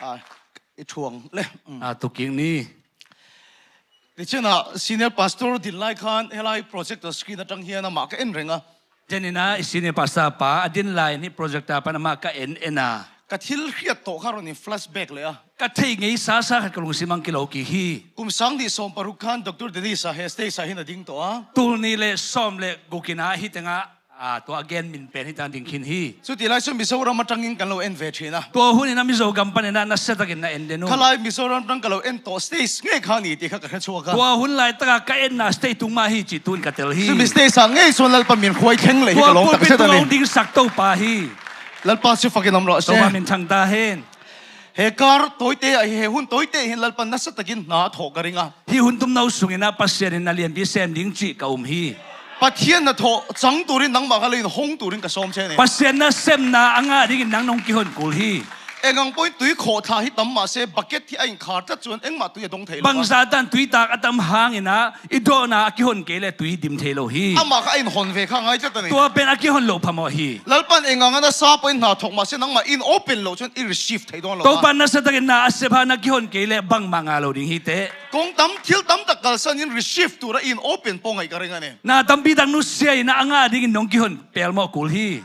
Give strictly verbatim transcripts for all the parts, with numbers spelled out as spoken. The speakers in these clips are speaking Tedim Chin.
Ah, i thuang le. Mm. Ah, tuking ni. Tichin ah senior pastor din lai khan helai projector screen atang hian amah ka en reng a. Tenina i senior pastor pa a din lai ni projector pan amah ka en en a. Ka thil hriat tawh kha rawn in flashback leh a. Ka thei ngei sa sa khat ka lungsim ang kilo kik hi. Kum sang nih sawm paruk khan Doctor Dennis a he stage ah hin a ding tawh a. Tul nih leh sawm leh guk in a hi teng a, a, tua a gen min pen hi tang ding khin hi. Chuti lai sawn Mizoram atangin kan lo en ve ṭhin a. Tua hun in a Mizo gam panin a nasia takin na en den u. Kha lai Mizoram atang ka lo en tawh stage ngei kha ni tih kha ka hre chhuak a. Tua hun lai taka ka enna stage tung mah hi chih tuin ka tel hi. Chumi stage ah ngei sawn Lalpa min khuai thleng leh hi ka lawm tak se ta ni. Tua pulpit tung lo ding sak Topa hi. Lalpa chu fakin awm rawh se. Topa min thang ta hen. He kar tawite ah hi, he hun tawite hin Lalpan nasa takin hna a thawh ka ring a. Hi hun tum no sungin a Pasian in na lianpi sem ding cih ka um hi. Pathian hnathawh chang turin nangmah kha lo in hong turin ka sawm che ni. Pasian nasemna a ngah dingin nang nong kihon kul hi. Engang pawhin tui khawh thla hi tam mah se, bucket hi a inkhar tlat chuan engmah tui a dawng thei lo a. Bangzah tan tui tak a tam hangin a i dawhna a kihon kei leh tui dim thei lo hi. Amah kha a inhon ve kha ngai tlat a ni. Tua pen a kihon loh phamawh hi. Lalpan engang a nasa pawhin hna thawk mah se nangmah in open loh chuan i receive thei dawn lo a. Topan nasa takin na a sep a na kihon kei leh bangmah ngah lo ding hi teh. Kawng tam, thil tam tak kalsan in receive tura in open pawh ngaih ka ring a ni. Na tampi tak nusia in a ngah dingin nong kihon pelmawh kul hi.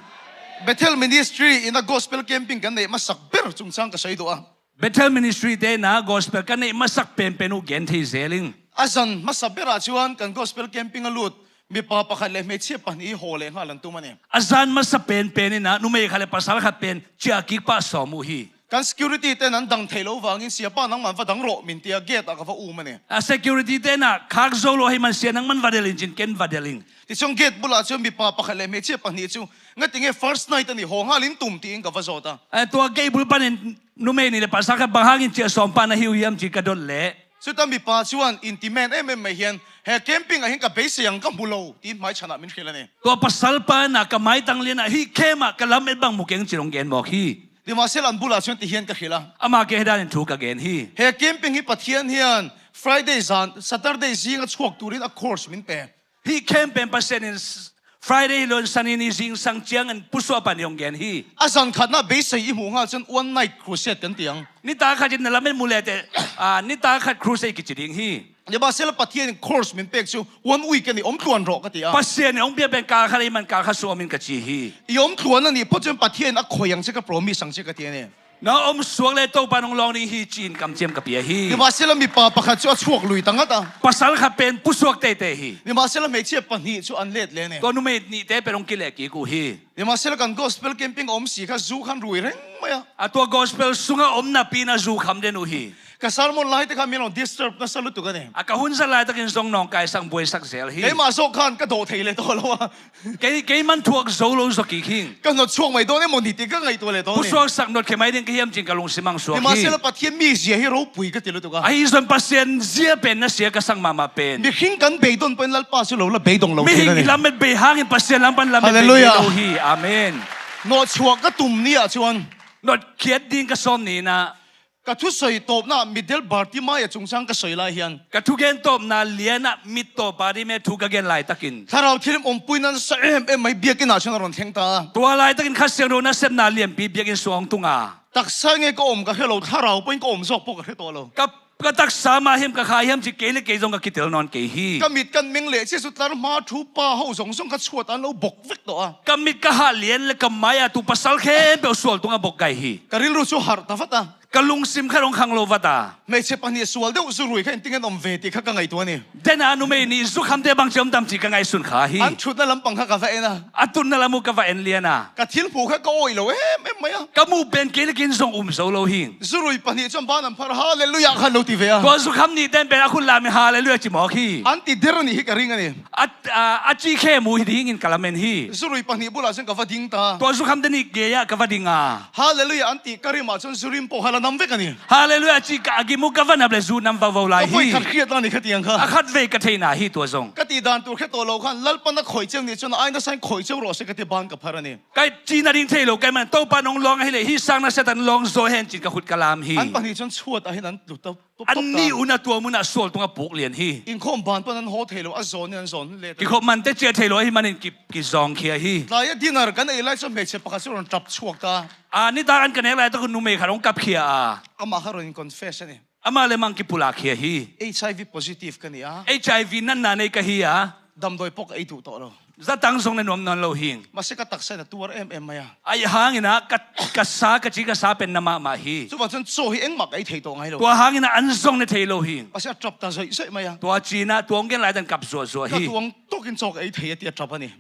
Bethel Ministry in a gospel camping kan neih masak ber chungchang ka sawi duh a. Bethel Ministry te in a gospel kan neih masak penpen uh gen thei zel ing. A zan hmasa berah chuan kan gospel camping a lut mipa pakhat leh hmeichhia pahnih hi haw leh nghal an tum a ni. A zan hmasa penpen in a numei khat leh pasal khat pen chiah kik pah sawm uh hi. Kan security ten an dang thei lo vangin, "Siapa, nangman va dang rawh," min tia gate ah ka va um a ni. A security ten a khak zo lo hei man sia nangman va del in chin ken va del ing. Tichuan gate bulah chuan mipa pakhat leh hmeichhia pahnih chu, "Ngatinge first night a ni, haw nghal in tum," tiin ka va zawt a. A tua gate bul panin numei nih leh pasal khat bang hangin chiah sawm pah na hi uh hiam chi ka dot leh. Chuta mipa chuan intimen em em mai hian, "He camping ah hian ka beisei ang ka hmu lo," tiin hmai chhanah min hrilh a ni. Tua pasal pa in a ka maitang lian a, "Hi camp ah ka lam et bang mu keng," chin hong gen mawk hi. Nimahsela an bulah chuan ti hian ka hrilh a. Ama ke he danin thu ka gen hi. He camping hi Pathian hian Friday zan, Saturday zinga chhuak turin a course min pe. Hi camp pen Pasian in s-, Friday hi loin Sani ni zingsang chiang an pusuah pan i hong gen hi. A zan khatna beisei i hmuh nghal chuan one night crusade kan ti ang. Nitak khat in na lam en mu leh teh, ah, nitak khat crusade kichi ding hi. Nimahsela Pathian in course min pek chu one week a ni, awm tluan rawh ka ti a. Pasian in hong piak pen kal khat ei man kal khat sung awm in ka chi hi. I awm tluan a nih pawh chuan Pathian in a khoi ang che ka promise ang che ka ti a ni. Na awm suak leh Topa nong lawng ding hi, chi-in kamchiam ka pia hi. Nimahsela mipa pakhat chu a chhuak lui ta ngat a. Pasal khat pen pusuak teitei hi. Nimahsela hmeichhia pahnih chu an let leh a ni. Tua numei nihte pen hong kileh kik uh hi. Nimahsela kan gospel camping a awm si kha zu khan rui reng mai a. A tua gospel sunga awm napi in a zu kham den uh hi. Ka sermon lai te kha min lo disturb nasa lutuk a ni. A ka hun zat lai takin zong nawngkai sak buai sak zel hi. Keimah zawk khan ka dawh thei leh tawh lo a. Kei, keiman thuak zo lo zaw kik hi. Ka hnawt chhuak mai dawn emaw ni tih ka ngaihtuah leh tawh a ni. Pusuak sak nawt khe mai ding ka hiam chin ka lungsim ang suak hi. Nimahsela Pathian mizia hi ropui ka ti lutuk a. Ahi zon Pasian zia pen nasia ka sak mahmah pen. Mihring kan beidawng pawhin Lalpa chu lo la beidawng lo thei a ni. Mihring i lamet bei hangin Pasian lam pan lamet bei lo hi. Halleluiah. Amen. Hnawt chhuak ka tum ni ah chuan. Hnawt khiat ding ka sawm ni in a. Ka thusawi tawpna ah mitdel Bartimaia chungchang ka sawi lai hian. Ka thugen tawpna lian ah mittawp Bartimai thu ka gen lai takin. Thlarau thianghlim awmpuina nasa em em mai biakin ah chuan a rawn thleng ta a. Tua lai takin Kha Siangtho nasepna lianpi biakin sung a hong tung a. Taksa nge ka awm ka hre lo, thlarau pawhin ka awm zawk pawh ka hre tawh lo. Ka, ka taksa mah hiam ka kha hiam chi kei leh kei zawng ka kitel nawn kei hi. Ka mit kan meng leh chiah chu tlar hma thu pa ho zawng zawng kha chhuat an lo bawk vek tawh a. Ka mit ka hah lian leh ka mai ah tu pasal khempeuh sual tunga bawk kai hi. Ka rilru chu harh ta vat a. Ka lungsim kha hong khang lo vat a. Hmeichhe pahnih sual deuh zu rui kha engtin nge an awm ve tih kha ka ngaihtuah a ni. Dena numei nih zukhamte bang chi awm tam chi ka ngaihsun kha hi. An thutna lampang kha ka va en a. A tunna lam uh ka va en lian a. Ka thil hmuh kha ka awih lo em em mai a. Ka muh pen kei leh kei in zawng um zo lo hi. Zu rui pahnih chuan ban an phar a, Halleluiah kha an lo ti ve a. Tua zukham nih ten pen a khut lam in Halleluiah chi mawk hi. An ti der a nih hi ka ring a ni. A, a, a chi khem uh hi dingin ka lamen hi. Zu rui pahnih bulah chuan ka va ding ta. Tua zukhamte nih gei ah ka va ding a. Halleluiah an tih ka rim ah chuan zu rim pawh kha la nam vek a ni. Halleluiah chi ka, a gim uh ka va nap leh zu nam vau vau lai hi. Ka vawi khat hriat la ni kha tiang kha. A khat vei ka theihna hi tua zawng. Ka tih dan tur hre tawh lo khan Lalpan a khawih cheu nih chuan a aina sain khawih cheu rawh se ka ti ban ka phar a ni. Ka chihna ding thei lo ka hih man Topa nong lawng ahih leh hi sang nasa tan lawng zaw hen chin ka khut ka lam hi. An pahnih chuan chhuat ah hian an tlu ta. An nih un a tua munah sual tungah puk lian hi. Innkhawm ban pan an haw thei lo, a zawn in an zawn le. Kikhop mante ciah thei lo ahih manin ki, kizawng khia hi. Tlai a dinner kan ei lai cu hmeichhe pakhat cu rawn ṭap chhuak ta. A, nitak an ka nek lai tak un numei khat hong kap khia a. Amah kha rawn in confess a ni. Amah le mang kipulak khia hi. H I V positive ka ni a. H I V natna nei ka hi a. Damdawi pawh ka ei duh tawh lo. Zatang zong na nuam nawn lo hing. Mahse ka taksa in a tuar em em mai a. Ahi hangin ah ka, ka sa, ka ci ka sa pen na mahmah hi. Chuvang chuan chaw hi engmah ka ei thei tawh ngai lo. Tua hangin ah an zong na thei lo hing. Mahse a ṭap ta zaih zaih mai a. Tua ci-in ah tua hong gen lai dan kap zuah zuah hi. Ka duh ang tawkin chaw ka ei thei a ti a ṭap a ni.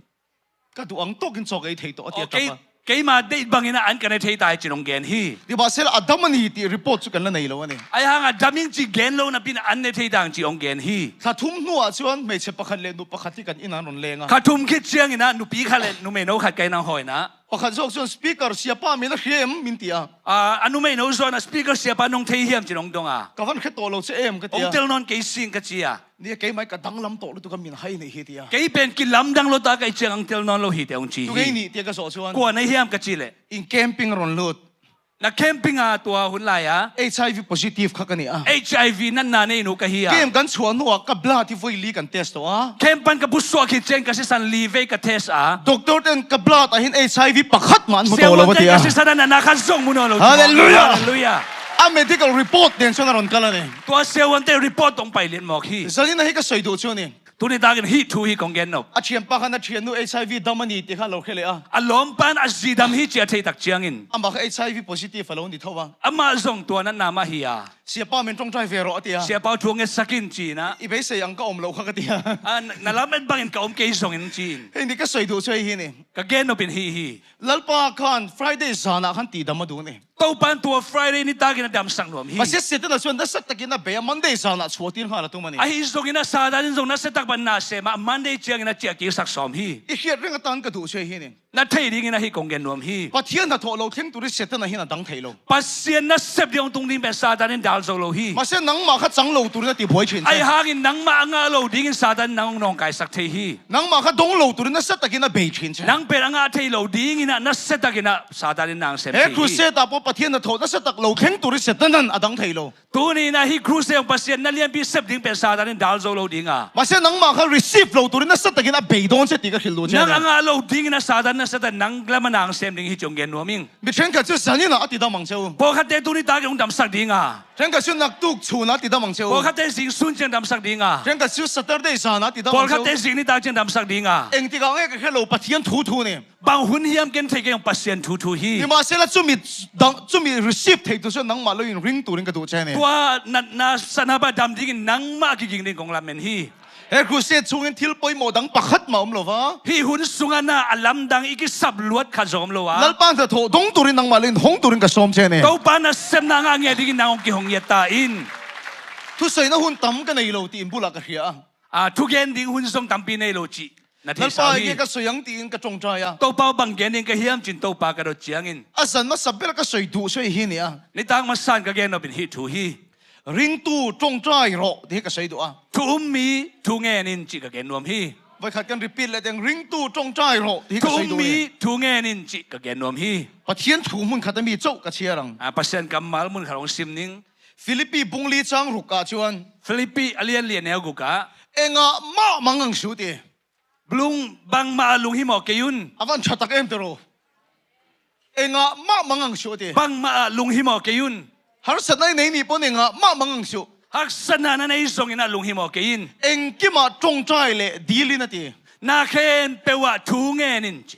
Ka duh ang tawkin chaw ka ei thei tawh a ti a ṭap a. Keimah deih bangin ah an ka ne thei ta hi ci-in hong gen hi. Ni mahse la a dam a ni tih report chu kan la nei lo a ni. Ahi hangah dam ing ci gen lo napi-in an ne thei ta ang ci hong gen hi. Thla thum hnuah chuan hmeichhe pakhat leh nu pakhat hi kan inah an rawn leng a. Kha thum khit ciangin ah nupi khat leh numeino khat ka inah an hawi a. Pakhat zawk chuan speaker siapa min a hria em min ti a. A, a numeino zawkin ah speaker siapa nang thei hiam ci-in hong dawng a. Ka van hre tawh lo che em ka ti a. Hong tel nawn kei sing ka ci a. Nia keimah hi ka danglam tawh lutuk a, min hai nei hi ti a. Kei pen kilamdang lo ta ka hih ciang ang tel nawn lo hi teh hong ci hi. Tunge i nih tia ka zawh chuan. Kua na hiam ka cih leh. In camping a rawn lut. Na camping a tua hun lai a. H I V positive kha ka ni a. H I V natna nei nu ka hi a. Camp kan chhuah hnuah ka blood hi vawi li kan test tawh a. Camp pan ka bu suah khit ciang ka sisan li vei ka test a. Doctor ten ka blood ah hin H I V pakhat mah an hmu tawh lo a ti a. Siavuante ka sisan ah natna khat zong hmu nawn lo. Hallelujah. Hallelujah. A medical report nen chuan a rawn kal a ni. Tua siavuante report hong pai lian mawk hi. Zanin ah hi ka sawi duh chu a ni. Tuni takin hih thu hi kong gen nop. A ṭhianpa khan a ṭhiannu H I V dam a ni tih kha a lo hre leh a. A lawmpan a zi dam hi cih a theih tak ciangin. Amah kha H I V positive a lo ni tho a. Amah zong tua natna mah hi a. Siapa min ṭawngṭai ve rawh a ti a. Siapa thu ngetsak in ci-in ah. I beisei ang ka awm lo kha ka ti a. A, na, na lamet bangin ka awm kei zongin ci-in. Hei ni ka sawi duh chu hei hi ni. Ka gen nopin hih hi. Lalpa khan Friday zanah khan tihdam a duh ni. Topan tua Friday nitakin a damsak nuam hi. Mahse Setana chuan nasa takin a bei a, Monday zanah chhuahtir nghal a tum a ni. Ahi zongin a Satanin zong nasa tak pan na sem a, Monday ciangin a ciah kiksak sawm hi. I hriat reng atan ka duh chu hei hi ni. Na thei dingin a hih kong gen nuam hi. Pathian hnathawh lo thleng tur hi Setana hian a dang thei lo. Pasian nasep ding hong tung ding pen Satanin dal zo lo hi. Mahse nangmah kha chang lo turin a tibuai ṭhin che. Ahi hangin nangmah a ngah lo dingin Satanin nang hong nawngkaisak thei hi. Nangmah kha dawng lo turin nasa takin a bei ṭhin che. Nang pen a ngah thei lo dingin ah nasa takin ah Satanin nang sem thei hi. He crusade ah pawh Pathian hnathawh nasa tak lo thleng tur hi Setanan a dang thei lo. Tuni-in ah hih crusade ah Pasian na lianpi sep ding pen Satanin dal zo lo ding a. Mahse nangmah kha receive lo turin nasa takin a bei dawn che tih ka hrilh duh che. Nang a ngah lo dingin ah Satan nasa tak nang lam a nang sem ding hi ci hong gen nuam ing. Mi ṭhenkhat chu zanin ah a tidam ang che u. Pawlkhatte tuni takin hong damsak ding a. Ṭhenkhat chu naktuk chhun a tidam ang che u. Pawlkhatte zing sun ciang damsak ding a. Ṭhenkhat chu Saturday zan a tidam ang che u. Pawlkhatte zing nitak ciang damsak ding a. Engtikah nge ka hre lo, Pathian thu thu ni. Bang hun hiam ken thei kei ang, Pasian thu thu hi. Nimahsela chumi dang, chumi receive thei tur chuan nangmah lo in ring turin ka duh che ni. Tua natna satna pa dam dingin nangmah a kiging ding kong lamen hi. He crusade chhungin thil pawimawh dang pakhat mah awm lo va. Hih hun sungah na a lamdang i kisap luat khat zawng awm lo a. Lalpa hnathawh dawng turin nangmah lo in hawng turin ka sawm che ni. Topa nasepna a ngah nge dingin nang hong kihawng ngiat ta in. Thusawina hun tam ka nei lo tiin bulah ka hria a. A, thugen ding hun zawng tampi nei lo cih na theihsau hi. Lalpa nge ka sawi ang tiin ka ṭawngṭai a. Topa bang gen ding ka hiam cin Topa ka dot ciangin. A zan hmasa ber ka sawi duh sawi hi ni a. Nitak hmasan ka gen nopin hih thu hi. Ringtu ṭawngṭai rawh, ti hi ka sawi duh a. Thu um mi thu ngen in cih ka gen nuam hi. Voi khat kan repeat leh teng, ringtu ṭawngṭai rawh, ti hi ka sawi duh hi. Thu um mi thu ngen in cih ka gen nuam hi. Pathian thu hmun khat a mi chauh ka chhiar ang. A, Pasian kammal hmun khat hong sim ning. Philippi bung li chang ruk ah chuan. Philippi a lian li a neu guk ah. Engah mah mang ang suh ti. Lung bangmah ah lunghimawh kei un. A van ṭha tak em tiraw. Engah mah mang ang suh ti. Bangmah ah lunghimawh kei un. Harsatna i nei ni pawn engah mah mang ang suh. Harsatna na nei zawngin ah lunghimawh kei in. Engkimah ṭawngṭai leh dil in a ti. Na khempeuh ah thu ngen in ci.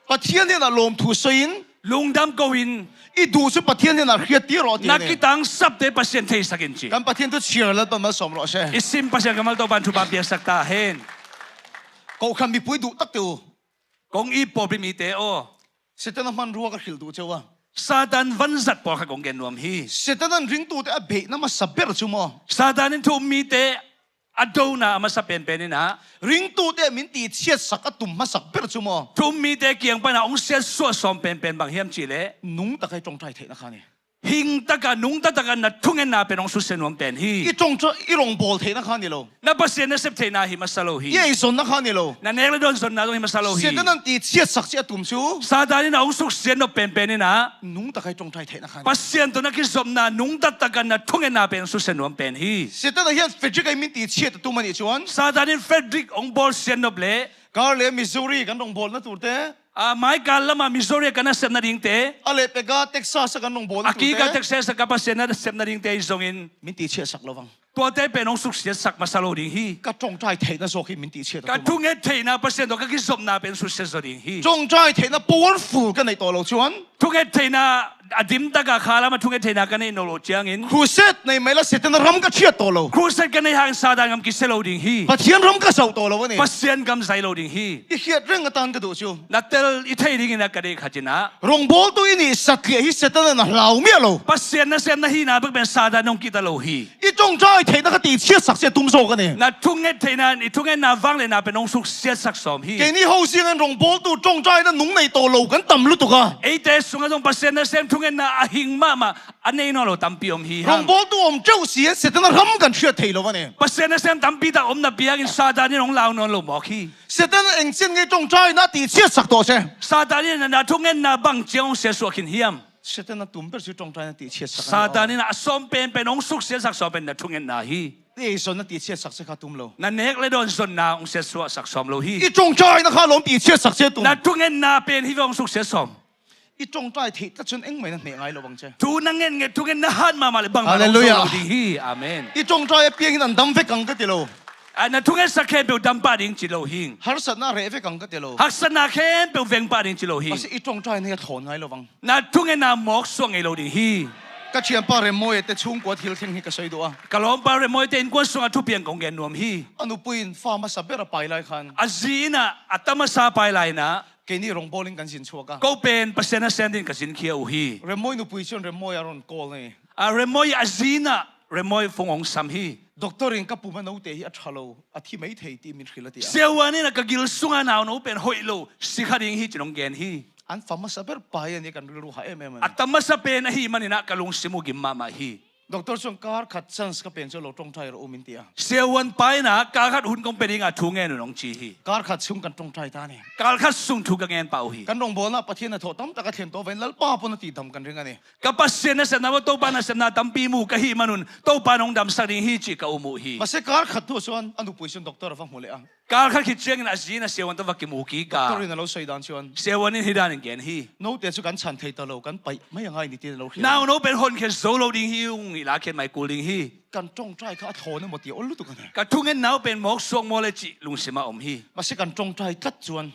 Pathian hnenah lawmthu sawiin. Lungdam ko in. I duh chu Pathian hnenah hriattir rawh a ti a ni. Na kitangsapte Pasian theisak in ci. Kan Pathian thu chhiar Lalpan malsawm rawh se. I sim Pasian kammal Topan thupha piaksak ta hen. Kohhran mipui duh tak te u. Kong it pawlpi mite aw. Setana hmanrua ka hrilh duh che u a. Satan vanzat pawlkhat kong gen nuam hi. Setana'n ringtute a beihna hmasa ber chu maw? Satan in thu um mite a dona a hmasa penpen in ah. Ringtute min tihchhiatsak a tum hmasak ber chu maw? Thu um mite kiang pana hong siatsuah sawm penpen bang hiam cih leh. Nungtaka i ṭawngṭai theihna kha ni. Hing taka, nungta taka na thungetna pen hong susia nuam pen hi. I ṭawngṭai, i rongbawl theihna kha ni lo. Na Pasian nasep theihna hi masa lo hi. I ei zonna kha ni lo. Na nek le dawn zonna zong hi masa lo hi. Satan in a tihchiatsak ciang a tum cu. Satan in a hong suksiat nop penpen in ah. Nungta ka i ṭawngṭai theihna kha ni. Pasian tawh na kizopna nungta taka na thungetna pen hong susia nuam pen hi. Satan a hian Frederick a i min tihchiat a tum a nih chuan. Satan in Frederick hong bawlsiat nop leh. Kar le Missouri kan rawngbawlna turte. A, mai kal lama Missouri a kan nasepna dingte. A leh peka Texas a kan rawngbawlna turte. A kika Texas a ka Pasian nasepna dingte hi zongin. Min tihchiatsak lo vang. Tuate pen hong suksiatsak masa lo ding hi. Ka ṭawngṭai theihna zawk hi min tihchiat a tum. Ka thunget theihna Pasian tawh ka kizopna pen suksiat zaw ding hi. Ṭawngṭai theihna powerful ka neih tawh lo chuan. Thunget theihna a dim taka kha lama thunget theihna ka neih nawn loh ciangin. Crusade nei mai la Satan a ram ka ṭhiat tawh lo. Crusade ka neih hangin Satan gam kisia lo ding hi. Pathian ram ka zauh tawh lo a ni. Pasian gam zai lo ding hi. I hriat reng atan ka duh chu. Na tel i thei dingin a ka deih khat in ah. Rawngbawltu i nih satliah hi Satan in a hlau miah lo. Pasian nasem na hihna bek pen Satan hong kihta lo hi. I ṭawngṭai theihna kha tihchiatsak ciang a tum zawk a ni. Na thunget theihna, i thungetna vangliatna pen hong suksiatsak sawm hi. Keini ho ziangin rawngbawltu ṭawngṭaina nung nei tawh lo kan tam lutuk a. Eite sungah zong Pasian nasem thungetna a hing mahmah a nei nawn lo tampi om hi hang. Rawngbawltu awm ṭeuh si in Satan a ram kan hriat thei lo a ni. Pasian nasem tampi tak omna piangin Satan in hong lau nawn lo mawk hi. Satan a eng chin nge ṭawngṭaina a tihchiatsak tawh se. Satan in na thungetna bang ciang hong siatsuah khin hiam? Satan a tum ber chu ṭawngṭaina tihchiatsak a ni. Satan in a sawm penpen hong suksiatsak sawm pen na thungetna hi. I ei zonna tihchiatsak se kha tum lo. Na nek le dawn zonna hong siatsuahsak sawm lo hi. I ṭawngṭaina kha lawm tihchiatsak se tum. Na thungetna pen hi ve hong suksiat sawm. I ṭawngṭai theih tlat chuan engmah in a hneh ngai lo vang che. Thu na ngen nge thungetna hat mahmah leh bangmah hong zo lo ding hi. Amen. I ṭawngṭai apiangin an dam vek ang ka ti lo. A, na thungetsak khempeuh dam pah ding ci lo hi. Harsatna reh vek ang ka ti lo. Haksatna khempeuh veng pah ding ci lo hi. Mahse, i ṭawngṭaina hi a thlawn ngai lo vang. Na thungetna mawk suak ngei lo ding hi. Ka ṭhianpa Remmawia te chhungkua thil thleng hi ka sawi duh a. Ka lawmpa Remmawia te innkuan sungah thupiang kong gen nuam hi. A nupuiin fa hmasa ber a pai lai khan. A zi inah a ta hmasa a pai lai inah. Keini rawngbawlin kan zin chhuak a. Ko pen Pasian nasem dingin ka zin khia uh hi. Remmawia nupui chuan Remmawia a rawn call a ni. A Remmawia a zi inah Remmawia phone hong sam hi. Doctor-in ka puma note hi a ṭha lo, a thi mai thei tih min hrilh a ti a. Siavuan in a ka gil sunga nauno pen hoih lo, si kha ding hi cih hong gen hi. An fa hmasa ber pai a ni kan rilru hah em em a ni. A ta hmasa pen ahih manin ah ka lungsim uh gim mahmah hi. Doctor chuan kar khat chance ka pen chu lo ṭawngṭai rawh u min ti a. Siavuan pa in ah kar khat hun kong pe dingin thu ngen un hong ci hi. Kar khat sung kan ṭawngṭai ta a ni. Kar khat sung thu ka ngen pah uh hi. Kan rawngbawlna Pathian a thawh tam tak a thlen tawh vain Lalpa pawn a tihdam kan ring a ni. Ka Pasian nasepna maw, Topa nasepna tampi mu ka hih manun Topa in hong damsak ding hi cih ka um uh hi. Mahse, kar khat hnuah chuan a nupui chuan doctor a va hmu leh a. Kar khat khit ciangin a zi in a siavuan tawh va kimu kik a. Doctor-in a lo sawi dan chuan. Siavuan in hi danin gen hi. Note chu kan chhan thei ta lo, kan paih mai a ngai ni tiin a lo hrilh a. Nauno pen hon khen zo lo ding hi ung, i la khen mai kul ding hi. Kan ṭawngṭai kha a thlawn emaw ti a awl lutuk a ni. Ka thungetna uh pen mawk suak maw le cih lungsim a awm hi. Mahse, kan ṭawngṭai tlat chuan.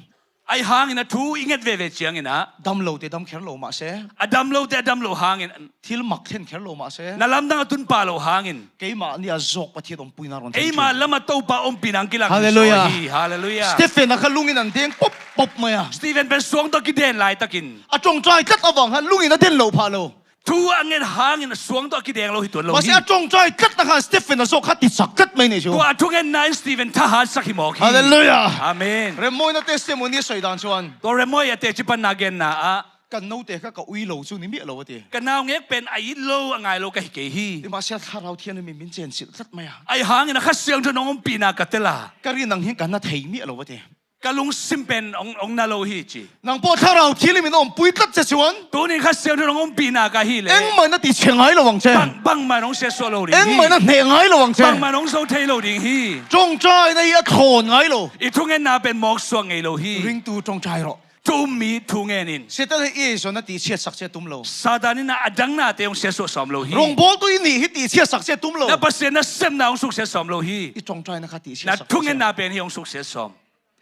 Ahi hangin a thu i nget veve ciangin ah. Dam lo te dam kher lo mah se. A dam lo te a dam lo hangin. Thil mak thlen kher lo mah se. Na lamdang a tun pah lo hangin. Keimah nia zawk Pathian awmpuina rawn thlen. Eimah lama Topa awmpihna ang kilang hi. Hallelujah. Stephen a kha lungin an deng pawp pawp mai a. Stephen pen suang tawh a kiden lai takin. A ṭawngṭai tlat avang khan lungin a den lo phah lo. Thu a nget hangin a suang tawh a kideng lo hi tuan lo hi. Mahse, a ṭawngṭai tlatna khan Stephen a zawk kha tichak tlat mai ni chu. Tua a thungetna in Stephen thahatsak hi mawk hi. Hallelujah. Amen. Remmawia testimony a sawi dan chuan. Tua Remmawia teci panna genna ah. Kan note kha ka ui lo chu ni miah lo a ti. Ka naungek pen a it lo a ngai lo ka hi kei hi. Mahse, a Thlarau Thianghlimin min chenchilh tlat mai a. Ahi hangin a Kha Siangtho in hong awmpihna ka tel a. Ka rin ang hian ka na thei miah lo a ti. Ka lungsim pen hong, hong na lo hi ci. Nang pawh Thlarau Thianghlimin a awmpui tlat che chuan. Tunin Kha Siangtho in hong awmpihna ka hih leh. Engmah in a tihchhe ngai lo ang che. Bang, bangmah in hong siatsuah lo ding hi. Engmah in a hneh ngai lo ang che. Bangmah in hong zo thei lo ding hi. Ṭawngṭaina hi a thlawn ngai lo. I thungetna pen mawk suak ngei lo hi. Ringtu ṭawngṭai rawh. Thu um mi thu ngenin. Satan hi i ei zawn a tihchhiatsak che a tum lo. Satan in a dangna te hong siatsuah sawm lo hi. Rawngbawltu i nih hi tihchhiatsak che a tum lo. Na Pasian nasepna hong suksiat sawm lo hi. I ṭawngṭaina kha tihchhiatsak che. Na thungetna pen hi hong suksiat sawm.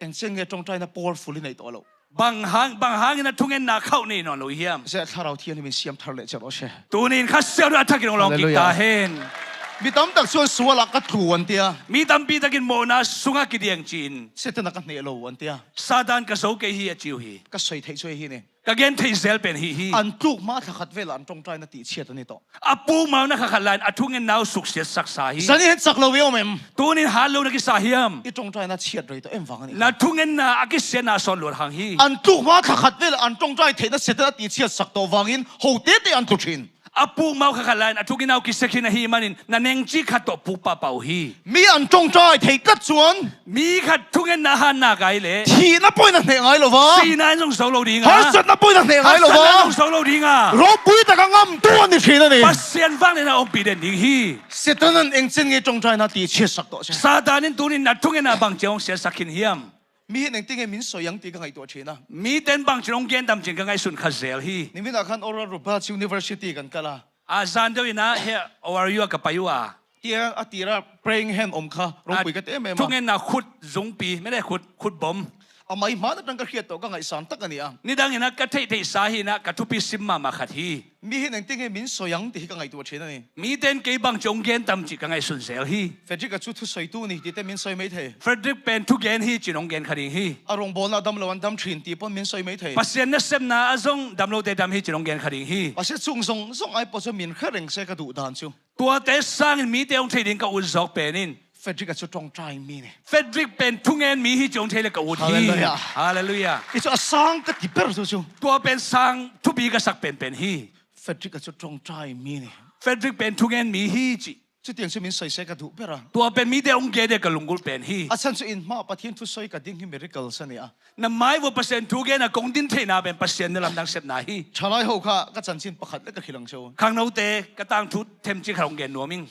Engchin nge ṭawngṭaina powerful i neih tawh lo. Bang hang, bang hangin a thungetna khauh nei nawn lo hiam? Zia Thlarau Thianghlimin siam thar leh che rawh se. Tunin Kha Siangtho a thakin hong lawng kik ta hen. Hallelujah. Mi tam tak chuan sualah ka tlu an tia. Mi tampi takin mawhna sungah kidiang ci-in. Satan a ka hneh lo an tia. Satan ka zo kei hi a ci uh hi. Ka sawi theih chu hei hi ni. Ka gen theih zel pen hih hi. An tluk hma thla khat velah an ṭawngṭaina tihchhiat a ni tawh. A puk mau na kha khat laiin a thungetna uh suksiat saksa hi. Zanin hian chak lo i awm em? Tunin hat lo na kisa hiam? I ṭawngṭaina chhiat rei tawh em vang a ni. Na thungetna a kisiatna sawn luat hang hi. An tluk hma thla khat velah an ṭawngṭai theihna Satan a tihchhiat sak tawh vangin ho tete an tlu ṭhin. A puk mawh kha khat lai-in a thungetna uh kisia khin ahih manin na nengci khat tawh puk pahpah uh hi. Mi an ṭawngṭai thei tlat cuan. Mi khat thungetna a hatna kai leh thihna pawh in a hneh ngai lo va. Sihna in zong zo lo ding a. Harsatna pawh in a hneh ngai lo va. Harsatna in zong zo lo ding a. Ropui taka ngamtu an hi ṭhin a ni. Pasian vangliatna ompih den ding hi. Satan in engcin ngei ṭawngṭaina ticiatsak tawh ci. Satan in tuni-in na thungetna bangci hong siatsak khin hiam? Mihing in engtin nge min soi ang ti ka ngaihtuah ṭhin a. Mite in bangci hong gen tam ci-in ka ngaihsun kha zel hi. Nimin ah khan Oral Roberts University kan kal a. A zan deuh in ah hih O R U ah ka pai uh a. Tia a tir a praying hand om kha, ropui ka ti em em a. Thungetna khut zungpi, mete khut, khut bom. A mai hman a tang ka hriat tawh ka ngaihsan tak a ni a. Nidang in ah ka theihtheihsa hi-in ah ka thupi sim mahmah khat hi. Mihing in engtin nge min soi ang ti hi ka ngaihtuah ṭhin a ni. Mite in kei bangci hong gen tam cih ka ngaihsun zel hi. Frederick a cu thusoitu ni tite min soi mai thei. Frederick pen thugen hi ci-in hong gen kha ding hi. A rongbawlna a dam lo an dam ṭhin ti pawh min soi mai thei. Pasian nasepna ah zong dam lote dam hi ci-in hong gen kha ding hi. Pasian sung zong zong ai pawh cu min hre reng se ka duh dan cu. Tuate sangin mite hong thei ding ka ut zawk pen in Frederick a cu ṭawngṭai mi ni. Frederick pen thungen mi hi ci hong thei leh ka ut hi. Halleluiah. Halleluiah. Hi cu a sang ka ti ber cu cu. Tua pen sang thupi ka sak penpen hi. Frederick a cu ṭawngṭai mi ni. Frederick pen thungen mi hi ci. Cutiang cu min soi se ka duh ber a. Tua pen mite hong gen ding ka lunggulh pen hi. A san cu in hmah Pathian thu soi ka ding hi miracle sa ni a. Na mai vua Pasian thu gen a kong din theihna pen Pasian na lamdang sepna hi. Ṭhalai ho kha ka cancin pakhat le ka khilang cio. Khangnote ka tangthu themcik khat hong gen nuam ing.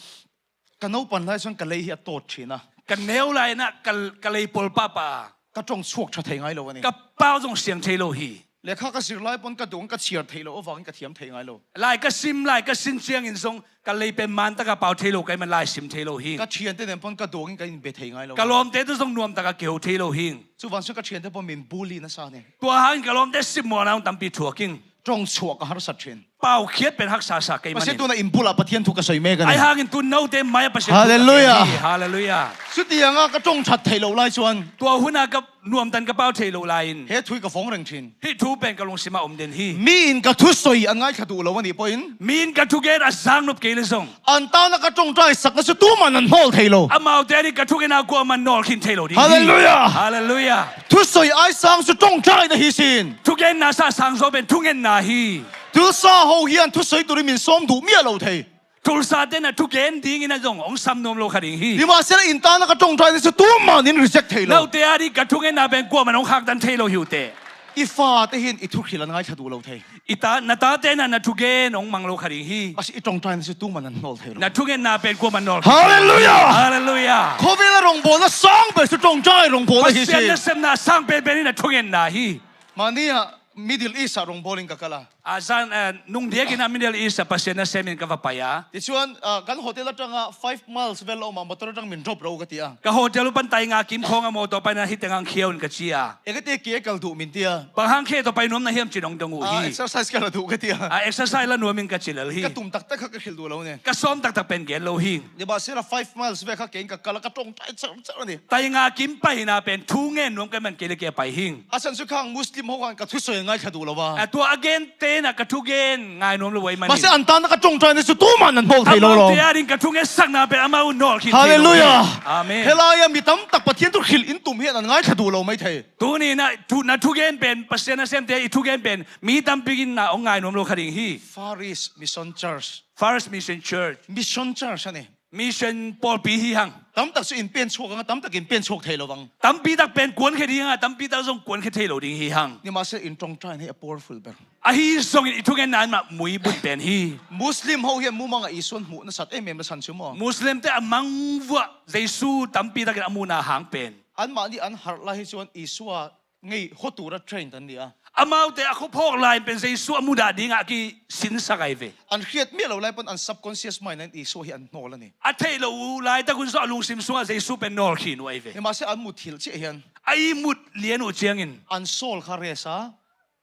Ka naupan lai suan ka lei hi a tawt ṭhin a. Ka neu lai-in ah ka, ka lei pawl pahpah a. Ka ṭong chuak ṭha thei ngai lo a ni. Ka pau zong siang thei lo hi. Lekha ka zir lai pawn ka dawng ka chiar thei lo, avangin ka thiam thei ngai lo. Lai ka sim, lai ka sin ciangin zong ka lei pen man taka pau thei lo ka hih man lai sim thei lo hi. Ka ṭhiante nen pawn ka dawngin ka inbe thei ngai lo. Ka lawmte tawh zong nuam taka kiho thei lo hi. Cuvang sung ka ṭhiante pawn min bully na sa ni. Tua hangin ka lawmte simmawhna hong tampi thuak ing. Ṭong chuak ka harsat ṭhin. Paukhiat pen haksa sa kei manin. Pasian tuna in bul ah Pathian thu ka soi mek a ni. Ahi hangin tu note mai ah Pasian thu ka gen hi. Halleluiah. Halleluiah. Cutiang a ka ṭong ṭhat theih loh lai suan. Tua hun a ka nuamtan ka pau theih loh lai-in. He thu hi ka vawng reng ṭhin. Hih thu pen ka lungsim ah om den hi. Mi in ka thusoi an ngaithla duh lo a nih pawhin. Mi in ka thugen a zaknop kei leh zong. An tan a ka ṭawngṭaisakna cu tuman an hnawl thei lo. Amaute a ding ka thungetna kuaman nawl khin thei lo ding hi. Halleluiah. Halleluiah. Thusoi ai sang cu ṭawngṭaina hi sin. Thugenna sah sang zaw pen thungetna hi. Tulsa ho hian thusoi turin min sawm duh miah lo thei. Tulsa te na thugen dingin a zong hong sam nuam lo kha ding hi. Nimahsela in tan a ka ṭawngṭaina cu tuman in reject thei lo. Note a ding ka thungetna pen kuaman hong khaktan thei lo hi uh teh. I fate hin i thukhil an ngaithla duh lo thei. I ta, na tate na, na thugen hong mang lo kha ding hi. Basi i ṭawngṭaina cu tuman an hnawl thei lo. Na thungetna pen kuaman nawl. Halleluiah! Halleluiah! Khawvel a rongbawlna sang pen cu ṭawngṭai rongbawlna hi si. Pasian nasepna sang penpen in a thungetna hi. Mahni ah Middle East ah rongbawlin ka kal a. A zan, eh, nung diakin a Middle East ah Pasian nasemin ka va pai a. Tichuan, ah, kan hotel aṭanga five miles vel a om a, motor aṭang min drop ro ka ti a. Ka hotel uh pan tainga kim khawng a mawtaw paina hih tengah khia un ka ci a. E ka ti, kia kal duh min ti a. Bang hang khia tawh pai nuam na hiam ci-in hong dong uh hi. Exercise ka la duh ka ti a. A exercise la nuam ing ka ci lel hi. Ka tum taktak kha ka khilh duh lo ne. Ka sawm taktak pen gen lo hi. Nimahsela five miles vek kha ke'n ka kal a, ka ṭawngṭai char char a ni. Tainga kim paina pen thu ngen nuam ka hih man kei le kei a pai hing. A san cu khang Muslim ho khan ka thusoi an ngaithla duh lo a. A tua a gen te'n a ka thugen ngai nuam lo uh ahih manin. Mahse an tan a ka ṭawngṭaina cu tuman an hnawl thei lo lo. Amaute a ding ka thungetsakna pen amau nawl khin thei lo hi. Halleluiah. Amen. Helai a mi tamtak Pathian thukhil in tum hi an ngaithla duh lo mai thei. Tuni na thu, na thugen pen, Pasian nasemte i thugen pen mi tampi in na hong ngai nuam lo kha ding hi. Far East Mission Church. Far East Mission Church. Mission Church a ni. Mission pawlpi hi hang. Tamtak cu in pianchuak ang a, tamtak in pianchuak thei lo vang. Tampi tak pen kuankhia ding a, tampi tak zong kuankhia thei lo ding hi hang. Nimahsela in ṭawngṭaina hi a powerful ber. Ahi zongin i thungetna in mah mui bun pen hi. Muslim ho hian mumang a Isua an hmuh nasat em em la san cu maw? Muslim te a mang vuah Jesu tampi takin a muhna hang pen. Anmahni an harh lai hi chuan Isua ngei hotur a train an ni a. Amaute a khuaphawk lai pen Jesu a mudah dingah a kisinsak ahi ve. An hriat miah lo lai pawn an subconscious mind ah Isua hi an hnawl a ni. A theih loh uh laitak hun zawh a lungsim sungah Jesu pen nawl khin uh ahi ve. Nimahse an mut hilh chiah hian. A ihmut lian uh ciangin. An soul kha rest a.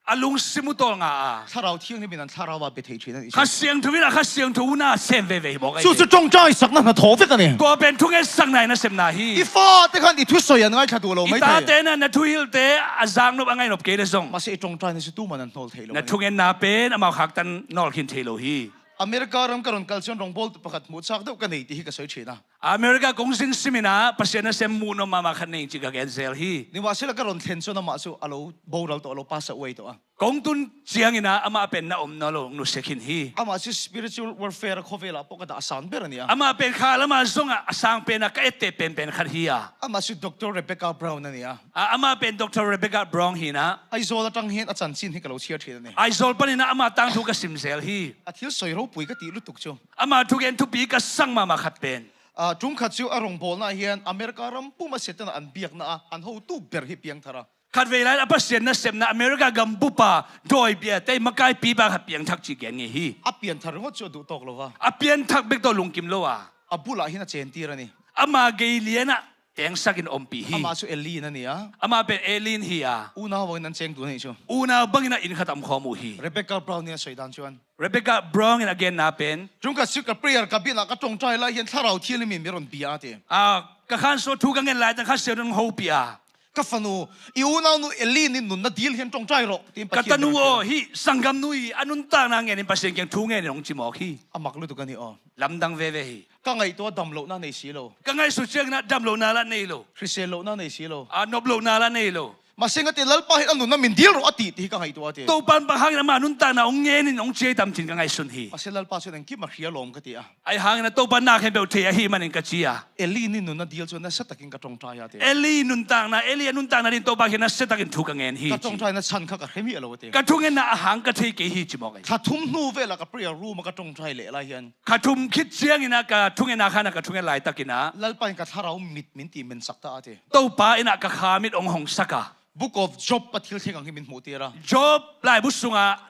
A lungsim uh tawlnga a. Thlarau Thianghlimin an thlarau a be thei ṭhin a ni. Kha Siangtho in a Kha Siangtho hun a sem veve hi bawk ahi. Chu chu ṭawngṭaisakna hnathawh vek a ni. Tua pen thungetsakna in a sepna hi. I fate khan i thusawi an ngaithla duh lo mai thei. I tate na, na thuhilhte a zaknop a ngaihnop kei le zong. Mahse i ṭawngṭaina chu tuman an hnawl thei lo a ni. Na thungetna pen amau khaktan nawl khin thei lo hi. America ram ka rawn kal chuan rawngbawltu pakhat hmuh chak deuh ka nei tih hi ka sawi ṭhin a. America kong zin simin ah Pasian nasem muh nuam mahmah khat nei ing ci ka gen zel hi. Ni mah sila ka ron thlen cun amah cu a lo boral tawh, a lo pasa uai tawh a. Kong tun ciangin ah amah pen na om nawn lo nusia khin hi. Amah cu spiritual warfare a khuavel ah pawh ka dah a sang ber a ni a. Amah pen kha lamah zongah a sang pen ah ka etteh penpen khat hi a. Amah cu Doctor Rebecca Brown a ni a. A, amah pen Doctor Rebecca Brown hi in ah. Aizawl aṭang hin a chanchin hi ka lo chhiar ṭhin a ni. Aizawl panin ah amah tangthu ka sim zel hi. A thil soi ropui ka ti lutuk cu. Amah thugen thupi ka sak mahmah khat pen. A, ṭum khat cu a rongbawlna ah hin America ram pum a Satan an biakna ah an hotu ber hi piangthar a. Khatvei lai a Pasian nasepna America gam bupa dawi bia tei makaipipa khat piangthak ci gen ngei hi. A pianthar ringawt cu a duh tawk lo a. A pianthak bek tawh lungkim lo a. A bulah hin a cengtir a ni. Ama gei lianah tengsakin ompih hi. Amah cu Elin a ni a. Amah pen Elin hi a. Unau bangin an cengtu a ni cu. Unau bangin ah inn khat a om khawm uh hi. Rebecca Brown nih a soi dan cuan. Rebecca Brown in a genna pen. Ṭum khat cu ka prayer ka biakna ah ka ṭawngṭai lai hin Thlarau Thianghlim in mi ron bia a ti. A, ka khansuah thu ka ngen laitak kha siavuan in hong hopih a. Ka fanu, i unaunu Elin in nunna dil hin ṭawngṭai rawh, tiin Pathian in. Ka tanu aw, hih sanggamnu i a nuntakna ngenin Pasian kiang thu ngenin hong ci mawk hi. A mak lutuk a ni aw. Lamdang veve hi. Ka ngaihtuah dam lohna nei si lo. Ka ngaihsut ciangin ah dam lohna lah nei lo. Hrisel lohna nei si lo. A, nop lohna lah nei lo. Mahse, a ti, Lalpa hin a nunna min dil rawh a ti, ti hi ka ngaihtuah a ti. Topa'n bang hangin ama nuntakna hong ngenin hong ci tam cin ka ngaihsun hi. Mahse, Lalpa cun engkim a hria lawm ka ti a. Ahi hangin a Topa'n na khempeuh thei ahih manin ka ci a. Elin in nunna dil cu nasiatakin ka ṭawngṭai a ti. Elin nuntakna, Elin a nuntakna ding Topa kiang nasiatakin thu ka ngen hi ci. Ka ṭawngṭaina chan kha ka hrem hi a lo a ti. Ka thungetna a hang ka thei kei hi ci mawk a hi. Thla thum hnu velah ka prayer room ah ka ṭawngṭai leh lai hin. Kha thum khit ciangin ah ka thungetna khan ah ka thunget laitakin ah. Lalpa in ka thlarau mit min ti mensak ta a ti. Topa in ah ka kha mit hong hongsak a. Book of Job a thil thleng ang hi min hmuhtir a. Job laibu sungah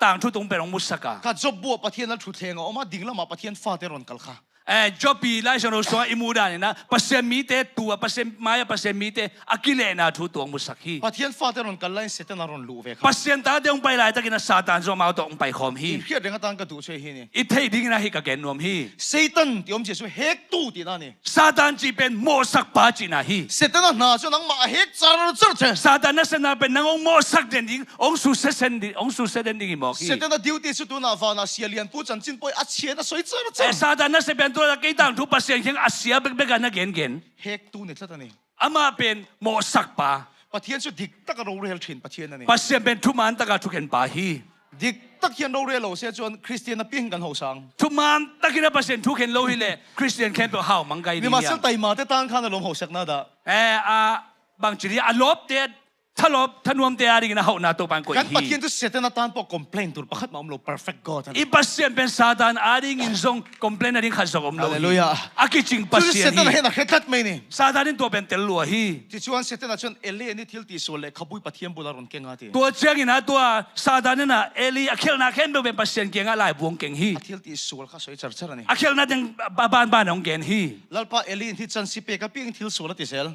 tangthu tung pen hong musak a. Kha Job bu ah Pathian a thutthleng a om a, ding lamah Pathian fate ron kal kha. Eh, Job i Lai Siangtho sungah i muh danin ah Pasian mite tu a, Pasian mai-ah Pasian mite a kilehna thu tuang musak hi. Pathian fate ron kal lai-in Satan a ron luh ve kha. Pasian tate hong pai laitakin ah Satan zong amau tawh hong paikhawm hi. I hriat ding a tan ka duh cuai hi ni. I theih dingin ah hih ka gen nuam hi. Satan ti om cia cu hektu tina ni. Satan cih pen mawhsakpa cihna hi. Satan a hna cu nangmah a hek carcar cia. Satan nasepna pen nang hong mawhsak den ding, hong susia den ding, hong susia den ding hi mawk hi. Satan a duty cu tunah vanah sia lianpu chanchin pawi a chian a soi carcar. Eh, Satan nasep pen tunah kei tangthu Pasian kiang a sia bekbek a na gengen. Hektu ni tlat a ni. Amah pen mawhsakpa. Pathian cu diktak a rorel ṭhin Pathian a ni. Pasian pen thuman taka thukhenpa hi. Diktak hian rorel lo sia cuan Khristian a piang kan hosang. Thuman takin a Pasian thukhen lo hileh Khristian khempeuh hau mang kai ding hi. Ni mah sel taimate tan khan a lawm hosakna dah. Eh, a bangci dih a lawpte, thalawp, thanuamte a dingin a hauhna Topa'n koih hi. Kan Pathian cu Satan a tan pawh complain tur pakhat mah om lo, perfect God a ni. I Pasian pen Satan a dingin zong complain a ding khat zong om lo hi. Halleluiah. A kicing Pasian hi. Cucu Satan a hen a hre tlat mai ni. Satan in tua pen tel lua hi. Tichuan Satan a cun Eli a ni thil tihsual le khabui Pathian bula ron keng a ti. Tua ciangin ah tua Satan in ah Eli a khelhna khempeuh pen Pasian kiangah laibu hong keng hi. A thil tihsual kha soi carcar a ni. A khelhna teng a banban hong gen hi. Lalpa Eli in hih chansi pek a piang thil sual a ti sel.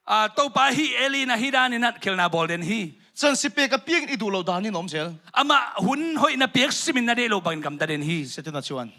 A, Topa hih Eli in ah hih danin ah khelhna bawl den hi. Chansi pek a piangin i duh loh danin om sel. Amah hun hoih na piak simin na deih loh bangin gamta den hi. Satan a cuan.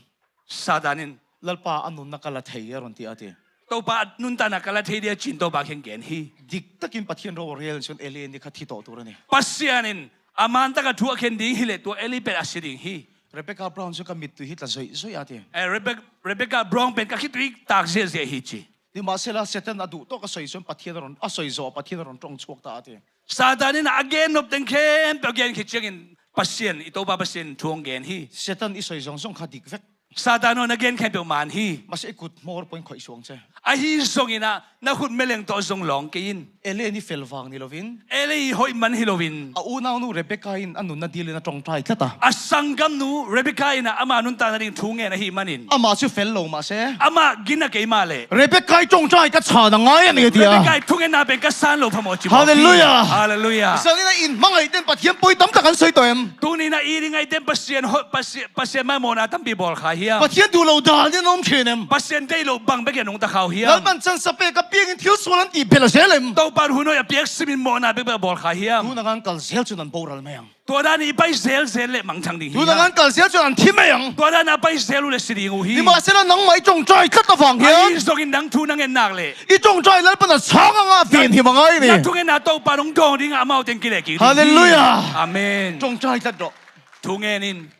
Satan in. Lalpa a nunna ka la thei a ron ti a ti. Topa a nuntakna ka la thei dia cin Topa khen gen hi. Diktakin Pathian rorel cun Eli ni kha thi tawh tur a ni. Pasian in a man taka thu a khen ding hileh tua Eli pen a si ding hi. Rebecca Brown cu ka mittui hi tla zoihzoih a ti. Eh, Rebec-, Rebecca Brown pen ka khitui tak ziahziah hi ci. Ni mah sela Satan a duh tawh ka soi cun Pathian a ron, a soi zawh Pathian a ron ṭong chuak ta a ti. Satan in a gen nop teng khempeuh a gen khit ciangin Pasian, i Topa Pasian thu hong gen hi. Satan i soi zongzong kha dik vek. Satan aw na gen khempeuh man hi. Masi i kut hmawr pawhin khoih suang ce. Ahi zongin ah na khut meleng tawh zong lawng kei in. Eli ni fel vang ni loin. Eli hoih man hi loin. A unaunu Rebecca in a nunna dilin a ṭawngṭai tlat a. A sanggamnu Rebecca in ah ama nuntakna ding thu ngen ahih manin. Amah cu fel lo mah se. Amah gina kei mah leh. Rebecca i ṭawngṭai ka chan a ngai a ni a ti a. Rebecca i thungetna pen ka san lo phamawh ci mawk hi. Halleluiah. Halleluiah. Zan in a inn hmangaih ten Pathian pawi tam tak an soi tawh em. Tuni in a inn i ngaih ten Pasian, Pasian, Pasian mai mawhna tampi bawl kha hiam. Pathian duh lo dan in a um ṭhin em. Pasian deih lo bang bek in a nungta kha uh hiam. Lalpan chansa pek a piangin thil sual an ti bel a zel em. Topan hun hoih a piak simin mawhna bekbek a bawl kha hiam. Tun a ngan kal zel cun an boral mai ang. Tua dan i pai zelzel leh mangthang ding hi. Tun a ngan kal zel cun an thi mai ang. Tua dan a pai zel uh leh si ding uh hi. Ni mah sela nangmah i ṭawngṭai tlat a vang hiam. Ahi zongin nang thu na ngen nak leh. I ṭawngṭai Lalpan a sang a ngah ven hi mangai ni. Na thungetna Topan hong dawng ding a amau teng kileh kik ding hi. Halleluiah. Amen. Ṭawngṭai tlat rawh. Thu ngen in.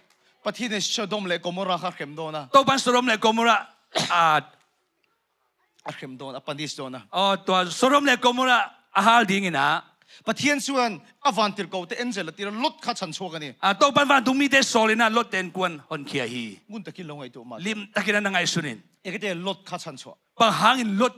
Pathian in Sodom le Gomorrah kha hrem dawn a. Topan Sodom le Gomorrah a, a, a hrem dawn, a punish dawn a. Aw, tua Sodom le Gomorrah a hal dingin ah, Pathian chuan a vantirhkohte angel a tir a, Lot kha chhanchhuak a ni. A, Topan vantung mite sawl in ah Lot ten kuan honkhia hi. Ngun takin lo ngaihtuah mah. Lim takin a na ngaihsun in. Engati Lot kha chhanchhuak? Bang hangin Lot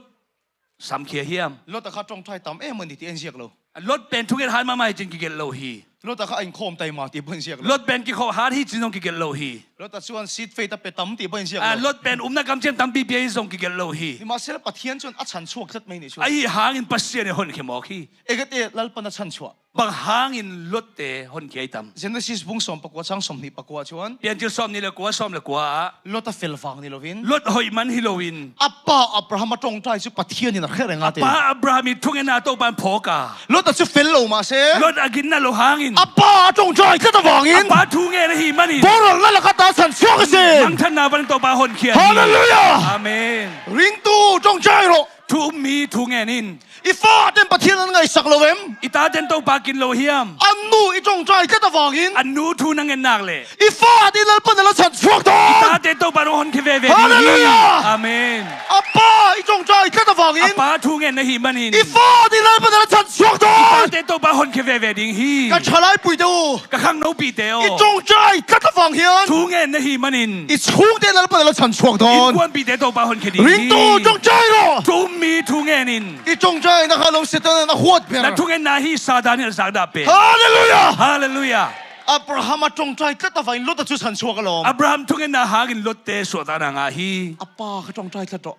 samkhia hiam? Lot a kha ṭawngṭai tam em a ni tih a inziak lo. Lot pen thunget hat mahmah hi cin kigelh lo hi. Lot a kha a inkhawm tai mah tih pawh inziak lo. Lot pen kikhawh hat hi cin zong kigelh lo hi. Lot a chuan seed faith a pe tam tih pawh inziak lo. A, Lot pen umna kamciam tampi pia hi zong kigelh lo hi. Nimahsela Pathian chuan a chhanchhuak tlat mai ni chu. Ahi hangin Pasian in honkhia mawk hi. Engati Lalpan a chhanchhuak? Bang hangin Lotte honkhia i tam? Genesis bung sawm pakua chang sawmhnih pakua chuan, Piancil sawmhnih le kua, sawm le kua ah, Lot a fel vang ni loin, Lot hoih man hi loin, a pa Abraham a ṭawngṭai chu Pathian in a hre reng a ti. Pa Abraham i thungetna Topan phawk a. Lot a chu fel lo mah se, Lot a ginna lo hangin, a pa a ṭawngṭai tlat avangin, a pa thu ngen ahi manin, boralna laka ta chhanchhuak a si. Mangthanna panin Topa honkhia hi. Hallelujah! Amen. Ringtu, ṭawngṭai rawh. Thu um mi thu ngen in. I faten Pathian an ngaihsak lo em? I taten Topa kin lo hiam? A nu i ṭawngṭai tlat avangin, a nu thu na ngen nak leh, i fatin Lalpan a la chhanchhuak dawn. I tate Topa hong honkhia veve ding hi. Hallelujah! Amen. A pa i ṭawngṭai tlat avangin, a pa thu ngen na hi manin, i fatin Lalpan a la chhanchhuak dawn. I tate Topa honkhia veve ding hi. Ka ṭhalaipui te u, ka khangno pihte aw, i ṭawngṭai tlat avang hian, thu ngen na hi manin, i chhungte Lalpan a la chhanchhuak dawn. Inkuanpihte Topa honkhia ding hi. Ringtu, ṭawngṭai rawh. Thu um mi thu ngen in. I ṭawngṭaina kha lo Setanan a huat ber. Na thungetna hi Satan in a zakdah pen. Hallelujah! Hallelujah! Abraham a ṭawngṭai tlat avangin Lot a chu chhanchhuak alawm. Abraham thungetna hangin Lotte suahtakna ngah hi. A pa kha ṭawngṭai tlat rawh.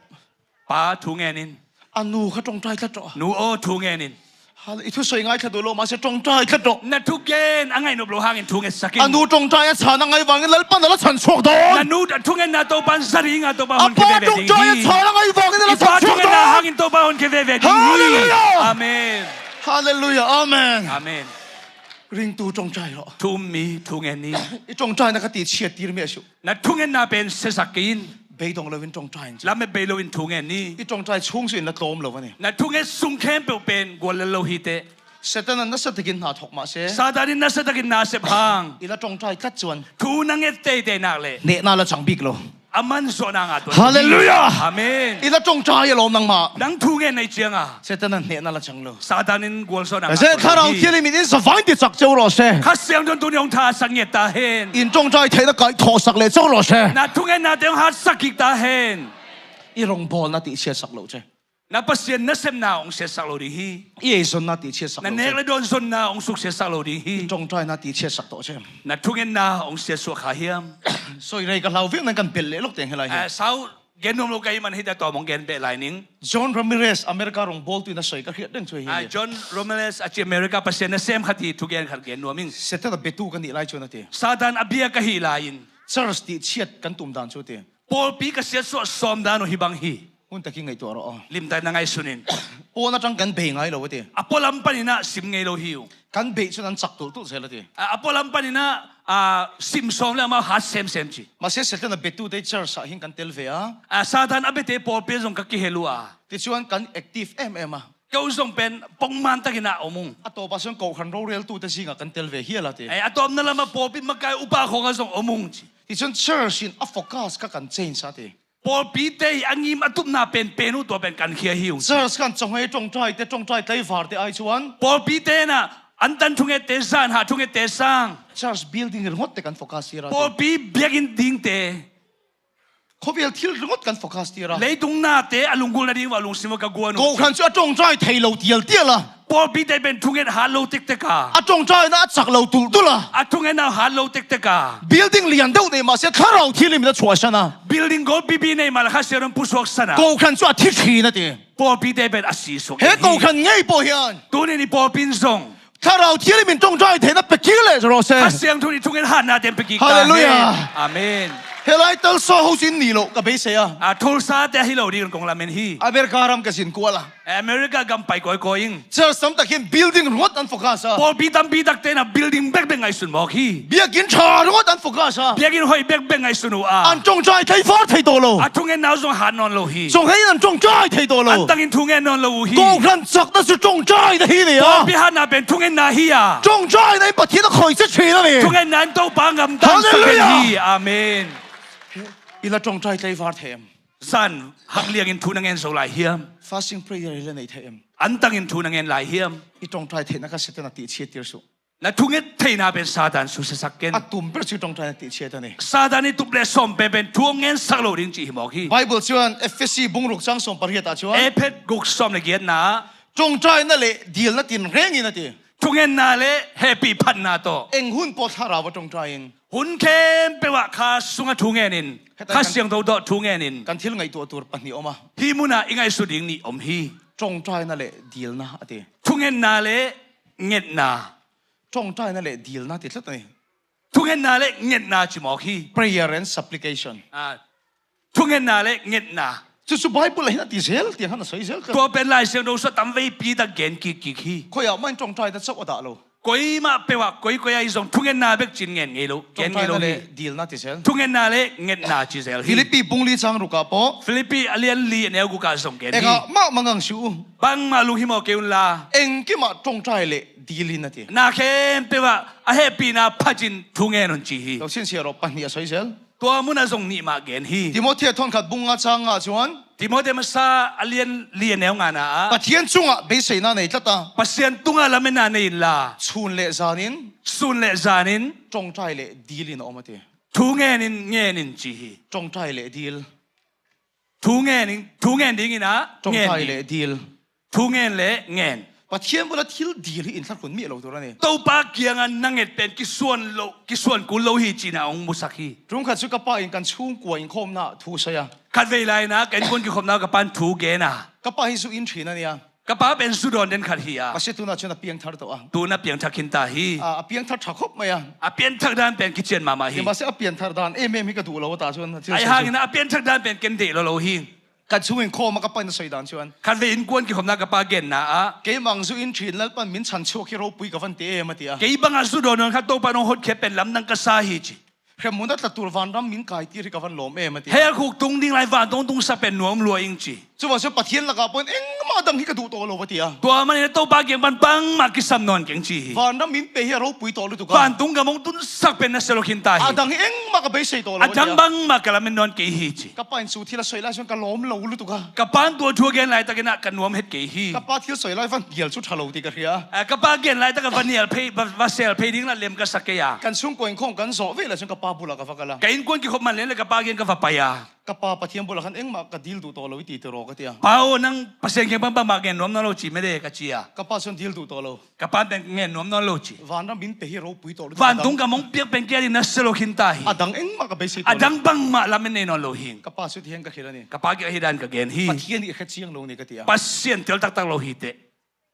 Pa thu ngen in. A nu kha ṭawngṭai tlat rawh. Nu aw, thu ngen in. Hal-, i thusawi ngaithla duh lo mah se, ṭawngṭai tlat rawh. Na thugen a ngaihnop lo hangin thu ngetsak in. A nu ṭawngṭai a chhan a ngai vangin Lalpan a la chhanchhuak dawn. Na nu a thungetna Topan za ding a, Topa honkhia veve ding hi. A pa ṭawngṭai a chhan a ngai vangin a la chhanchhuak dawn. I pa thungetna hangin Topa honkhia veve ding hi. Hallelujah! Amen. Hallelujah! Amen. Amen. Ringtu, ṭawngṭai rawh. Thu um mi thu ngen ni. I ṭawngṭaina ka tihchhiat tir miah suh. Na thungetna pen siasak kei in. Beidawng loin ṭawngṭai in. Lamet bei loin thu ngen ni. I ṭawngṭai chhung suh in la tlawm lo a ni. Na thunget sung khempeuh pen guallel lo hi teh. Setanan nasa takin hna thawk mah se, Satan in nasa takin na sep hang, i la ṭawngṭai tlat chuan, thu na nget teitei nak leh, hnehna la chang bik lo. A man zawhna ngah tuan. Hallelujah! Amen. I la ṭawngṭai alawm nangmah. Nang thu ngen na hih cianga Setanan hnehna la chang lo. Satan in gualzawhna ngah tuan. Thlarau Thianghlimin in zavaiin ti chak cheu rawh se. Kha Siangtho in tuni hong thasak ngiat ta hen. In ṭawngṭai theihna kaihthawhsak leh chauh rawh se. Na thungetnate hong hatsak kik ta hen. I rawngbawlna tihchhiatsak lo che. Na Pasian nasepna hong siatsak lo ding hi. I eizawnna tihchhiatsak lo che. Na nek le dawn zawnna hong suksiatsak lo ding hi. I ṭawngṭaina tihchhiatsak tawh che. Na thungetna hong siatsuak kha hiam? Sawi rei ka hlau viau nan kan pelh leh lawk teng helai hi. Ah, sau gen nuam lo ka hih man hi ta tawm hong gen beh lai ning. John Ramirez, America rawngbawltu in a sawi ka hriat reng chu hi. Ah, John Ramirez a chi America Pasian nasem khat hi thugen khat gen nuam ing. Setanan a betu ka nih lai chuan a ti. Satan a bia ka hih laiin. Church tihchhiat kan tum dan chu a ti. Pawlpi ka siatsuah sawm dan uh hi bang hi. Hun takin ngaihtuah rawh aw. Limtakin na ngaihsun in. Pawn aṭang kan bei ngai lo a ti. A pualam panin ah sim ngei lo hi uh. Kan beih chuan an chak tulh tulh zel a ti. A, a pualam panin ah, a, sim sawm le amah hat semsem chi. Mahse, Setanan a betute church ah hian kan tel ve a. A, Satan a bete pawlpi zong ka kihel uh a. Tichuan kan active em em a. Keu zong pen pawngman takin a awm ung. A tawpah sawn kohhran roreltute zingah kan tel ve hial a ti. Eh, a tawpna lamah pawlpi makai upa khawngah zong awm ung chi. Tichuan church in a focus kha kan change a ti. Pawlpite hi a ngim a tupna penpen uh tua pen kan khia hi ung. Church khan chawnghei ṭawngṭaite, ṭawngṭai tleivarte ai chuan. Pawlpite in a an tan thungette, zan hah thungette sang. Church building ringawtte kan focus tir a ti. Pawlpi biakinn dingte. Khawvel thil ringawt kan focus tir a. Leitung nate a lunggulhna ding uah lungsim uah ka guan uh. Kohhran chu a ṭawngṭai thei lo tial tial a. Pawlpite pen thunget hat lo tek tek a. A ṭawngṭaina a chak lo tulh tulh a. A thungetna hat lo tek tek a. Building lian deuh nei mah se, Thlarau Thianghlimin a chhuahsan a. Building gold pipi nei mah la Kha Siangtho in pusuaksan a. Kohhran chu a thi ṭhin a ti. Pawlpite pen a si suak hi. He kohhran ngei pawh hian. Tunin i pawlpi in zong. Thlarau Thianghlimin ṭawngṭai theihna pe kik leh rawh se. Kha Siangtho in i thunget hatna te pe kik ta hen. Hallelujah. Amen. Helai Tulsa ho chu in ni loh ka beisei a. A, Tulsa te hi lo ding kong lamen hi. America ram ka zin kual a. America gam pai kawi kawi ing. Church tam tak hian building ringawt an focus a. Pawlpi tampi tak te in a building bek bek ngaihsun mawk hi. Biakinn ṭha ringawt an focus a. Biakinn hoih bek bek ngaihsun uh a. An ṭawngṭai tleivart thei tawh lo. A thungetna uh zong hat nawn lo hi. Chawnghei in an ṭawngṭai thei tawh lo. An tangin thungen nawn lo uh hi. Kohhran chakna chu ṭawngṭaina hi ni a. Pawlpi hatna pen thungetna hi a. Ṭawngṭaina in Pathian a khawih che ṭhin a ni. Thungetna in Topa ngam dan sak hi. Hallelujah. Amen. I la ṭawngṭai tleivart thei em? Zan hak liangin thu na ngen zo lai hiam? Fasting prayer hi le nei thei em? Antangin thu na ngen lai hiam? I ṭawngṭai theihna kha Satan a tihchiat tir suh. Na thunget theihna pen Satan susiasak ken. A tum ber cu ṭawngṭaina tihchiat a ni. Satan i tup le sawm penpen thu hong ngensak lo ding cih hi mawk hi. Bible chuan Efesi bung ruk chang sawm pariat ah chuan, Efet guk sawm le giatna ah, ṭawngṭaina le dilna tin rengin a ti. Thungetna le hehpih phatna tawh. Eng hun pawh thlarau a ṭawngṭai in. Hun khempeuh ah Kha sunga thu ngenin, heta Kha kan, Siangtho tawh thu ngenin. Kan thil ngaihtuah tur pahnih a awm a. Hi munah i ngaihsut ding nih a awm hi. Ṭawngṭaina le dilna a ti. Thungetna le ngetna. Ṭawngṭaina le dilna ti tlat a ni. Thungetna le ngetna ci mawk hi. Prayer and supplication. Ah, thungetna le ngetna. Chu chu Bible ah hin a ti zel, tiang khan a sawi zel tlat. Tua pen Lai Siangtho sungah tam veipi tak gen kik kik hi. Khawiah mah in ṭawngṭaina chauh a dah lo. Koi mah peuh ah, koi koi ah hi zong thungetna bek ci-in ngen ngei lo, gen ngei lo hi. Ṭawngṭaina le dilna ti zel. Thungetna le ngetna ci zel hi. Filipi bung li chang ruk ah pawh. Filipi a lian li a neu guk ah zong gen hi. Engah mah mangang si u. Bangmah lunghimawh kei unla. Engkim ah ṭawngṭai le dilin a ti. Na khempeuh ah a hehpihna phatin thu ngen un ci hi. Lo sinsiah rawh, pahnih a sawi zel. Tua munah zong nih mah gen hi. Timothea thawnkhat bung nga chang nga chuan. Timothea masa a lian li a neu ngana ah. Pathian chungah beiseina nei tlat a. Pasian tungah lametna nei inla. Chhun leh zanin. Sun leh zanin. Ṭawngṭai leh dilin a awm a ti. Thu ngenin, ngenin ci hi. Ṭawngṭai leh dil. Thu ngenin, thu ngen dingin ah, ngen ding. Ṭawngṭai leh dil. Thu ngen le ngen. Pathian bula thil dil hi inthlar hun miah lo tur a ni. Topa kiangah na nget pen kisuan lo, kisuan kul lo hi cihna hong musak hi. Ṭum khat chu ka pa in kan chhungkua inkhawmna thu sawi a. Khatvei lai-in ah ka innkuan kikhopna ka pa'n thu gen a. Ka pa hi zu in ṭhin a nia. Ka pa pen zu dawn den khat hi a. Mahse, tunah chuan a piangthar tawh a. Tun a piangthar khin ta hi. A, a piangthar ṭha khawp mai a. A pianthar dan pen kician mahmah hi. Mahse, a pianthar dan em em hi ka duh lo a ta chuan. Ahi hangin a pianthar dan pen ken deih lo lo hi. Kan chhung inkhawm a ka pa'n a sawi dan chuan. Khatvei innkuan kikhopna ka pa genna ah. Keimah zu in ṭhin Lalpan min chhan chhuak hi ropui ka van ti em a ti a. Kei bangah zu dawn dawn kha Topa'n hong hotkhiat pen lamdang ka sa hi ci. Hremhmun a tla tur vanram min kaitir hi ka van lawm em a ti. Hei a khuk tung ding lai vantung tungsak pen nuam lua ing ci. Chuvang chuan Pathian lakah pawhin engmah dang hi ka duh tawh lo a ti a. Tua manin Topa kiang pan bangmah kisam nawn keng ci hi. Vanram min pe hi a ropui tawh lutuk a. Vantung gam hong tunsak pen nasia lo khin ta hi. A dang hi engmah ka beisei tawh lo a ti a. A dang bangmah ka lamen nawn kei hi ci. Ka pa'n chu thil a sawi lai chuan ka lawm lo lutuk a. Ka pa'n tua thu a gen laitakin ah ka nuam het kei hi. Ka pa thil sawi lai van hnial chu ṭha lo tih ka hria. A, ka pa gen laitak a va hnial phei, va, va sel phei ding la lem ka sa kei a. Kan chhungkua inkhawm kan zawh vei lai chuan ka pa bulah ka va kal a. Ka innkuan kikhop man lem le ka pa kiang ka va pai a. Ka pa, Pathian bulah khan engmah ka dil duh tawh lo i ti tiraw ka ti a. Pa aw, nang Pasian kiang pan bangmah ngen nuam nawn lo ci mede ka ci a. Ka pa chuan dil duh tawh lo. Ka pa'n pen ngen nuam nawn lo ci. Vanram min pe hi ropui tawh lo. Vantung gam hong piak pen kei a ding nasia lo khin ta hi. A dang engmah ka beisei tawh lo. A dang bangmah lamen nei nawn lo hi. Ka pa chu ti hian ka khil a ni. Ka pa kiang hi dan ka gen hi. Pathian hi hre chiang lo ni ka ti a. Pasian tel taktak lo hi teh.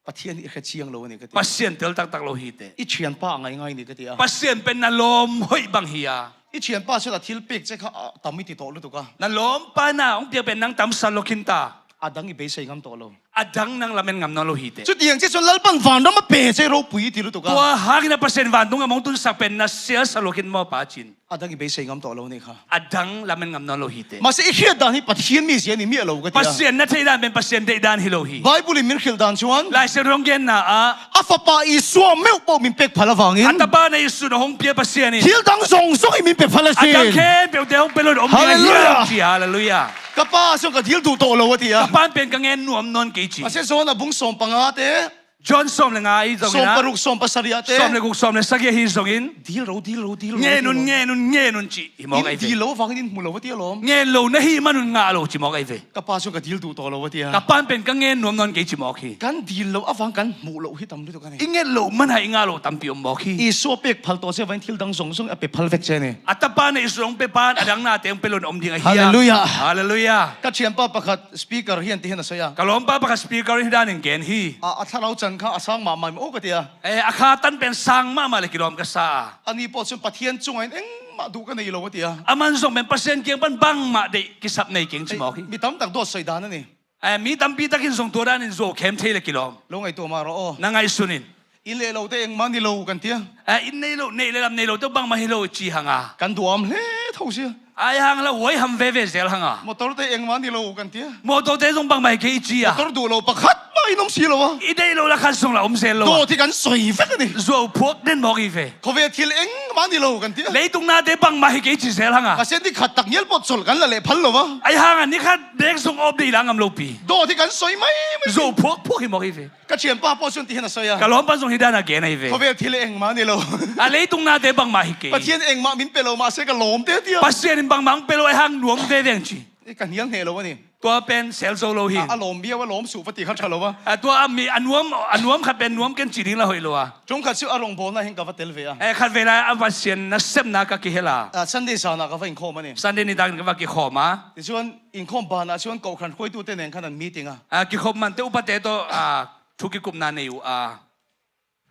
Pathian hi hre chiang lo ni ka ti a. Pasian tel taktak lo hi teh. I ṭhianpa a ngaingai ni ka ti a. Pasian pen na lawm hoih bang hi a. I ṭhianpa chuan a thil pek che kha a tam i ti tawh lutuk a. Na lawmpa na hong piak pen nang tam san lo khin ta. A dang i beisei ngam tawh lo. A dang nang lamen ngam nawn lo hi teh. Chutiang chiah chuan Lalpan vanram a pe che ropui i ti lutuk a. Tua hangin a Pasian vantung gam hong tunsak pen nasia sa lo khin maw pa cin. A dang i beisei ngam tawh lo ni kha. A dang lamen ngam nawn lo hi teh. Mahse, i hriat dan hi Pathian mizia ni miah lo ka ti a. Pasian na theih dan pen Pasian deih dan hi lo hi. Bible in min hrilh dan chuan. Lai Siangtho hong genna ah. A fapa Isua meuh pawh min pek phal avangin. A tapa na Isu na hong pia Pasian in. Thil dang zawng zawng hi min pe phal asin. A dang khempeuh te hong pe lo in awm ding a hiam ci. Hallelujah. Ka pa chuan ka dil duh tawh lo a ti a. Ka pa'n pen ka ngen nuam nawn kei ci. Mahse, Johana bung sawm panga te. John sawm le nga ahi zongin ah. Sawm paruk, sawm pasarih ah te. Sawm le guk, sawm le sagih ahi zongin. Dil ro, dil ro, dil ro, dil ro. Ngen un, ngen un, ngen un ci hi mawk ahi ve. In dil lo vangin in hmu lo a ti alawm. Ngen lo na hih man un ngah lo ci mawk ahi ve. Ka pa chuan ka dil duh tawh lo a ti a. Ka pa'n pen ka ngen nuam nawn kei ci mawk hi. Kan dil lo avang kan hmuh loh hi tam lutuk a ni. I nget loh man ah i ngah loh tampi awm mawk hi. Isua pek phal tawh che vangin thil dang zawng zawng a pe phal vek che a ni. A tapa na Isu hong pe pan a dang nate hong pe lo in awm ding a hiam? Hallelujah. Hallelujah. Ka ṭhianpa pakhat speaker hian ti hian a sawi a. Ka lawmpa pakhat speaker hi danin gen hi. A, a thlarau chan kha a sang mahmah maw ka ti a. Eh, a kha tan pen sang mahmah le kilawm ka sa a. Ani pawh chuan Pathian chungah hian engmah duh ka nei lo a ti a. Aman zawng pen Pasian kiang pan bangmah deih kisap nei keng ci mawk hi. Mi tam tak dawt sawi dan a ni. Eh, mi tampi takin zawng tua danin zuau khem thei le kilawm. Lo ngaihtuah mah rawh aw. Na ngaihsun in. In leh lo te engmah ni lo kan ti a. Eh, in nei lo, neih le lam nei lo te bangmah hi lo ci hang a. Kan duam hle tho sia. Ahi hang la huai ham veve zel hang a. Motor te engmah ni lo kan ti a. Motor te zawng bangmah hi kei ci a. Motor duh lo pakhat mah Ei, nom si lo a. I deih loh la khat zong la om zel lo a. Dawt hi kan soi vek a ni. Zuau phuak den mawk hi ve. Khawvel thil engmah ni lo kan ti a. Leitung nate bangmah hi kei ci zel hang a. Pasian ding khat tak ngial pawh colh kan la leh phal lo a. Ahi hang a ni khat bek zong awp deih la ngam lo pi. Dawt hi kan soi maimai. Zuau phuak phuak hi mawk hi ve. Ka thiampa pawh cun ti hi na soi a. Ka lawmpa zong hi dan a gen ahi ve. Khawvel thil engmah ni lo. A, leitung nate bangmah hi kei. Pasian engmah min pe lo mah se ka lawmte ti a. Pasian in bangmah hong pe lo ahi hang nuam veve ang ci. Ei, ka nial hneh lo a ni. Tua pen sel zo lo hi. A, a lawm bia, a lawm suh va ti kha ṭha lo a. A, tua a mi, a nuam, a nuam khat pen nuam ken ci ding la hoih lo a. Ṭum khat cu a rongbawlna hi in ka va tel ve a. Eh, khat vei lai a Pasian nasepna ka kihel a. A, Sunday zan ah ka va inkhawm a ni. Sunday nitak in ka va kikhawm a. Tichuan inkhawm ban ah chuan kohhran hruaitute nen khan an meeting a. A, kikhop mante upate tawh, a, thu kikupna nei uh a.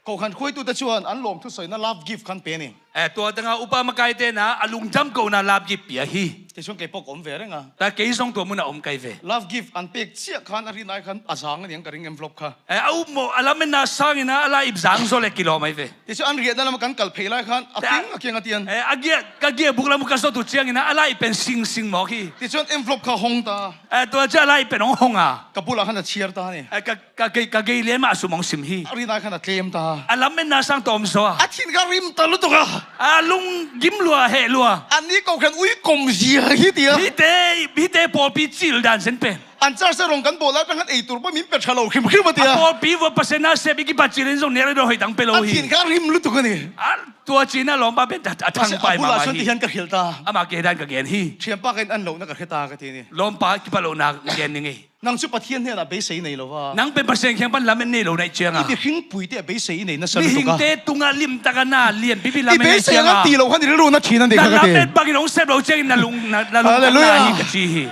Kohhran hruaitute chuan an lawm thusawina love gift khan pe ni. Eh, tua tanga upa makaite na a lungdam kohna love gift pia hi. Tichuan kei pawh ka awm ve reng a. Ta kei zong tua mun a awm kai ve. Love gift an pek chiah khan a rin ai khan a zang a niang ka ring envelope kha. Eh, a upmawh a lametna sangin a la ip zang zaw le kilawm ai ve. Tichuan an riahna lam kan kal phei lai khan a ting a kiang a tian. Eh, a giah, ka giah buk lam uh ka zawt uh ciangin a la ip pen sing sing mawk hi. Tichuan envelope kha hawng ta. Eh, tua ciah a la ip pen hawng hawng a. Ka bulah khan a chhiar ta ni. Eh, ka Ka gei, ka gei lian mah a sum hong sim hi. A rin ai khan a tlem ta. A lametna sang tawm zaw a. A thin kha rim ta lutuk a. A lung gim lua, heh lua. An ni kohhran ui kom zia hi tia. Hite, hite pawlpi cil dan zen pen. An church a rong kan bawh lai peng khan ei tur pawh min pe ṭha lo hrim hrim a tia. A pawlpi vua Pasian nasep i kipat cil in zong nek le dawn hoih dang pe lo hi. A thin kha rim lutuk a ni. A tua cina lawmpa pen a, a thangpai mahmah hi. Hian ka hrilh ta. Amah kei dan ka gen hi. Thiampa kha in an lohna ka hre ta ka ti ni. Lawmpa kipat lohna gen ni ngei. Nang cu Pathian hnenah beisei i nei lo a. Nang pen Pasian kiang pan lamet nei lo na hih cianga. I mihringpuite a beisei i nei nasa lutuk a. Mihingte tungah limtaka na lianpipi lamet nei cianga. I beisei a ngan ti lo khan i rilru na ṭhin a ni kha ka ti. Na lamet bangin hong sep lo ciangin na lung, na, na lungtang na hi ka ci hi.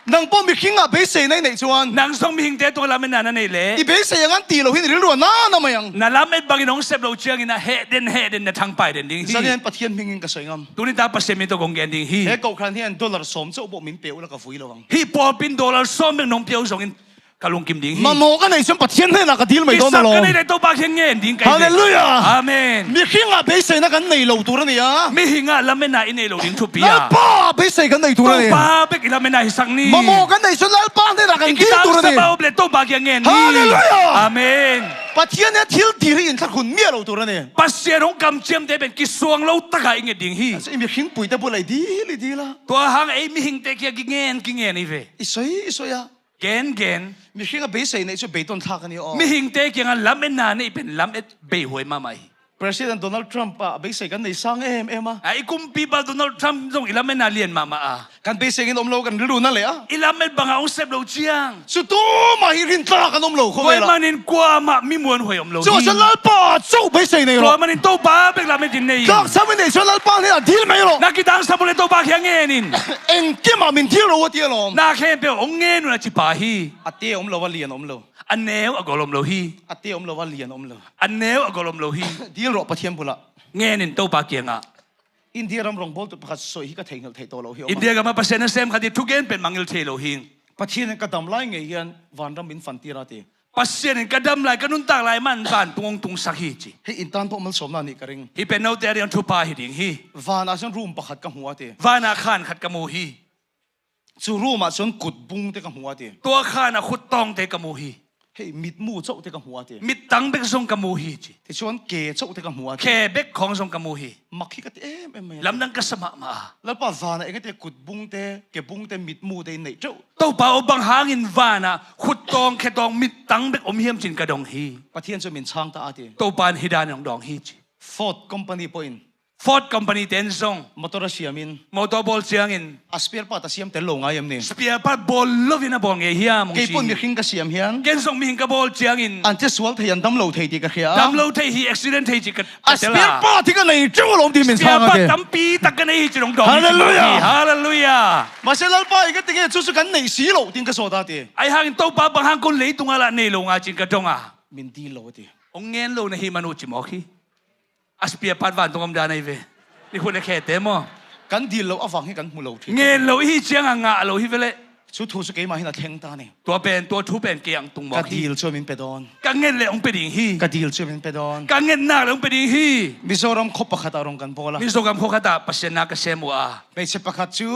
Nang pawh mihringah beiseina i neih chuan. Nang zong mihingte tungah lametna na neih leh. I beisei a ngan ti lo hi i rilru a na na mai ang. Na lamet bangin hong sep lo ciangin a heh den, heh den na thangpai den ding hi. Zanian Pathian hmingin ka sawi ngam. Tuni ta Pasian min tawh kong gen ding hi. He kohhran hian dollar sawm chauh pawh min pe ula ka vui lo ang. Hih pawlpin dollar sawm bek nong pia uh zongin ka lungkim ding hi. Mamawh ka neih chuan Pathian hnenah ka dil mai dawn alawm. Kisap ka neih leh Topa kiang ngen ding ka hi. Halleluia. Amen. Mihringah beiseina kan nei lo tur a ni a. Mihingah lametna i neih lo ding thupi a. Lalpa beisei kan nei tur a ni. Topa bek i lametna hisak ni. Mamawh kan neih chuan Lalpa hnenah kan dil tur a ni. I kidang sapa up leh Topa kiang ngen ni. Halleluia. Amen. Pathian nia thil dil hi inthlakhun miah lo tur a ni. Pasian hong kamciamte pen kisuang lo takah i nget ding hi. I mihringpuite bulah i dil, i dil a. Tua hang ei mihingte kia kingen, kingen i ve. I sawi, i sawi a. Gen, gen. Mihring a beisei neih chu beitawn thlak a ni aw. Mihingte kiangah lametna neih pen lamet beihuai mahmah hi. President Donald Trump a beisei kan nei sang em em a. A, i kumpipa Donald Trump zong i lametna lian mahmah a. Kan beisei in awm lo kan rilru na leh a. I lamet bangah hong sep lo ciang. Chu tuma hi rintlak kan awm lo khawvel a. Tua ahih manin kuamah mi muanhuai awm lo hi. Chu chuan Lalpa chauh beisei nei rawh. Tua ahih manin Topa bek lamet in nei in. Tlakchham i neih chuan Lalpa hnenah dil mai rawh. Na kidang sapa up leh Topa kiang ngen in. Engkimah min dil rawh a ti alawm. Na khempeuh hong ngen un a ci pa hi. A te awm lo a, lian awm lo. A neu a gol awm lo hi. A te awm lo a, lian awm lo. A neu a gol awm lo hi. Dil rawh Pathian bulah. Ngen in Topa kiangah. India ram rawngbawltu pakhat sawi hi ka theihnghilh theih tawh lo hi awm a. India gamah Pasian nasem khat hi thugen pen mangngilh thei lo hi. Pathian in ka dam lai ngei hian vanram min fantir a ti. Pasian in ka dam lai, ka nuntak lai man vantung hong tungsak hi ci. Hei in tan pawh malsawmna nih ka ring. Hih pen note a ding thupha hi ding hi. Vanah chuan room pakhat ka hmu a ti. Vanah khan khat ka mu hi. Chu room-ah chuan kutbungte ka hmu a ti. Tua khanah khuttawngte ka mu hi. Hei, mitmu chauhte ka hmu a ti. Mittang bek zong ka mu hi ci. Tichuan ke chauhte ka hmu a ti. Ke bek khawng zong ka mu hi. Mak hi ka ti em em mai a. Lamdang ka sa mahmah a. Lalpa, vanah engate kutbungte, kebungte, mitmute in neih teuh. Topa aw, bang hangin vanah khuttawng, khetawng, mittang bek awm hiam cin ka dong hi. Pathian chu min chhang ta a ti. Topa in hi dan hong dawng hi ci. Ford company pawhin Ford company ten zong motor a siamin, motor bawl ciangin, a spare part a siam tel lo ngai em ni? Spare part bawl loin a bawl ngei hiam hong ci. Kei pawn mihring ka siam hian, ken zong mihring ka bawl ciangin, an che sual thei, an dam lo thei tih ka hria a. Dam lo thei hi, accident thei cih ka, ka tel a. A spare part hi ka nei teuh alawm tih min chhang a ke. Spare part tampi tak ka nei hi cih hong dawng hi. Halleluia. Halleluia. Mahse Lalpa in ka ti nge chu chu kan neih si lo tiin ka sawt a ti. Ahi hangin Topa bang hang kon leitungah lah nei lo ngai cin ka dong a. Min dil lo a ti. Hong ngen lo na hi man uh ci mawk hi. A spare part vantung awm dan ahi ve. I khut le khete maw? Kan dil lo avang hi kan hmu lo ṭhin. Ngen lo i hi ciangah ngah lo hi veleh. Chu thu chu keimah hin a thleng ta ni. Tua pen, tua thu pen kei ang tung mawk hi. Ka dil chu min pe dawn. Ka nget leh hong pe ding hi. Ka dil chu min pe dawn. Ka nget nak leh hong pe ding hi. Mizoram khaw pakhatah rawng kan bawl a. Mizoram khaw khatah Pasian na ka sem uh a. Hmeichhe pakhat chu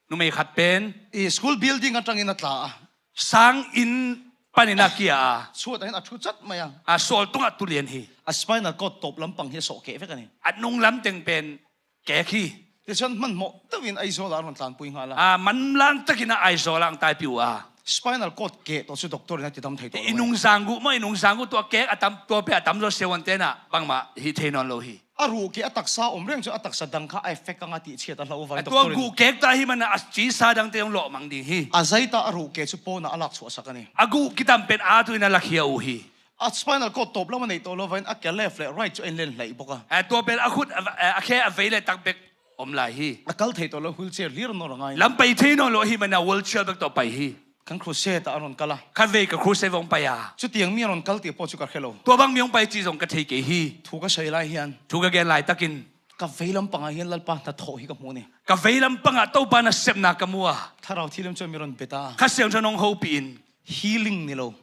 Numei khat pen i school building aṭangin a tla a. Sang in panin a kia a, suat ah hin a thu cat mai a, a sawl tungah tu lian hi. A spinal cord tawp lampang hi a sawh keh vek a ni. A nung lam teng pen kek hi. Tua ciang hmanhmawh deuhin Aizawl ah a run tlanpui ngal a, a manlang takin a Aizawl ah hong taipih uh a. Spinal cord keh tawh cu doctor in a tidam thei tawh lo. I nungzang guh maw, i nungzang guh tua kek a tam, tua pen a tamzaw siavuante in ah bangmah hih thei nawn lo hi. A ruh keh a taksa om reng cu a taksa dang kha a effect kang a tihciat a hlo uh a, tua doctor in guh kek ta hi man a cisa dangte hong lawhmang ding hi. A zaita a ruh keh cu pawn ah a lak suahsak a ni. A guh kitam pen a tu in a lakhia uh hi. A spinal cord tawp lam a neih tawh lo vain a keh left le right cu a in len hlaih bawk a. Eh, tua pen a khut, a, a khe a vei le tak bek om lai hi. A kal thei tawh lo, wheelchair hlir nawn lo a ngai. Lam pai thei nawn lo ahih manin a wheelchair bek tawh pai hi. Kan crusade ah a run kal a. Khatvei ka crusade hong pai a. Cutiang mi a run kal ti pawh cu ka hre lo. Tua bang mi hong pai cih zong ka thei kei hi. Thu ka sawi lai hian, thu ka gen laitakin, ka vei lampang ah hian Lalpa hnathawh hi ka hmu ni. Ka vei lampang ah Topa nasepna ka mu a. Thlarau Thianghlim chuan mi run be ta. Kha Siangtho in hong hopih in. Healing ni lo.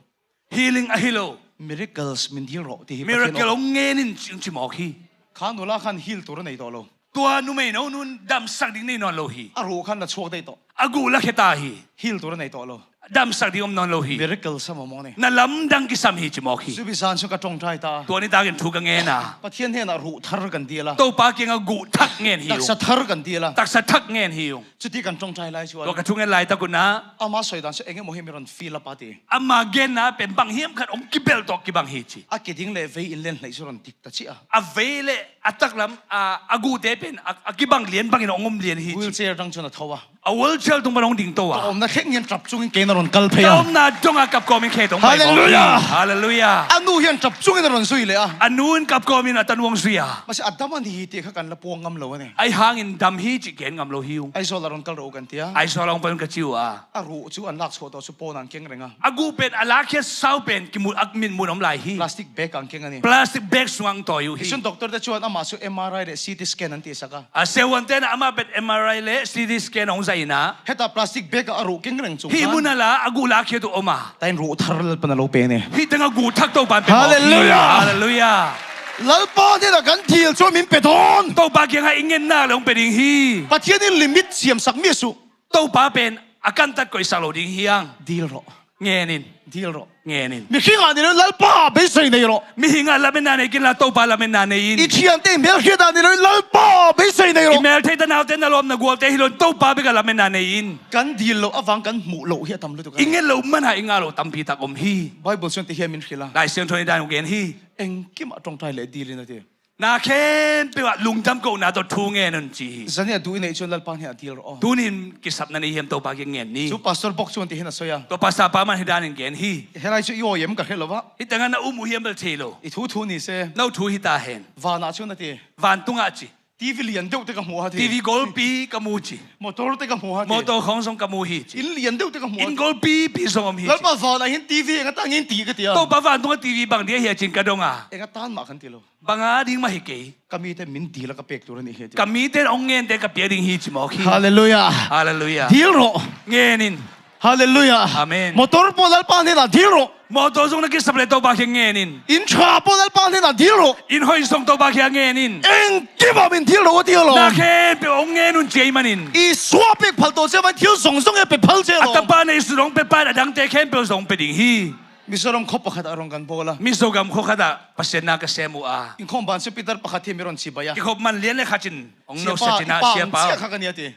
Healing a hi lo. Miracles min dil rawh ti hi. Miracle hong ngen in ci, ci mawk hi. Kha nula khan heal tur a nei tawh lo. Tua numei no nun damsak ding nei nawn lo hi. A ruh khan la chhuak daih tawh. A guh la khe ta hi. Heal tur a nei tawh lo. Damsak ding om nawn lo hi. Miracle sam a mawng ni. Na lamdang kisam hi ci mawk hi. Zubi zan chu ka ṭawngṭai ta. Tua nitakin thu ka ngen a. Pathian hnenah ruh thar kan dil a. Topa kiangah guh thak ngen hi ung. Taksa thar kan dil a. Taksa thak ngen hi ung. Chuti kan ṭawngṭai lai chuan, tua ka thu ngen laitak un ah, ama sawi dan chu eng emaw hi mi rawn feel a pa ti. Ama genna pen bang hiam khat hong kibel tawh kibang hi ci. A ke ding leh vei in len hlaih chu rawn dik ta chiah a. A vei leh a taklam, a, a guhte pen a, a kibang lian bangin hong awm lian hi ci. Wheelchair dang chuan a tho a. A wheelchair tung pan hong ding to a. Ka awmna thleng hian ṭap chungin kein a rawn kal phei a. Ka awmna dawngah kap kawmin khe tawh hong pai mawk hi. Hallelujah. Hallelujah. A nu hian ṭap chungin a rawn zui leh a. A nu in kap kawmin a tanu hong zui a. Mahse, a dam a ni hi tih kha kan la puang ngam lo a ni. Ahi hangin dam hi cih gen ngam lo hi ung. Aizawl a rawn kal rawh u kan ti a. Aizawl a hong pai un ka ci uh a. A ruh chu an lak chhuah tawh chu pawn an keng reng a. A guh pen a lakkhiat sau pen kimu, a mitmuh awm lai hi. Plastic bag an keng a ni. Plastic bag sungah an tawi uh hi. Tichuan doctor te chuan amah chu M R I leh C T scan an tihsak a. A siavuante in amah pen M R I leh C T scan hong zaih in a. Heta plastic bag ah a ruh keng reng chung khan, hih mun ah la a guh lakkhiat uh awm a. Tain ruh thar Lalpan a lo pe ni. Hih tengah guh thak Topan pe mawk hi. Hallelujah. Hallelujah. Lalpa hnenah kan dil chuan min pe dawn. Topa kiangah i ngenna leh hong pe ding hi. Pathianin limit siamsak miah suh. Topa pen a kantat koihsak lo ding hi ang. Dil rawh. Ngen in. Dil rawh. Ngen in. Mihringah ni lo, Lalpa beisei nei rawh. Mihringah lametna nei kei inla, Topa lametna nei in. I ṭhiante i hmelhriatah ni lo, Lalpa beisei nei rawh. I hmeltheihte, naute, na lawm na gualte hi lo, Topa bekah lametna nei in. Kan dil loh avang kan hmuh loh hi a tam lutuk a. I nget loh manah i ngah loh tampi tak om hi. Bible chuan ti hian min hrilh a. Lai Siangtho in dan hong gen hi. Engkimah ṭawngṭai leh dil in a ti. Na khempeuh ah lungdam kohna tawh thu ngen un ci hi. Zani a duh i neih chuan Lalpa hnenah dil rawh aw. Tunin kisapna nei hiam Topa kiang ngen ni. Chu pastor bawk chuan ti hian a sawi a. Tua pastor pa man hi danin gen hi. Helai chu i awi em ka hre lo va. Hih tengah na um uh hiam bel thei lo. I thu thu ni se. No thu hi ta hen. Vanah chuan a ti. Vantungah ci. T V lian deuh te ka hmu a ti. T V golpi ka mu ci. Motor te ka hmu a ti. Motor khawng zong ka mu hi ci. In lian deuh te ka hmu a ti. In golpi pi zong om hi ci. Lalpa, vanah hian T V eng atan nge in tih ka ti a. Topa, vantungah T V bang dia hi a cin ka dong a. Eng atan mah kan ti lo. Banga ding mah hi kei. Ka mite min dil a ka pek tur a nih hi a ti. Ka mite hong ngente ka piak ding hi ci mawk hi. Hallelujah. Hallelujah. Dil rawh. Ngen in. Hallelujah. Amen. Motor pawh Lalpa hnenah dil rawh. Motor zong na kisap leh Topa kiang ngen in. In ṭha pawh Lalpa hnenah dil rawh. In hoih zong Topa kiang ngen in. Engkimah min dil rawh a ti alawm. Na khempeuh hong ngen un ci ahih manin. Isua pek phal tawh che mai, thil zawng zawng e pe phal che alawm. A tapa neih sun hong pe pan a dangte khempeuh zong pe ding hi. Mizoram khaw pakhatah rawn kan bawl a. Mizogam khaw khatah Pasian na ka sem uh a. Inkhawm ban chu Peter pakhat hi mi rawn chibai a. Kikhop man lian leh khat in hong no sa cin a, Siapa, i pang chiah kha ka nia ti.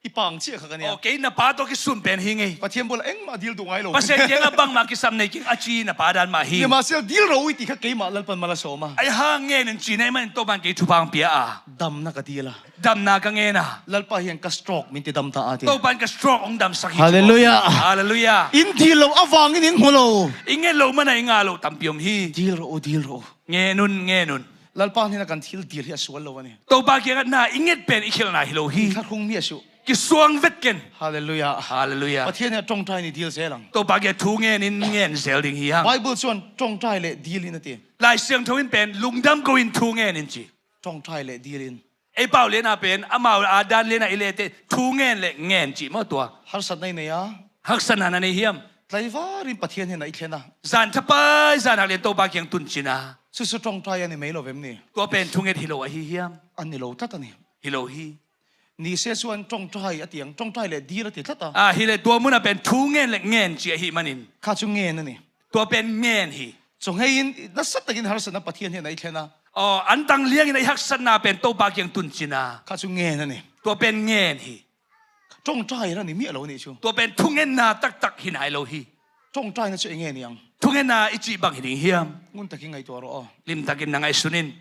I pang chiah kha ka nia. Aw, kei na pa tawh kisun pen hi ngei. Pathian bulah engmah dil duh ngai lo. Pasian kiangah bangmah kisam nei keng a ci na pa dan mah hi. Nimahsela dil rawh u i tih kha keimah Lalpan mal a sawm a. Ahi hang ngen in ci na hih manin Topan kei thupha hong pia a. Damna ka dil a. Damna ka ngen a. Lalpa hian ka stroke min ti dam ta a ti. Topan ka stroke hong damsak hi. Hallelujah. Hallelujah. In dil loh avangin in hmu lo. I nget loh manah i ngah loh tampi om hi. Dil rawh u, dil rawh u. Ngen un, ngen un. Lalpa hnenah kan thil dil hi a sual lo a ni. Topa kiangah na i nget pen i khelhna hi lo hi. I thlahrung miah suh. Kisuang vet ken. Hallelujah. Hallelujah. Pathian hnenah ṭawngṭai ni dil zel ang. Topa kiangah thu ngen in ngen zel ding hi hang. Bible chuan ṭawngṭai leh dil in a ti. Lai Siangtho in pen lungdam ko in thu ngen in ci. Ṭawngṭai leh dil in. Ei pau lianah pen amau a dan lianah i lete thu ngen leh ngen cih maw tua. Harsatna i nei a. Haksatna na nei hiam? Tlaivarin Pathian hnenah i thlen a. Zan thapai zan hak lian Topa kiang tun cin a. Chu chu ṭawngṭai a ni mai lo vem ni? Tua pen thunget hi lo ahi hiam? A ni lo tlat a ni. Hi lo hi. Ni se chuan ṭawngṭai a ti ang, ṭawngṭai leh dil a ti tlat a. A, hi leh tua munah pen thu ngen leh ngen cih ahih manin. Kha chu ngen a ni. Tua pen ngen hi. Chung hei in nasatakin harsatna Pathian hnenah i thlen a. Aw, an tang liangin a i haksatna pen Topa kiang tun cin a. Kha cu ngen a ni. Tua pen ngen hi. Ṭawngṭai a ni miah lo nih cu. Tua pen thungetna taktak hi nai lo hi. Ṭawngṭaina cu eng nge niang? Thungetna i cih bang hi ding hiam? Ngun takin ngaihtuah rawh aw. Limtakin na ngaihsun in.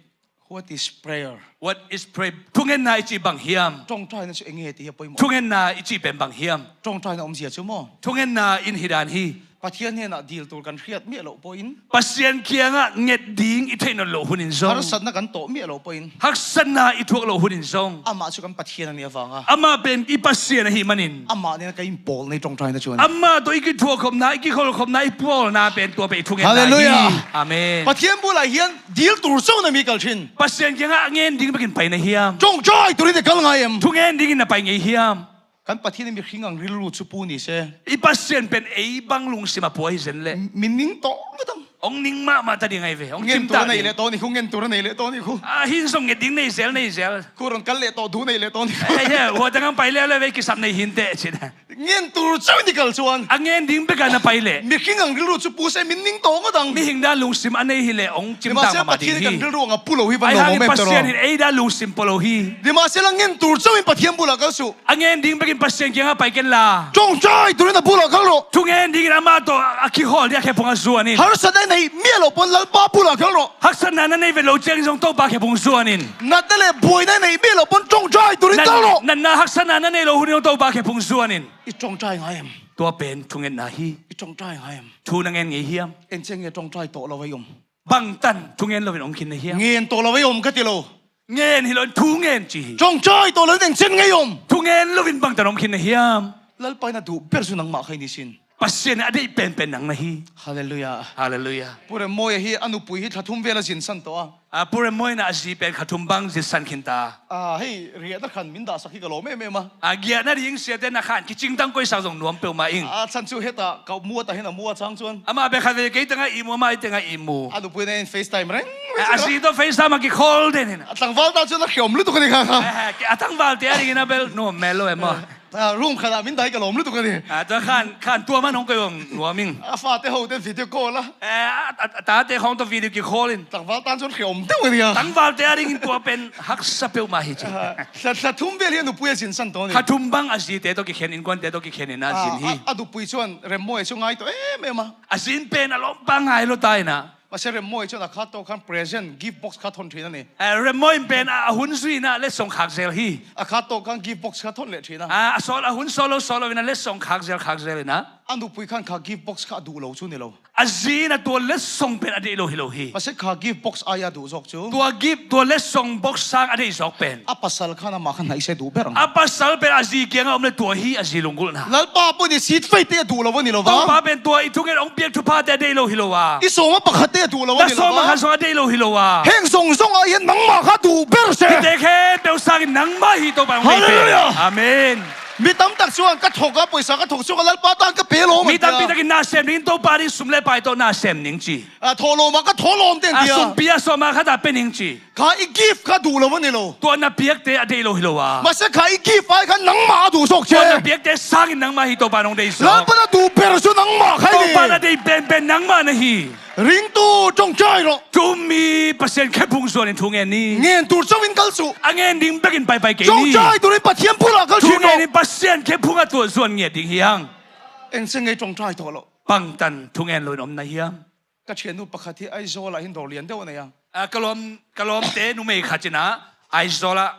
What is prayer? What is prayer? Thungetna i cih bang hiam? Ṭawngṭaina cu eng nge ti hi a poimawh. Thungetna i cih pen bang hiam? Ṭawngṭaina omzia cu maw? Thungetna in hi dan hi. Pathian hnenah dil tul kan hriat miah loh pawhin. Pasian kiangah nget ding i theih nawn loh hunin zong. Harsatna kan tawh miah loh pawhin. Haksatna i thuak loh hunin zong. Amah cu kan Pathian a nih avanga. Amah pen i Pasian ahih manin. Amah nih kan i pawlna i ṭawngṭaina cu a ni. Amah tawh i kithuahkhopna, i kikholhkhopna, i pawlna pen tua pen i thungetna hi. Halleluiah. Amen. Pathian bulah hian dil tul ceuh na mi kal ṭhin. Pasian kiangah a ngen ding bekin pai na hiam? Ṭawngṭai turin i kal ngai em? Thungen dingin na pai ngei hiam? Kan Pathian in mihring ang rilru cu pu ni se. I Pasian pen ei bang lungsim a pua hi zen leh. Min ning tawh ngat ang. Hong ning mahmah ta ding ahi ve. Hong cim ta ding. Ngen tur a nei leh tawh ni khu, ngen tur a nei leh tawh ni khu. A hin zong nget ding nei zel, nei zel. Khu ron kal leh tawh duh nei leh tawh ni khu. Hei, hei, hua tang ang pai leh leh ve kisam nei hin teh cin. Ngen tul ceuh ni kal cuan. A ngen ding bek a na pai leh. Mihring ang rilru cu pu se min ning tawh ngat ang. Mihing dan lungsim a nei hi leh hong cim ta mahmah ding hi. Pathian kan rilru ang a pu lo hi van lo. Ai hangin Pasian hin ei dan lungsim pua lo hi. Dima se la ngen tul ceuh in Pathian bulah kal suh. A ngen ding bekin Pasian kiangah pai ken la. Ṭawngṭai turin a bulah kal rawh. Thungen dingin amah tawh a kikhawl ding a khephung a zuan in. Harsatna i neih miah loh pawn Lalpa bulah kal rawh. Haksatna na nei vet loh ciangin zong Topa khephung zuan in. Natna le buaina i neih miah loh pawn ṭawngṭai turin kal rawh. Natna haksatna na nei loh hun in zong Topa khephung zuan in. I ṭawngṭai ngai em? Tua pen thungetna hi. I ṭawngṭai ngai em? Thu na ngen ngei hiam? Eng ciang nge ṭawngṭai tawh lo ei om? Bangtan thungen loin om khin na hiam? Ngen tawh lo ei om ka ti lo. Ngen hi loin thu ngen ci hi. Ṭawngṭai tawh loin eng ciang ngei om? Thungen loin bangtan om khin na hiam? Lalpa in a duh ber cu nangmah kha i ni sin. Pasian in a deih penpen nang na hi. Halleluiah. Halleluiah. Pu Rem Mawi hi a nupui hi thla thum vel a zinsan tawh a. A, Pu Rem Mawi in a zi pen kha thum bang zinsan khin ta. A, hei, riahna khan min dahsak hi ka lawm em em a. A, giahna ding siate na khan kicingtang koisak zong nuam peuhmah ing. A, chan cu heta ka muat ah hin a muat sang cuan. Amah bek khat ve kei tengah ihmu, amah i tengah ihmu. A nupui na in FaceTime reng. A, a zi tawh FaceTime a kikhawl den hin. A tangval ta cuan a hriawm lutuk a ni kha kha. A, a tangvalte a dingin a bel nuam mel lo em maw? A, room khat ah min dai ka lawm lutuk a ni. A, tua khan, khan tua man hong koi hong nuam ing. A fate hote video call a. A, a, a tate khawng tawh video kikhawl in. Tangval tan cuan hriawm deuh a ni a. Tangvalte a dingin tua pen haksa peuhmah hi ci. A, thla, thla thum vel hi a nupui a zinsan tawh ni. Kha thum bang a zite tawh kikhen, innkuante tawh kikhen in a zin hi. A, a nupui cuan Rem Mawi cu ngai tawh em em a. A zin pen a lawmpa ngai lo ta in a. Mahse Rem Mawi cuan a khat tawh khan present gift box khat hon ṭhin a ni. Eh, Rem Mawi in pen a, a hun zui in a letsong khak zel hi. A khat tawh khan gift box khat hon leh ṭhin a. A, a sawl, a hun sawl lo sawl lo in a letsong khak zel khak zel in a. A nupui khan kha gift box kha a duh lo cu ni lo. A zi in a tua letsong pen a deih lo hi lo hi. Mahse kha gift box ai a duh zawk cu. Tua gift, tua letsong box sang a deih zawk pen. A pasal khan amah khan hnaih se duh ber ang. A pasal pen a zi kiangah om le tua hi a zi lunggulhna. Lalpa pawh ni sit feite a duh lo a ni lo va. Topa pen tua i thungen hong piak thuphate a deih lo hi lo a. I sawma pakhatte a duh lo a ni lo va. Na sawma khat zong a deih lo hi lo a. Heng zong zong ah hian nangmah kha duh ber se. Hite khempeuh sangin nangmah hi Topa hong deih pen. Halleluiah. Amen. Mi tam tak chuan ka thawk a, pawisa ka thawk chuan ka Lalpa tan ka pe lawm an ti a. Mi tampi takin na sem dingin Topa ding sum le pai tawh na sem ning ci. A, thawhlawm ah ka thaw lawm te an ti a. A, sumpi a sawma khat ah pe ning ci. Kha i gift kha duh lo a ni lo. Tua na piakte a deih lo hi lo a. Mahse kha i gift ai kha nangmah a duh zawk che. Tua na piakte sangin nangmah hi Topa nong deih zawk. Lalpan a duh ber chu nangmah kha i ni. Topa na deih penpen nangmah na hi. Ringtu ṭawngṭai rawh. Tumi Pasian khephung zuanin thu ngen ni. Ngen tur chauhin kal suh. A ngen ding bekin paipai kei ni. Ṭawngṭai turin Pathian bulah kal ṭhin rawh. Thu ngenin Pasian khephung a tuah zuan ngiat ding hi hang. Eng che ngei ṭawngṭai tawh lo. Bangtan thu ngen loin om na hiam? Ka ṭhiannu pakhat hi Aizawl ah hin dawr lian deuh a nei a. A, ka lawm, ka lawmte numei khat in a Aizawl ah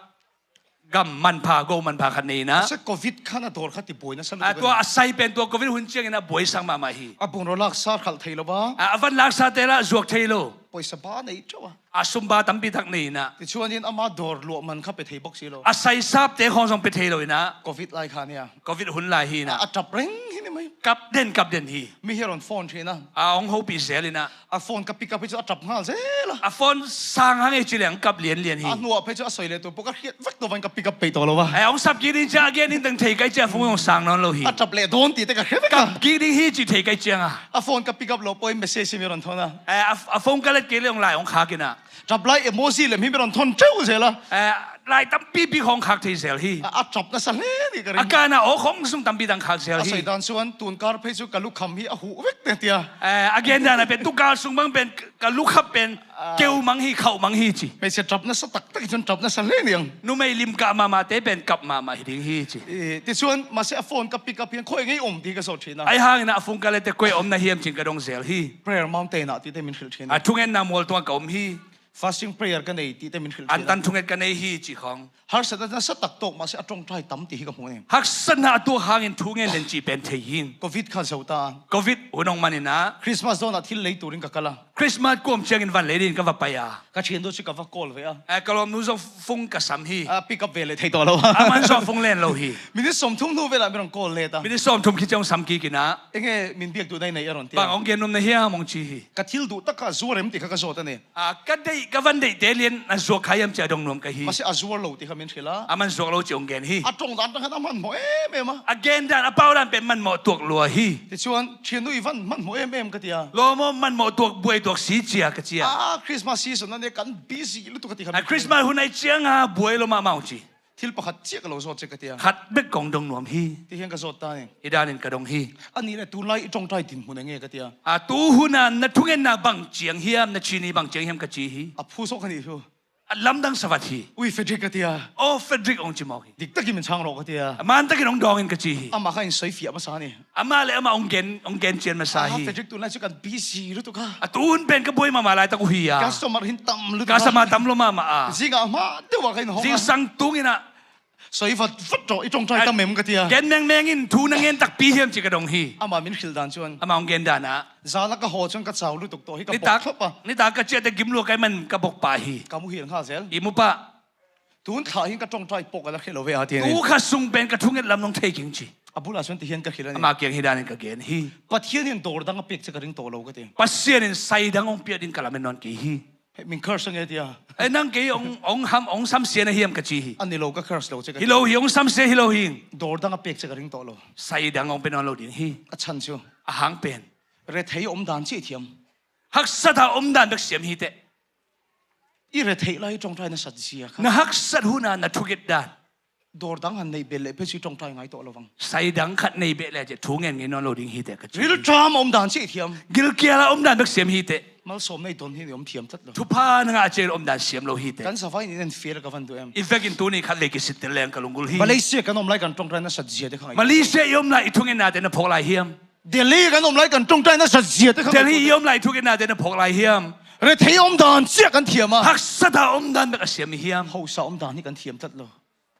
gam manpha, go manpha khat nei in a. Mahse Covid khan a dawr kha ti buaina sa lutuk a ni. A, tua a sai pen tua Covid hun ciangin a buaisak mahmah hi. A bungraw laksa khalh thei lo va. A, a van laksate lah zuak thei lo. Pawisa ba nei ṭeuh a. A sum ba tampi tak nei in a. Tichuanin ama dawr luah man kha pe thei bawk si lo. A saisapte khawng zong pe thei lo in a. Covid lai kha nia. Covid hun lai hi in a. A, a ṭap reng hi ni mai. Kap den, kap den hi. Mi hi a rawn phone ṭhin a. A hong hopih zel in a. A phone ka pick up hi chu a ṭap nghal zel a. A phone sang hang ei ci leng kap lian lian hi. A hnuah phei chu a sawi leh tur pawh ka hriat vek tawh vain ka pick up peih tawh lo va. Eh, hong sap kik ding ciang a gen in teng thei ka hih ciang a phone hong sang nawn lo hi. A ṭap leh dawn tih te ka hre vek a. Kap kik ding hi cih thei ka hih ciang a. A phone ka pick up loh pawhin message hi mi rawn thawn a. Eh, a, a phone ka let kik leh hong lai hong khak in a. Ṭap lai emoji lem hi mi rawn thawn ṭeuh zel a. Eh, lai tampi bik hong khak thei zel hi. A, a ṭap nasa hle ni ka ring. A kana awk hong sung tampi dang khak zel hi. A soi dan chuan tun kar phei chu ka lukham hi a huh vek te tia. Eh, a gen dan a pen tu kar sung bang pen ka lukhap pen keu mang hi, khauh mang hi ci. Hmeichhe ṭap nasa tak tak hi chuan ṭap nasa hle ni ang. Numei lim kah mahmah te pen kap mahmah hi ding hi ci. Eh, tichuan mahse a phone ka pick up hian khawi ngei awm tih ka zawt ṭhin a. Ai hangin a phone ka le te koi awm na hiam cin ka dawng zel hi. Prayer mountain ah tih te min hrilh ṭhin a. A thungetna mual tungah ka awm hi. Fasting prayer ka nei tih te min hrilh ṭhin a. An tan thunget ka nei hi ci khawng. Harsatna nasa tak tawk mahse a ṭawngṭai tam tih hi ka hmu a ni. Haksatna a tuak hangin thu ngen den cih pen thei hi. Covid kha zo ta. Covid hun awng manin a. Christmas dawnah thil lei turin ka kal a. Christmas kuam chiangin van lei din ka va pai a. Ka ṭhiannu chu ka va call ve a. Eh, ka lawmnu zawng phone ka sam hi. A pick up ve leh thei tawh lo. Aman zawng phone len lo hi. Minute sawmthum hnu velah min rawn call let a. Minute sawmthum khi chiang sam kik in a. Enge min biak duhna i nei a rawn ti a. Bang awng gen nuam na hiam awng chi hi. Ka thil duh taka zuar em tih kha ka zawt a ni. A, ka deih, ka van deih te lian a zuak kha hiam cia dawng nuam ka hi. Mahse a zuar lo tih kha min hrilh a. A man zuak lo ci awng gen hi. A ṭawng dan aṭang khan a hmanhmawh em em a. A gen dan, a pau dan pen manmawh tuak lua hi. Tichuan ṭhiannu i van hmanhmawh em em ka ti a. Lawm aw, manmawh tuak, buai tuak si cia ka ci a. A Christmas season a nia kan busy lutuk a ti kha min hrilh. A Christmas hun ai chiang a buai lo mahmah awng ci. Thil pakhat chiah ka lo zawt che ka ti a. Khat bek kong dawng nuam hi. Ti hian ka zawt ta ni. Hi danin ka dawng hi. A nih leh tunlai i ṭawngṭai dinhmun eng nge ka ti a. A tu huna na thungetna bang chiang hiam, na chini bang chiang hiam ka chi hi. A phu zawk a nih chu. A lamdang savat hi. Ui Frederick ka ti a. Aw Frederick awng ci mawk hi. Dik takin min chhang rawh ka ti a. A man takin awng dawngin ka chi hi. Amah kha in sawi fiah hmasa a ni. Amah leh amah awng gen, awng gen chian hmasa hi. Frederick tunlai chu kan busy lutuk a. A tu hun pen ka buai mahmah lai tak uh hi a. Customer hin tam lutuk a. Customer tam lo mahmah a. Zingah hma deuh ah ka in hawng a. Zingsang tungin a. Sawi vat vat rawh, i ṭawngṭai tam em ka ti a. Gen mengmeng in thu na ngen takpi hiam ci ka dawng hi. Amah min hrilh dan chuan. Amah awng gen dan a. Zala ka haw chuan ka chau lutuk tawh hi ka bawk thlap a. Nitak ka chiah te gim lua ka man ka bawk pah hi. Ka muhil nghal zel. I mu pah. Tun thlah hian ka ṭawngṭai pawh ka la hre lo ve a ti a ni. Tu kha sung pen ka thunget lam nung thei keng chi. A bulah chuan ti hian ka hrilh a ni. Amah kiang hi danin ka gen hi. Pathianin dawr dang a pek che ka ring tawh lo ka ti. Pasianin sai dang awng piah ding ka lamen nawn kei hi. Hei, min curse ange tia. Eh, nang kei awng, awng ham, awng samsia na hiam ka chi hi. A ni lo ka curse lo che ka ti. Hi lo hi, awng samsia hi lo hi. Dawr dang a pek che ka ring tawh lo. Sai dang awng pe nawn lo ding hi. A chhan chu. A hang pen. Rethei awm dan chiah thiam. Haksat a awm dan bek siam hi teh. I retheih lai ṭawngṭai nasat zia kha. Na haksat huna na thunget dan. Dawr dang han neih belh leh phe chu i ṭawngṭai ngai tawh lo vang. Sai dang khat neih belh leh thu ngen ngei nawn lo ding hi teh ka chi. Rilṭam awm dan chiah thiam. Gilkial a awm dan bek siam hi teh. Malsawmna i dawn hi ni awm thiam tlat lo. Thupha na ngah chiah awm dan siam lo hi teh. Kan zavaiin in enfial ka van duh em. I vekin tuni khat lei kisittel leng ka lunggulh hi. Malaysia kan awm lai kan ṭawngṭai nasat zia te kha ngai. Malaysia i awm lai i thungetna te na phawk lai hiam? Delhi kan awm lai kan ṭawngṭai nasat zia te kha. Delhi i awm lai thungetna te na phawk lai hiam? Rethei awm dan chiah kan thiam a. Haksat a awm dan bek a siam i hiam? Hausa awm dan hi kan thiam tlat lo.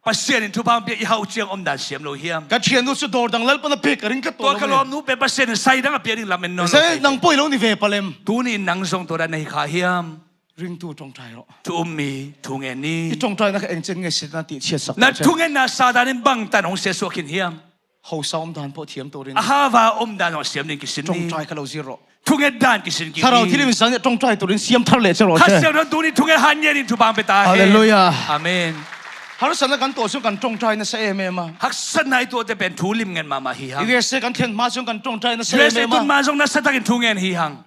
Pasian in thupha pia i hauh chiang awm dan siam lo hiam? Ka ṭhiannu chu dawr dang Lalpan a pek ka ring tlat tawh lo. Tua ka lawmnu pen Pasian in sai dang a pia ding lamen nawn lo. Nang pawh i lo ni ve palem. Tuni in nang zawng tua dan na hi kha hiam? Ringtu ṭawngṭai rawh. Thu um mi, thu ngen ni. I ṭawngṭaina kha engchen nge sitna tih chhiatsak. Na thungetna Satan in bangtan hong siatsuah khin hiam? Hausa awm dan pawh thiam turin. A hauva awm dan hong siam ding kisin ni. Ṭawngṭai kha lo zir rawh. Thunget dan kisin kik ni. Thlarau thil in zan ṭawngṭai turin siam thar leh che rawh che. Kha siam dan tuni thunget han nge ding thupha pia ta hi. Hallelujah. Amen. Harsatna kan tuah chuan kan ṭawngṭai nasa em em a. Haksatna i tuah te pen thu lim ngen mahmah hi hang. U S A kan thlen hma chuan kan ṭawngṭai nasa em em a. U S A tun hma zawng nasa takin thu ngen hi hang.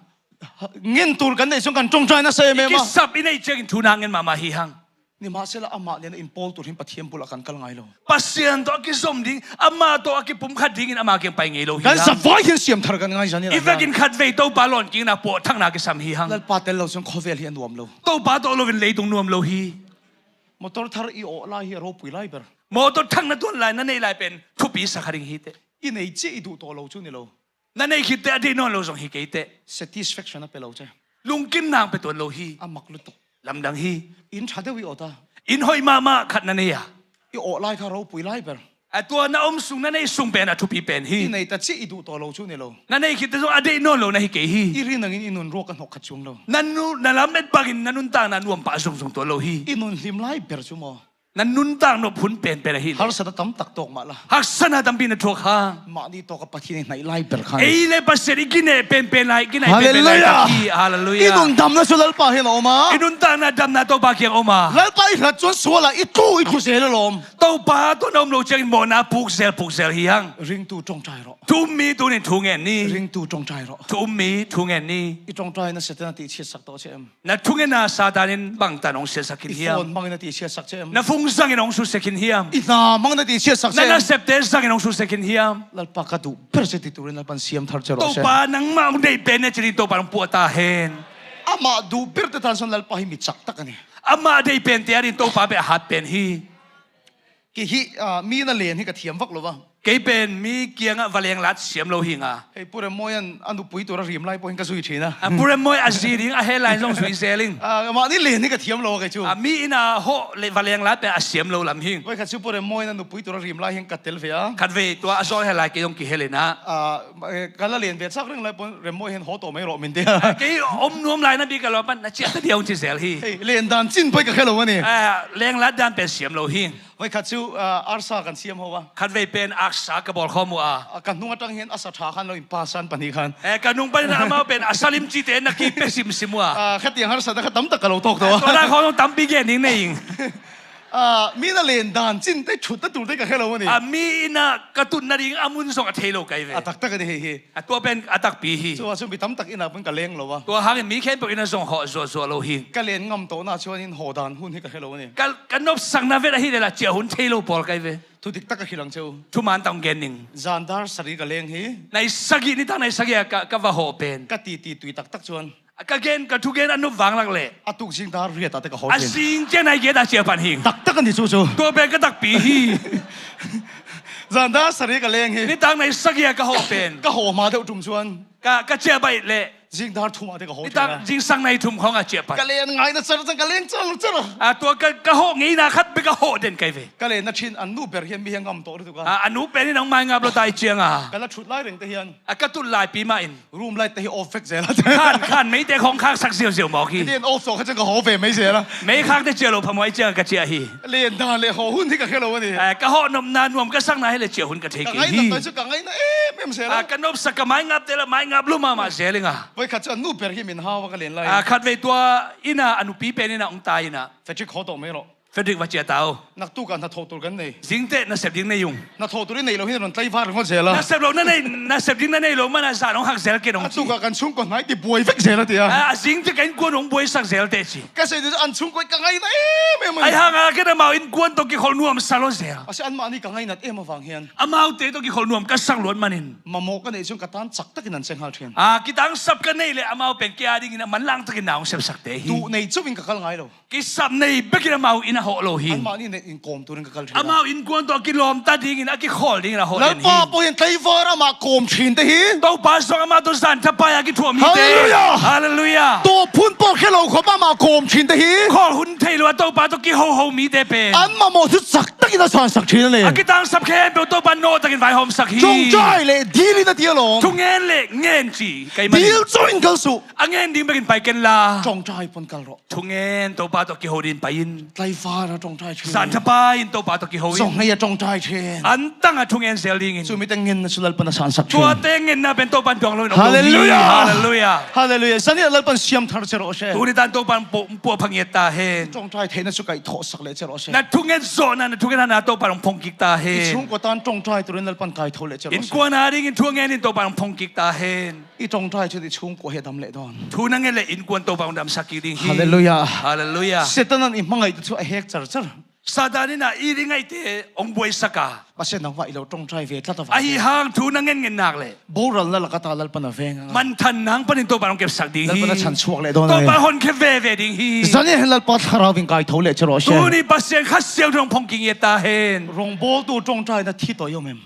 Ngen tur kan neih chuan kan ṭawngṭai nasa em em a. I kisap i neih chiangin thu na ngen mahmah hi hang. Nimahsela amah nena inpawl tur hin Pathian bulah kan kal ngai lo. Pasian tawh a kizawm ding, amah tawh a kipumkhat dingin ama kiang pai ngei lo hi hang. Kan zavai hian siam thar kan ngai zanin. I vekin khatvei Topa lawn kingna pawh thakna kisam hi hang. Lalpa tel lo chuan khawvel hi a nuam lo. Topa tawh lovin leitung nuam lo hi. Motor thar i awh lai hi a ropui lai ber. Motor thakna tuan lai na neih lai pen thupi sa kha ding hi teh. I nei chiah i duh tawh lo chu ni lo. Na neih khit te a deih nawn lo zawng hi kei teh. Satisfaction a pe lo che. Lungkimna ang pe tuan lo hi. A mak lutuk. Lamdang hi. In ṭha deuh i awt a. In hoih mahmah khat na nei a. I awh lai kha ropui lai ber. A tua na awm sung na neih sung pen a thupi pen hi. I nei ta chiah i duh tawh lo chu ni lo. Na neih khit te zawng a deih nawn lo na hi kei hi. I rin angin i nun ruak a hnawk khat chuang lo. Na nu, na lam et bangin na nuntakna nuam pah zungzung tuan lo hi. I nun hlim lai ber chu maw? Na nuntak nop hun penpen ahi le. Harsatna tam tak tawk mah la. Haksatna tampi na thuak hang. Mahni tawka Pathian i hnaih lai ber khan. Ei le Pasian i kineh penpen lai, kinai penpen lai tak hi. Hallelujah. I nun damna chu Lalpa hian a awm a. I nuntakna damna Topa kiang a awm a. Lalpa i hlat chuan sualah i tlu, i tlu zel alawm. Topa tawh na awm lo chiangin mawhna puk zel, puk zel hi hang. Ringtu ṭawngṭai rawh. Thu um mi tunin thu ngen ni. Ringtu ṭawngṭai rawh. Thu um mi thu ngen ni. I ṭawngṭaina Setana tihchhiatsak tawh che em? Na thungetna Satan in bangtan hong siatsak khin hiam? I phone hmangin a tihchhiatsak che em? Na phone zangin hong susia khin hiam? I na mang na ti siatsak seh. Na nasepte zangin hong susia khin hiam? Lalpa ka duh ber seh ti turin Lalpan siam thar ciah rawh seh. Topa nangmah hong deih pen na ci-in Topa hong puah ta hen. Amah duh berte tan sawn Lalpa hi mi cak tak a ni. Amah deih pente adingin Topa bek a hat pen hi. Kei hih, ah, mi na len hi ka thiam vak lo a. Kei pen mi kiangah va lenglat siam lo hi ing a. Hei, Pu Rem Mawi in a nupui tura rim lai pawh hi ing ka zui ṭhin a. Ah, Pu Rem Mawi a zi ding a heh lai zong zui zel ing. Ah, amah nih len hi ka thiam lo a kei cu. Ah, mi inn a hawh le va lenglat pen a siam lo lam hi ing. Voi khat cu Pu Rem Mawi in a nupui tura rim lai hi ing ka tel ve a. Khatvei tua a zawn heh lai kei zong kihel in a. Ah, eh, ka la len ve sak reng lai pawh Rem Mawi hi in haw tawh mai rawh min ti a. Ah, kei om nuam lai na bik a lawm pan na ciah ta diau ci zel hi. Hei, len dan cin poi ka khe lo a ni. Ah, lenglat dan pen siam lo hi. Voi khat cu, ah, arsa kan siam ho a. Khatvei pen arsa ka bawl khawm uh a. Ah, ka hnung a tang hian a sa ṭha khan lo in pa san pahnih khan. Eh, ka nung panin amau pen a sa lim cite na ki pe simsim uh a. Ah, khatiang harsatna kha tam tak ka lo tawk tawh a. Tua lai khawng tampi gen ding nei ing. Ah, mi na len dan cin te ṭhutna tur te ka khe lo a ni. Ah, mi inn a ka tut nading a mun zong a thei lo kai ve. A taktak a ni hei hi. A tua pen a takpi hi. Tua chu mi tam tak inn ah pawh ka leng lo a. Tua hangin mi khempeuh inn ah zong hawh zuahzuah lo hi. Ka len ngam tawhna chuan in haw dan hun hi ka hre lo a ni. Ka, ka nopsakna vet ahi leh lah ciah hun thei lo pawl kai ve. Thu dik tak a hrilh ang che u. Thuman tak hong gen ning. Zan dar sarih ka leng hi. Nai sagih, nitak nai sagih ah ka, ka va hawh pen. Ka titi tui tak tak chuan. Ka gen, ka thugen a nop vang lak leh. A tuk zing dar riat ah te ka haw ṭhin. A zing ciang nai giat ah ciah pan hi. Tak tak a ni chu chu. Tua pen ka takpi hi. Zan dar sarih ka leng hi. Nitak nai sagih ah ka hawh pen. Ka hawh hma deuh tum chuan. Ka, ka ciah baih leh. Zing dar thum ah te ka haw ṭhin. Nitak zing sang nai thum khawng ah ciah pan. Ka len ngaina char char, ka leng char char a. A tua ka, ka hawh ngeina khat bek a hawh den kai ve. Ka lenna ṭhin a nu ber hian mi hi a ngam tawh lutuk a. A, a nu pen in a hong mai ngap lo ta i ciang a. Ka la ṭhut lai reng te hian. A ka tut lai pi mah in. Room light te hi off vek zel a. Khan, khan mei te khawng khak sak ziau ziau mawk hi. Hetiang off tawh kha chuan ka haw ve mai zel a. Mei khak te ciah lo phamawh i ciang a ka ciah hi. Len dan leh haw hun hi ka hre lo a ni. Eh, ka hawh nopna nuam ka sakna hi leh ciah hun ka thei kei hi. Ka ngainat tai chu ka ngaina em em zel a. Ah, ka nopsak ka mai ngap te lah mai ngap lo mahmah zel ing a. Voi khat chu a nu ber hi min hau a ka len lai. Ah, khatvei tua inn ah a nupi pen inn ah hong tai inn ah. Frederick haw tawh mai rawh. Frederick va ciah ta u. Naktuk ah hnathawh tur kan nei. Zing teh nasep ding nei ung. Hnathawh tur i neih loh hi na rawn tlaivar ringawt zel a. Nasep loh na nei, nasep ding na nei loh man a zan hong hak zel ken hong ci. A tukah kan chhungkaw hnai ti buai vek zel a ti a. A, a zing teh ka innkuan hong buaisak zel teh ci. Ka sawi duh chu an chhungkaw hi ka ngaina em em a ni. Ahi hang a ken amau innkuan tawh kikhawl nuam sa lo zel. Mahse anmahni ka ngainat em avang hian. Amaute tawh kikhawl nuam ka sak luat manin. Mamawh ka neih chuan ka tan chak takin an che nghal ṭhin. A, kitangsap ka neih leh amau pen kei a dingin a manlang takin na hong sepsak te hi. Duh neih chauhin ka kal ngai lo. Kisap nei bekin amau inn a hawh lo hi. Anmahni neih inkawm turin ka kal ṭhin a. Amau innkuan tawh a kilawm ta dingin, a kikhawl dingin a hawh den hi. Lalpa pawh hian tlaivar amah kawm ṭhin te hi. Topa zawng amah tawh zan thapai a kithuah mite. Hallelujah! Hallelujah! Tawp hun pawh khe lo khawp amah kawm ṭhin te hi. Khawl hun thei lo a Topa tawh kihoho mite pen. An mamawh chu chak takin a sansak ṭhin a ni. A kitangsap khempeuh Topa nawh takin vaihawmsak hi. Ṭawngṭai leh dilin a ti alawm. Thungen leh ngen ci, keimah. Dil chauhin kal suh. A ngen ding bekin pai ken la. Ṭawngṭai pawn kal rawh. Thungen Topa tawh kiho dingin pai in. Tlaivar a ṭawngṭai ṭhin. Zan thapai in Topa tawh kiho in. Zawng ngei a ṭawngṭai ṭhin. An tang a thungen zel dingin. Chumi te ngenna chu Lalpan a sansak ṭhin. Tuate ngenna pen Topan tuang lo in awm lo hi. Hallelujah. Hallelujah. Hallelujah. Zan hi a Lalpan siam thar che rawh se. Tuni tan Topan puah, puah pha ngiat ta hen. Ṭawngṭai theihna chu kaihthawh sak leh che rawh se. Na thungen zawhna, na thungen hatna Topan hong phong kik ta hen. I chhungkua tan ṭawngṭai turin Lalpan kaitho leh che rawh se. Innkuan a dingin thungen in Topan hong phong kik ta hen. I ṭawngṭai chuan i chhungkua hi a dam leh dawn. Thu na ngen leh innkuan Topa hong damsak kik ding hi. Hallelujah. Hallelujah. Setanan i hmangaihtu chu a hek char char. Satan in a i ringaihte hong buaisak a. Pasian nangmah i lo ṭawngṭai ve tlat avang. Ahi hang thu na ngen ngen nak leh. Boralna lak ata Lalpan a veng ang a. Manthan nang panin Topa hong kepsak ding hi. Lalpan a chhan chhuak leh dawn a ni. Topa hon khe ve ve ding hi. Zan hi Lalpa Thlarau in kaitho leh che rawh se. Tuni Pasian Kha Siangtho hong phong kik ngiat ta hen. Rawngbawltu ṭawngṭaina thi tawh i awm em?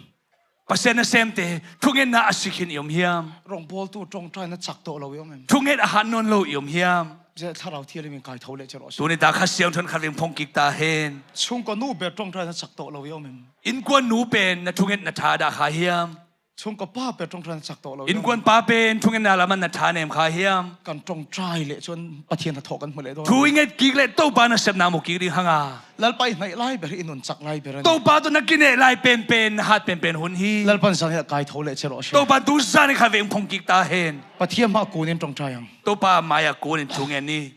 Pasian nasemte, thungetna a si khin i awm hiam? Rawngbawltu ṭawngṭaina chak tawh lo i awm em? Thunget a hat nawn lo i awm hiam? Zia Thlarau Thianghlimin kaitho leh che rawh se. Tuni ta Kha Siangtho in khat veng phong kik ta hen. Chhungkaw nu ber ṭawngṭaina chak tawh lo i awm em? Innkuan nu pen na thungetna ṭha dah kha hiam? Chhungkaw pa ber ṭawngṭaina chak tawh lo i awm em? Innkuan pa pen thungetna lamah na ṭha nem kha hiam? Kan ṭawngṭai leh chuan Pathian hnathawh kan hmu leh dawn. Thu i nget kik leh Topa nasepna hmu kik ding hang a. Lalpa i hnaih lai ber hi, i nun chak lai ber a ni. Topa tawh na kineh lai penpen, na hat penpen hun hi. Lalpan zan hi a kaitho leh che rawh se. Topa tun zan hi khat veng phong kik ta hen. Pathian hmaah kunin ṭawngṭai ang. Topa maiah kunin thu ngen ni.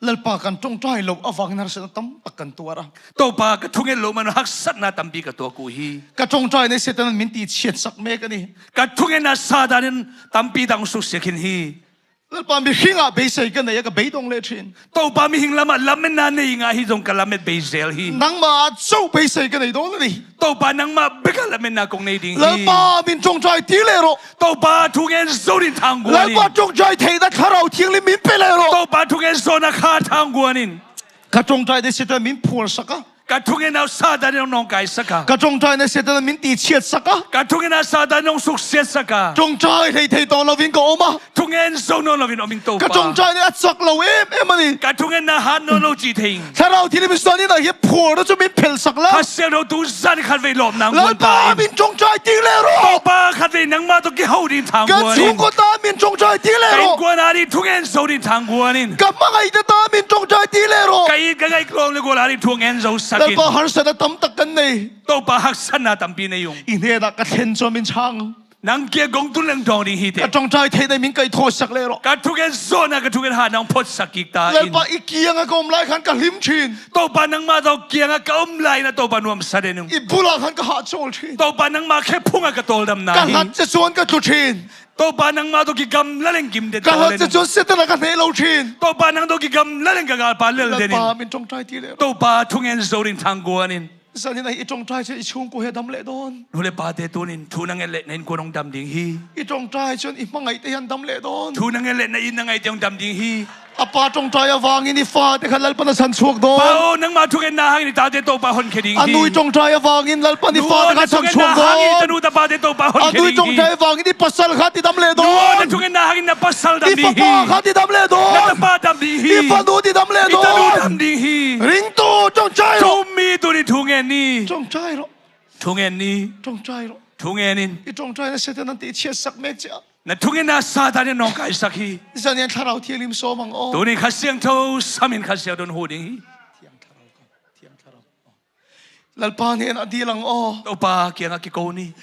Lalpa, kan ṭawngṭai loh avangin harsatna tam tak kan tuar a. Topa, ka thunget loh man haksatna tampi ka tuak uh hi. Ka ṭawngṭaina Setanin min tichhiatsak mek a ni. Ka thungetna Satanin tampi tak hong suksiat khin hi. Lalpa, mihing ah beisei ka nei a, ka beidong le thin. Topa, mihing lamah lametna nei ing a, hi zong ka lamet bei zel hi. Nangma ah zo beisei ka nei dawn a ni. Topa, nangmah bekah lametna kong nei ding hi. Lalpa, min ṭawngṭai ti le rawh. Topa, thungen zo dingin thangguan in. Lalpa, ṭawngṭai theihna Thlarau Thianghlim min pe le rawh. Topa, thungen zawhna kha thangguan in. Ka ṭawngṭaina Satan in min phuarsak a. Ka thungetna uh Satan in hong nawngkaisak a. Ka ṭawngṭaina Satan in min tichiatsak a. Ka thungetna Satan in hong suksiatsak a. Ṭawngṭai thei thei tawn loin ka om a. Thungen zo nawn loin om ing Topa. Ka ṭawngṭaina a cak lo em em a ni. Ka thungetna hat nawn lo ci thei ing. Thlarau Thianghlim in zan in ah hih phuarna cu min phelsak la. Kha Siangtho tu zan khatvei lawpna hong guan ta in. Lalpa, min ṭawngṭai ti le rawh. Topa, khatvei nangmah tawh kiho dingin thangguan in. Ka chungkhua ta min ṭawngṭai ti le rawh. Ka innkuan a ding thungen zo dingin thangguan in. Ka hmangaihte ta min ṭawngṭai ti le rawh. Ka it ka ngaih lawm le gual a ding thungen zosak in. Lalpa, harsatna tam tak kan nei. Topa, haksatna tampi nei ung. I hnenah ka thlen cuan min chang. Nang kiang kong tun leng dawng ding hi teh. Ka ṭawngṭai theihna min kaihthawhsak le rawh. Ka thunget zawhna, ka thunget hatna hong phawtsak kik ta in. Lalpa, i kiangah ka om lai khan ka hlim ṭhin. Topa, nangmah tawh kiangah ka om lai-in ah Topa, nuamsa den ung. I bulah khan ka hahchawl ṭhin. Topa, nangmah khe phungah ka tawldamna hi. Ka hlat ciang cuan ka tlu ṭhin. Topa, nangmah tawh kigamla leng gim den tawl den ung. Ka hlat ciang cuan Satan ah ka hneh lo ṭhin. Topa, nang tawh kigamla leng ka galpa lel den in. Lalpa, min ṭawngṭai ti le rawh. Topa, thungen zo dingin thangguan in. Zan in ah i ṭawngṭai ciang i chungkhua hi a dam leh dawn. Nu le pate, tuni-in thu na nget leh na innkuan hong dam ding hi. I ṭawngṭai ciang i hmangaihte hi an dam leh dawn. Thu na nget leh na it na ngaihte hong dam ding hi. A pa ṭawngṭai avangin i fate khat Lalpa'n a sanchhuak dawn. Pa aw, nangmah thungetna hangin i tate Topa honkhia ding hi. A nu ṭawngṭai avangin Lalpa'n i fate khat sanchhuak dawn. Nu aw, na thungetna hangin i tanu tapate Topa honkhia ding hi. A nu ṭawngṭai avangin i pasal khat i dam leh dawn. Nu aw, na thungetna hangin na pasal dam ding hi. I fapa khat i dam leh dawn. Na tapa dam ding hi. I fanu i dam leh dawn. I tanu dam ding hi. Ringtu, ṭawngṭai rawh. Tumi tuni thu ngen ni. Ṭawngṭai rawh. Thu ngen ni. Ṭawngṭai rawh. Thu ngen in. I ṭawngṭaina Satan in an tichiatsak mek ciang. Na thungetna Satan in nawngkaisak hi. Zan in Thlarau Thianghlim sawm ang aw. Tuni Kha Siangtho sam in Kha Siangtho in huh ding hi. Lalpa hnenah dil ang aw. Topa kiangah kiko ni.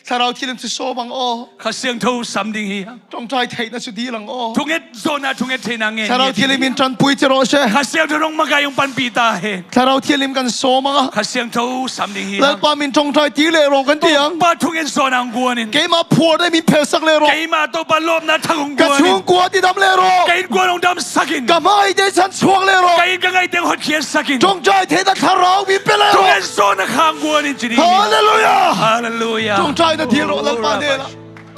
Thlarau Thianghlim cu sawm ang aw. Kha Siangtho sam ding hi hang. Ṭawngṭai theihna cu dil ang aw. Thunget zawhna, thunget theihna ngen hi. Thlarau Thianghlim in ṭanpui ci rawh se. Kha Siangtho in hong makaih, hong panpih ta hen. Thlarau Thianghlim kan sawm ang a. Kha Siangtho sam ding hi hang. Lalpa, min ṭawngṭai ti le rawh kan ti ang. Topa, thungen zawhna hong guan in. Keimah phuarna min phelsak le rawh. Keimah Topa lawpna thak hong guan in. Ka chungkhua i dam le rawh. Ka innkuan hong damsak in. Ka hmangaihte sanchhuak le rawh. Ka it ka ngaihte hong hotkhiatsak in. Ṭawngṭai theihna Thlarau min pe le rawh. Thungen zawhna kha hong guan in ci ding hi. Halleluiah. Halleluiah. Ṭawngṭaina dil rawh Lalpa hnenah.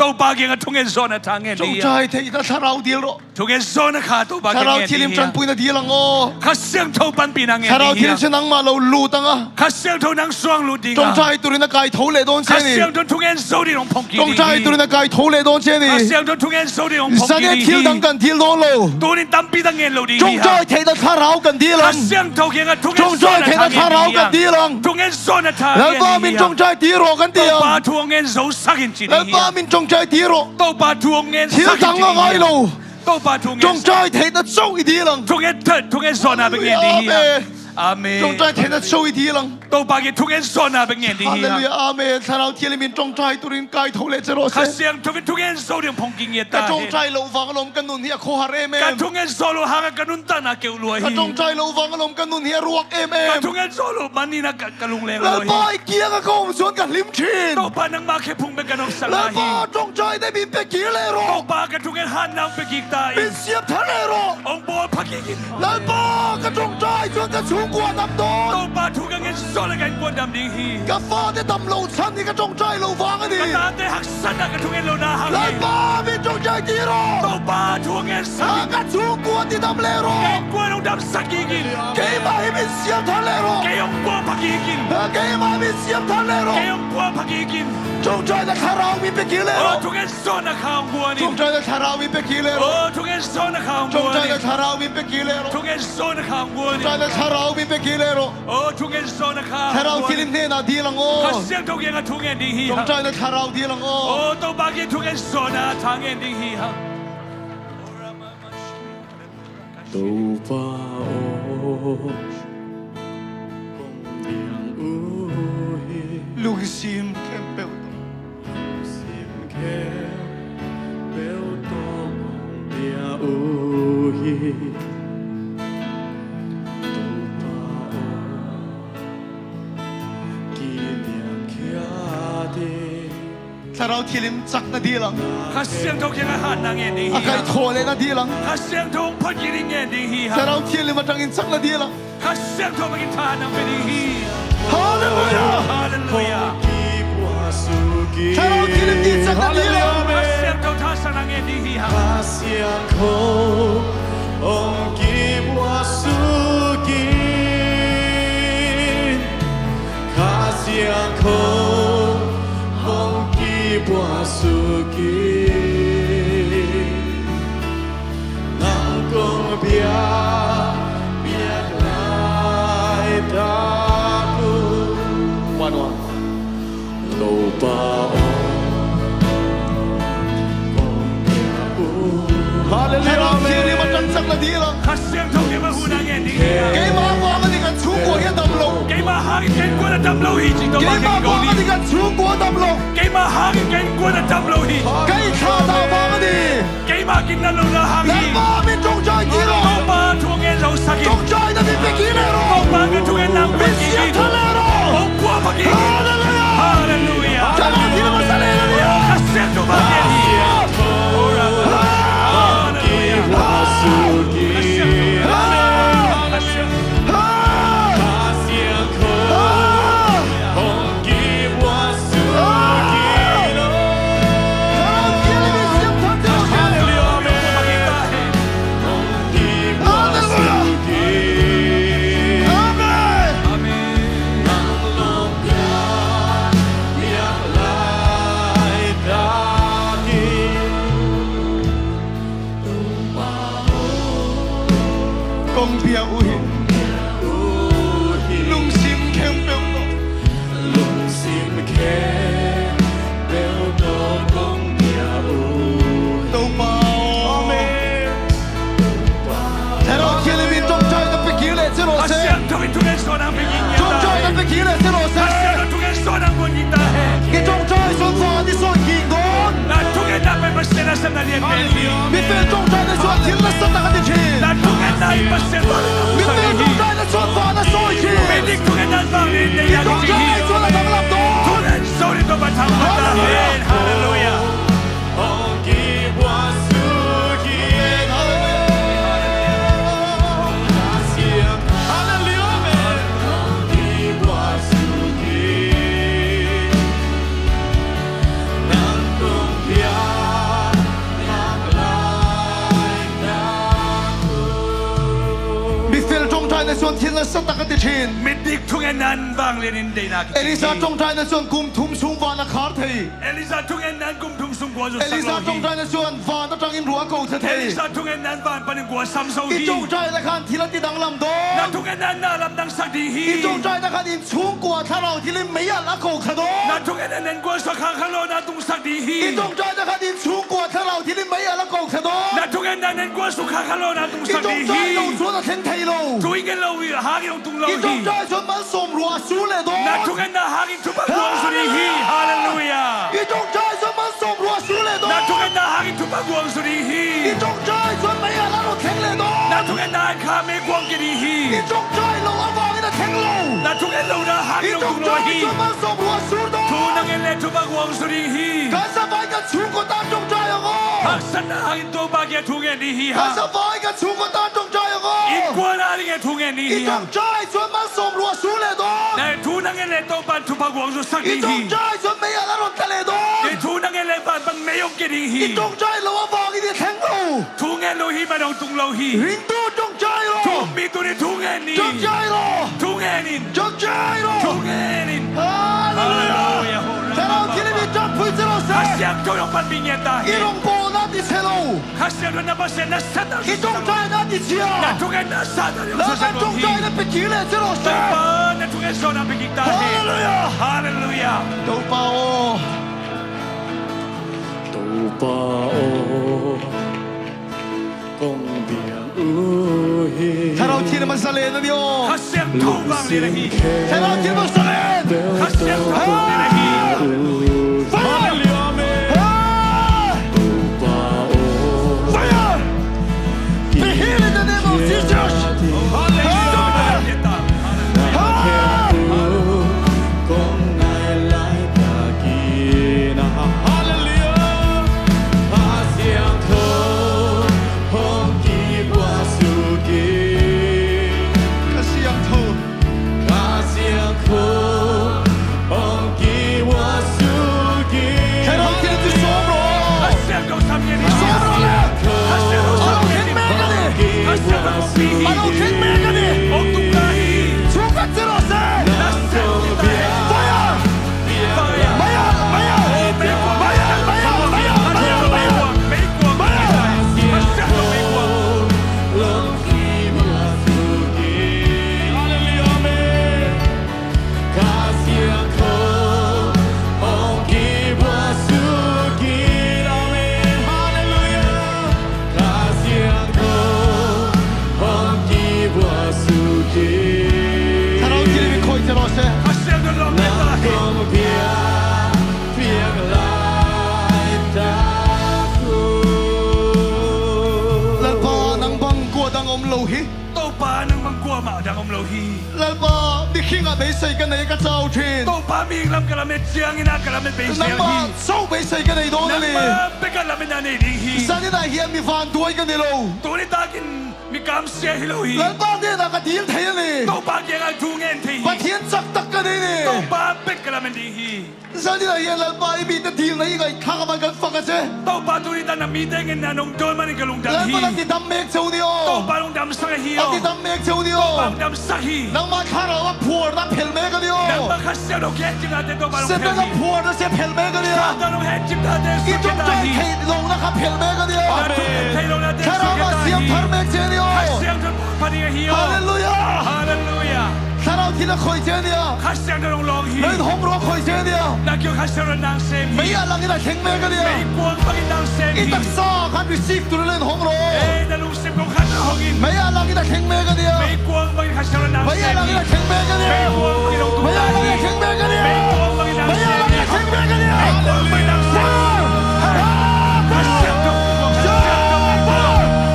Topa kiangah thungen zawhna tha ngen ding hi hang. Ṭawngṭai theihna Thlarau dil rawh. Thungen zawhna kha Topa kiangah ngen ding hi hang. Thlarau Thianghlim ṭanpuina dil ang aw. Kha Siangtho panpihna ngen ding hi hang. Thlarau Thianghlim sin nangmah lo lut ang a. Kha Siangtho nang suang lut ding a. Ṭawngṭai turin a kaitho leh dawn ciang ni. Kha Siangtho in thungen zo dingin hong phawng kik ding hi. Ṭawngṭai turin a kaitho leh dawn ciang ni. Kha Siangtho in thungen zo dingin hong phawng kik ding hi. Zan in thil dang kan dil dawn lo. Tuni-in tampi dang ngen lo ding hi hang. Ṭawngṭai theihna Thlarau kan dil ang. Kha Siangtho kiangah thungen zawhna tha ngen ding hi hang. Ṭawngṭai theihna Thlarau kan dil ang. Thungen zawhna tha ngen ding hi hang. Lalpa, min ṭawngṭai ti rawh kan ti ang. Topa, thu hong ngen zosak in ci ding hi hang. Lalpa, min ṭawngṭai ti rawh. Topa, thu hong ngen sak in ci ding hi hang. Thil dang a ngai lo. Topa, thu ngen sak. Ṭawngṭai theihna zo i dil ang. Thungen, thungen zawhna bek ngen ding hi hang. Amen. Amen. Ṭawngṭai theihna zo i dil ang. Topa kiang thungen zawhna bek ngen ding hi hang. Halleluiah. Amen. Thlarau Thianghlim in ṭawngṭai turin kaitho leh ci rawh se. Kha Siangtho in thungen zo dingin hong phawng kik ngiat ta hen. Ka ṭawngṭai loh vang a lawm ka nun hi a khuaharh em em. Ka thungen zawh loh hangah ka nuntakna keuh lua hi. Ka ṭawngṭai loh vang a lawm ka nun hi a ruak em em. Ka thungen zawh loh manin ah ka, ka lungleng lua hi. Lalpa, i kiangah ka om cuan ka hlim ṭhin. Topa, nangmah khe phung bek ka nopsak lai hi. Lalpa, ṭawngṭaina min pe kik le rawh. Topa, ka thungen hatna hong pe kik ta in. Min siam thar le rawh. Hong bawl pha kik in. Lalpa, ka ṭawngṭai cuan ka chungkhua dam dawn. Topa, thu ka ngen zawh leh ka innkuan dam ding hi. Ka fate dam lo chan hi, ka ṭawngṭai loh vang a ni. Ka tate haksatna, ka thungen lohna hang hi. Lalpa, min ṭawngṭai ti rawh. Topa, thu ngen sak in. Ka chungkhua i dam le rawh. Ka innkuan hong damsak kik in. Keimah hi min siam thar le rawh. Kei hong bawl pha kik in. Keimah hi min siam thar le rawh. Kei hong bawl pha kik in. Ṭawngṭaina Thlarau min pe kik le rawh. Aw, thungen zawhna kha hong guan in. Ṭawngṭaina Thlarau min pe kik le rawh. Aw, thungen zawhna kha hong guan in. Ṭawngṭaina Thlarau min pe kik le rawh. Thungen zawhna kha hong guan in. Ṭawngṭaina Thlarau min pe kik le rawh. Aw, thungen zawhna kha hong guan in. Thlarau Thianghlim hnenah dil ang aw. Kha Siangtho kiangah thu ngen ding hi hang. Ṭawngṭaina Thlarau dil ang aw. Aw, Topa kiang thungen zawhna tha ngen ding hi hang. Topa aw, kong diang uh hi. Lungsim khempeuh tawh. Lungsim khempeuh tawh kong diang uh hi. Topa aw, kiniamkhiat in. Thlarau Thianghlim cak nading ah, Kha Siangtho kiangah hatna ngen ding hi. A kaih thaw leh nading ah, Kha Siangtho hong phot kik ding ngen ding hi. Thlarau Thianghlim a tangin cak nading ah, Kha Siangtho bangin thahatna hong pia ding hi. Halleluiah. Halleluiah. Thlarau Thianghlim cak nading ah, Halleluiah. Kha Siangtho thahatna ngen ding hi. Kha Siangtho hong kibuak suk in, Kha Siangtho hong kibuak suk in, nang kong biak, biak laitak uh. One, one. Topa aw, kong biak uh. Halleluiah. Thlarau Thianghlim a tangcak nading ah, Kha Siangtho kiangah hun a ngen ding hi. Keimah vang a ding a chungkua hi a dam lo. Keimah hangin ka innkuan a dam lo hi, ci Topa kiangah. Keimah vang a ding a chungkua a dam lo. Keimah hangin ka innkuan a dam lo hi. Ka inn thadah vang a ding. Keimah ginna lo na hang hi. Nangmah min ṭawngṭai kei lo. Topa thu ngen lo sak in. Ṭawngṭaina min pia kei lo. Topa ka thungen nang pia kei. Min siangtho le lo. Hong puak pah kei. Halleluiah. Halleluiah. Thlarau Thianghlim a sa le lo. Kha Siangtho bang kei hi. Halleluiah. Kha Siangtho. Kha Siangtho. Kha Siangtho. Kong biak uh hi. Lungsim khempeuh tawh. Lungsim khempeuh tawh kong biak uh. Topa aw. Amen. Thlarau Thianghlim in ṭawngṭaina pia kik leh ci lo se. Kha Siangtho in thungen suahna pia kik ngiat ta hen. Ṭawngṭaina pia kik leh ci lo se. Kha Siangtho in thungen suahna pia kik ta hen. I ṭawngṭai suan van i suan kik ding. Na thungetna pen Pasian nasepna lian pen hi. Mifel ṭawngṭaina suan thil nasepna ka ti hi. Na thungetna in Pasian vangliatna hong sak ding hi. Mifel ṭawngṭaina suan van a sawi hi. Midik thungetna in vangliatna hong sak ding hi. I ṭawngṭai suan a danglam dawh. Thungen zo in Topa thangpaih ta hen. Halleluiah. Halleluiah. Mifel ṭawngṭaina suan thil nasepna ka ti hi. Midik thungetna in vangliatna in deihna ka ti hi. Elijah ṭawngṭaina suan kum thum sung van a khar thei. Elijah thungetna in kum thum sung gua zusak lo hi. Elijah ṭawngṭaina suan van a tangin ruah a ko thei. Elijah thungetna in van panin gua sam zo hi. I ṭawngṭaina khan thil a ti danglam dawh. Na thungetna in na lamdang sak ding hi. I ṭawngṭaina khan inn chungkua Thlarau Thianghlim mei-alh a ko kha dawh. Na thungetna in innkuan sung khakha lawhna tungsak ding hi. I ṭawngṭaina khan inn chungkua Thlarau Thianghlim mei-alh a ko kha dawh. Na thungetna in innkuan sung khakha lawhna tungsak ding hi. I ṭawngṭai lo suan a thleng thei lo. Thu i ngen lo hangin hong tung lo hi. I ṭawngṭai suan malsawm ruah a sur leh dawh. Na thungetna hangin thupha guang zo ding hi. Halleluiah. I ṭawngṭai suan malsawm ruah a sur leh dawh. Na thungetna hangin thupha guang zo ding hi. I ṭawngṭai suan mei-alh a lo thleng leh dawh. Na thungetna in kha mei guang kei ding hi. I ṭawngṭai lo avangin a thleng lo. Na thungen lohna hangin hong tung lo hi. I ṭawngṭai suan malsawm ruah a sur dawh. Thu na ngen leh thupha guang zo ding hi. Ka zavai ka chungkua tan ṭawngṭai hang aw. Haksatna hangin Topa kiangah thu ngen ding hi hang. Ka zavai ka chungkua tan ṭawngṭai hang aw. Innkuan a dingin thu ngen ding hi hang. I ṭawngṭai suan malsawm ruah a sur leh dawh. Na thu na ngen leh Topa in thupha guang zo sak ding hi. I ṭawngṭai suan mei-alh a ron tla leh dawh. Na thu na ngen leh van pan mei hong kei ding hi. I ṭawngṭai lo avangin i thleng lo. Thu ngen lo hi man hong tung lo hi. Ringtu ṭawngṭai law. Thu ummi tuni thu ngen ni. Ṭawngṭai law. Thu ngen in. Ṭawngṭai law. Thu ngen in. Halleluiah. Halleluiah. Thlarau Thianghlim in ṭanpui ci lo se. Kha Siangtho in hong panpih ngiat ta hen. I lawng bawlna ti se lo. Kha Siangtho in na Pasian nasepna. I ṭawngṭaina ti cia. Na thungetna sahna ding hong suaksak lo hi. Ṭawngṭaina pia kik leh ci lo se. Topa na thungen suahna pia kik ta hen. Halleluiah. Halleluiah. Topa aw. Topa aw, kong biak uh hi. Thlarau Thianghlim a za lehna ni aw. Kha Siangtho vanglian ahi. Thlarau Thianghlim a za lehna. Kha Siangtho vanglian ahi. Fire! Fire! Fire! Be healed in the name of Jesus. Hallelujah. kuamah dang om lo hi. Lalpa, mikhing ah beisei ka nei ka Ca Au Hthin. Topa, mihing lam ka lamet ciangin ah ka lamet beisei hi. Nangmah zo beisei ka nei dawn a ni. Nangmah bek ah lametna nei ding hi. Zanin ah hiah mi vanduai ka ni lo. Tuni takin mi kamsia hi lo hi. Lalpa, ngenna ka dil thei a ni. Topa kiangah thu ngen thei hi. Pathian caktak ka nei ni. Topa bek ka lamet ding hi. Zanin ah hiah Lalpa, i mite dilna i ngaih thak a man kan fak a ci. Topa, tuni tan na mite ngenna nong dawn manin ka lungdam hi. Lalpa, a kidam mek ceu ni aw. Topa, lungdam sak hi aw. A kidam mek ceu ni aw. Topa, lungdam sak hi. Nangmah Thlarau a phuarna phel mek a ni aw. Nangmah Kha Siangtho kihekcipnate Topa, lungdam sak hi. Satan a phuarna sia phel mek a ni aw. Satan hong hekcipnate sukha ta hi. I tumtawi theih lohna kha phel mek a ni aw. Amen. Thlarau a siam thar mek ci a ni aw. Kha Siangtho pha ding ahi aw. Halleluiah. Halleluiah. Thlarau thil a khoi ci a ni aw. Kha Siangtho hong lawng hi. Lei hong ruak khoi ci a ni aw. Na kiang Kha Siangtho nang sem hi. Mei a langin a thleng mek a ni aw. Meikuang bangin nang sem hi. I taksa khat receive tu lei hong ruak. Ei, na lungsim kong khat hong in. Mei a langin a thleng mek a ni aw. Meikuang bangin Kha Siangtho nang sem hi. Mei a langin a thleng mek a ni aw. Meikuang bangin hong tung hi. Mei a langin a thleng mek a ni aw. Meikuang bangin nang sem hi. Meikuang bangin nang sem hi. Fire! Fire! Fire! Kha Siangtho meikuang,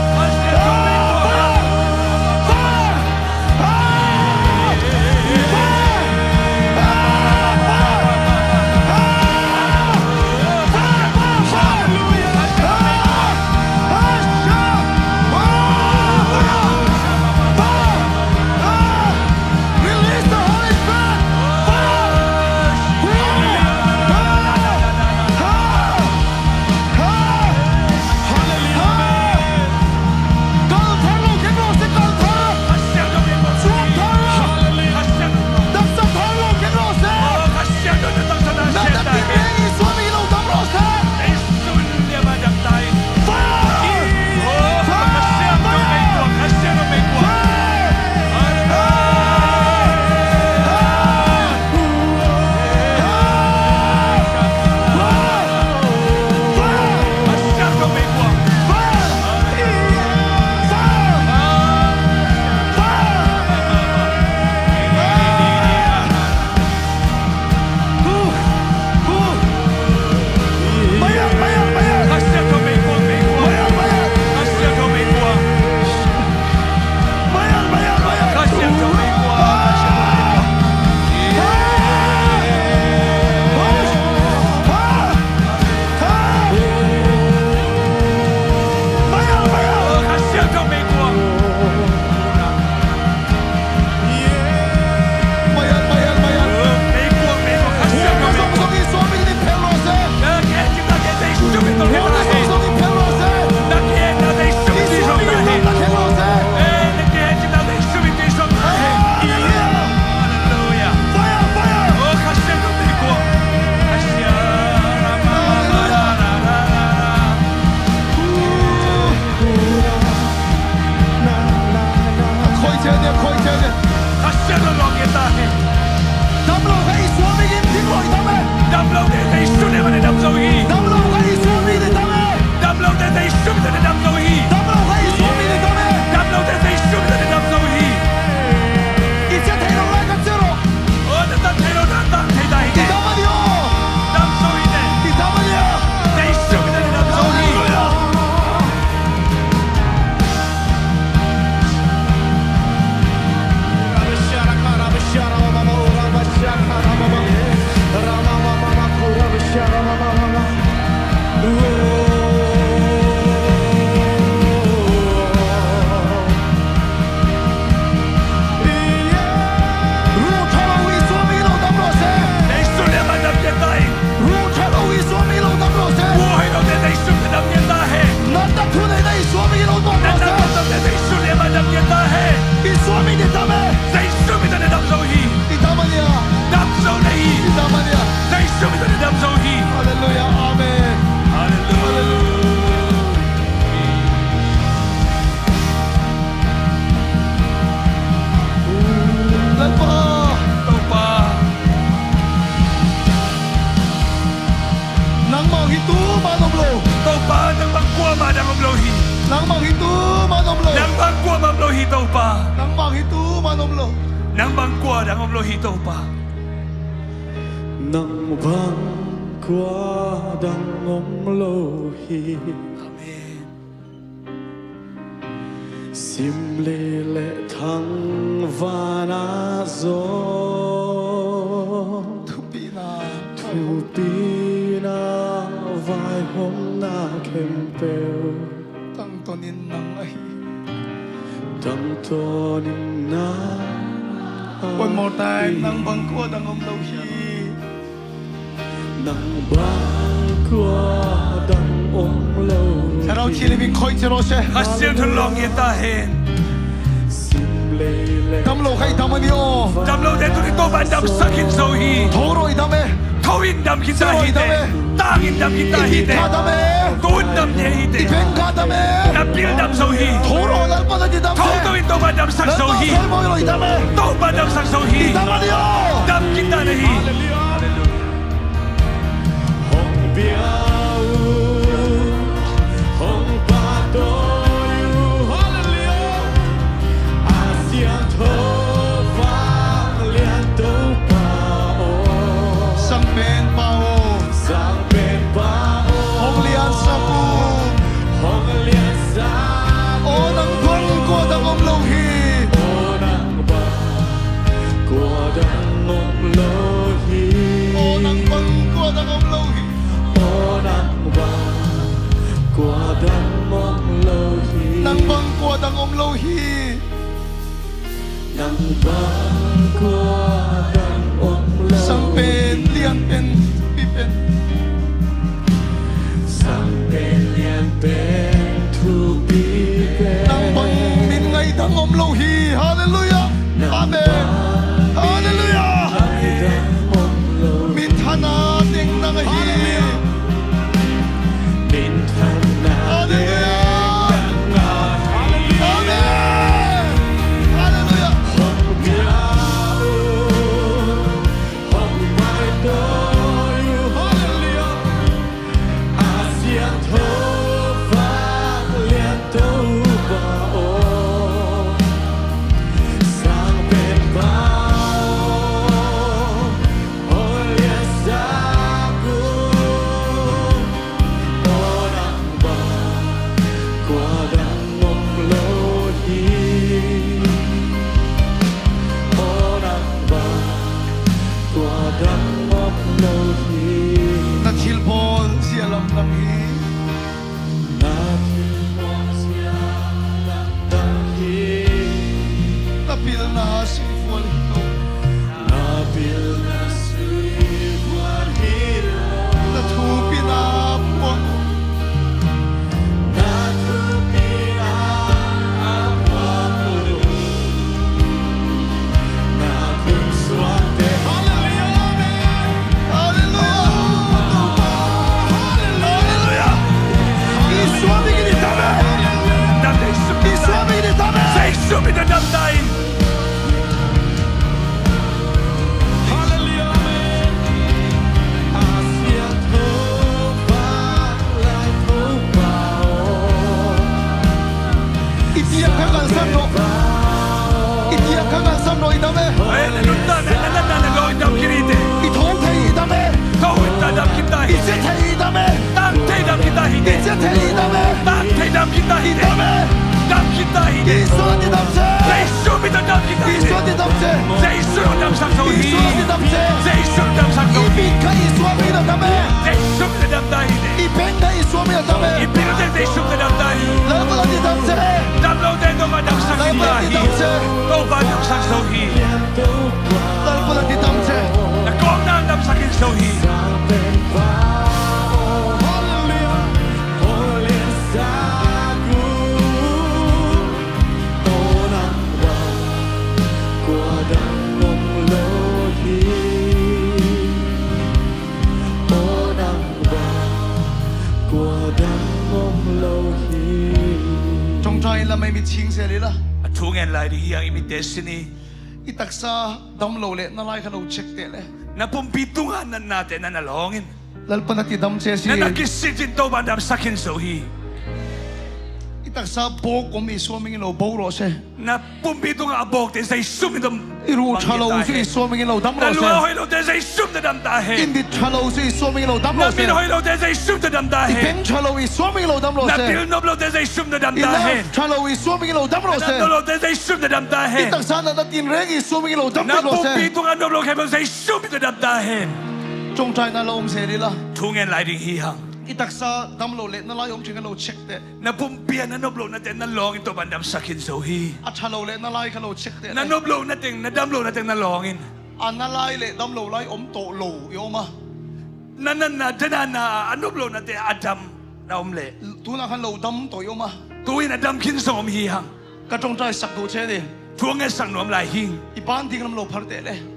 Kha Siangtho meikuang. Kha Siangtho meikuang. Fire! Hallelujah. Kal thar lo khin ro se, kal thar. Suak thar. Hallelujah. Taksa thar lo khin ro se. Na tat ding rei i suami lo dam ro se. Fire! Fire! Fire! Khoi cian dia, khoi cian dia. Kha Siangtho lawng ngen ta hen. Dam lo ka i suami in ding lo i dam e. Dam lo te te i suami in dam zo hi. Dam lo ka i suami in dam e. Dam lo te te i suami in dam zo hi. Dam lo ka i suami in dam e. Dam lo te te i suami in dam zo hi. I ciah thei lo lai ka ciah lo. Aw, na tat thei lo, na tat thei ta hi. I dam a ni aw. Dam zo hi ne. I dam a ni aw. Te i suami in dam zo hi. Rung ṭha lo i suami lo dam lo se. Te i suami in dam kei ta hi. Rung ṭha lo i suami lo dam lo se. Ua hai lo te te i suami dam kei ta hen. Na tat thu nei na i suami lo dam lo se. Na tat thu nei na i suami dam kei ta hen. I suami in dam e. Te i suami te dam zo hi. I dam a ni aw. Dam zo na hi. I dam a ni aw. Te i suami te dam zo hi. Halleluiah. Amen. Halleluiah. Lalpa. Topa. Nangmah hi tu man om lo. Topa, nangmah kuamah dang om lo hi. Nangmah hi tu man om lo. Nangmah kuamah om lo hi Topa. Nangmah hi tu man om lo. Nangmah kua dang om lo hi Topa. Nangmah kua dang om lo hi. Amen. Simlei le thangvana zaw, thupina, thupina vaihawmna khempeuh tangtawnin nang ahi. Tangtawnin nang ahi. One more time, nang bang kua dang om lo hi. Nang bang kua dang om lo hi. Thlarau thilim in khoi ci rawh se. Kha Siangtho in lawng ngiat ta hen. Simlei le dam lo kha i dam a ni aw. Dam lo te tuni Topa in damsak khin zo hi. Tho rawh i dam e. Tho in dam khin ta hi te. Tang in dam khin ta hi te. I dam e. Tun dam hi te. I bengkha dam e. Na pil dam zo hi. Tho rawh, Lalpa na ti dam se. Tho to in Topa damsak zo hi. Lalpa soi mawi lo i dam e. Topa damsak zo hi. I dam a ni aw. Dam khin ta na hi. Hong bia uh, hong pahtawi uh. Hallelujah. A siangtho vanglian Topa aw. Sangpenpa aw. Sangpenpa aw. Hong liansak uh. Hong liansak uh. Aw nang bang kua dang om lo hi. Aw nang bang kua dang om lo hi. Aw nang bang kua dang om lo hi. Aw nang bang kua dang om lo hi. Nang bang kua dang om lo hi. Nang bang kua dang om lo hi. Sangpen, lianpen, thupipen. Sangpen, lianpen, thupipen. Nang bang min ngai dang om lo hi. Hallelujah. Amen. Hallelujah. Min thana ding nang ahi. Hallelujah. Amen. Hallelujah. Hallelujah. A siangtho vanglian Topa aw. Sangpenpa aw. Hong liansak uh. Aw nang bang kua dang om lo hi. Aw nang bang kua dang om lo hi. Na thilbawl zia lamdang hi. Na thilbawl zia lamdang hi. Na pilna suivual hi lo. Na pilna suivual hi lo. Na thupina puang. Na thupina puang. Hallelujah. Amen. Hallelujah. Hallelujah. Jesu min in i dam e. Jesu min in i dam e. Jesu min in i dam e. Hallelujah. Amen. A siangtho vanglian Topa aw. I piang kha ngalsam lo. I piang kha ngalsam lo i dam e. Ai, na nuntakna, na natna, na gawh i dam khin hi te. I tho thei i dam e. Tho in ta dam khin ta hi. I zia thei i dam e. Tang thei dam khin ta hi te. I zia thei i dam e. Tang thei dam khin ta hi te. I dam e. Dam khin ta hi te. Jesu in i dam se. Jesu min tawh dam khin ta hi te. Jesu in i dam se. Jesu in damsak zo hi. Jesu in i dam se. Jesu in damsak zo hi. I bengkha Jesu min tawh dam e. Jesu min tawh dam ta hi te. I bengkha Jesu min tawh dam e. I bengkha Jesu min tawh dam ta hi. Lalpa in i dam se. Dam lo te Topa damsak khin ta hi. Topa damsak zo hi. Lalpa in i dam se. Na kawmna damsak khin zo hi. Hallelujah. Aw nang bang kua dang om lo hi. Aw nang bang kua dang om lo hi. Ṭawngṭai lam ei mit ching zel inla. A thu ngen lai ding hi hang i mitte sin hi. I taksa dam lo le na lai kha lo check te le. Na pumpi tunga natnate na na lawng in. Lalpa na ti dam che si. Na na kisit in Topa damsak khin zo hi. I Taksa bawk om Jesu hmingin lo bo rawh se. Na pumpi tungah a bawkte Jesu hmingin dam. I ruh ṭha lo uh Jesu hmingin lo dam rawh se. Na lua hoih lote Jesu hmingin dam ta hen. I mit ṭha lo uh Jesu hmingin lo dam rawh se. Na mit hoih lote Jesu hmingin dam ta hen. I beng ṭha lo uh Jesu hmingin lo dam rawh se. Na bil nop lote Jesu hmingin dam ta hen. I love ṭha lo uh Jesu hmingin lo dam rawh se. Na dam nop lote Jesu hmingin dam ta hen. I taksa na, na tinreng Jesu hmingin lo dam rawh se. Na pumpi tungah nop lo khempeuh Jesu hmingin dam ta hen. Ṭawngṭaina lo om se dih la. Thu ngen lai ding hi hang. I taksa dam lo le na lai om ṭhin kha lo check teh. Na pumpi ah na nop lohnate na lawngin Topa'n damsak khin zo hi. A ṭha lo le na lai kha lo check teh. Na nop lohnate, na dam lohnate na lawngin. A na lai le dam lo lai om tawh lo i om a. Na natna, na natna a nop lohnate a dam na om leh. Tu-in a khan lo dam tawh i om a. Tu-in a dam khin zong om hi hang. Ka ṭawngṭai sak duh che dih. Thu a ngetsak nuam lai hi. I ban ding lam lo phar teh le.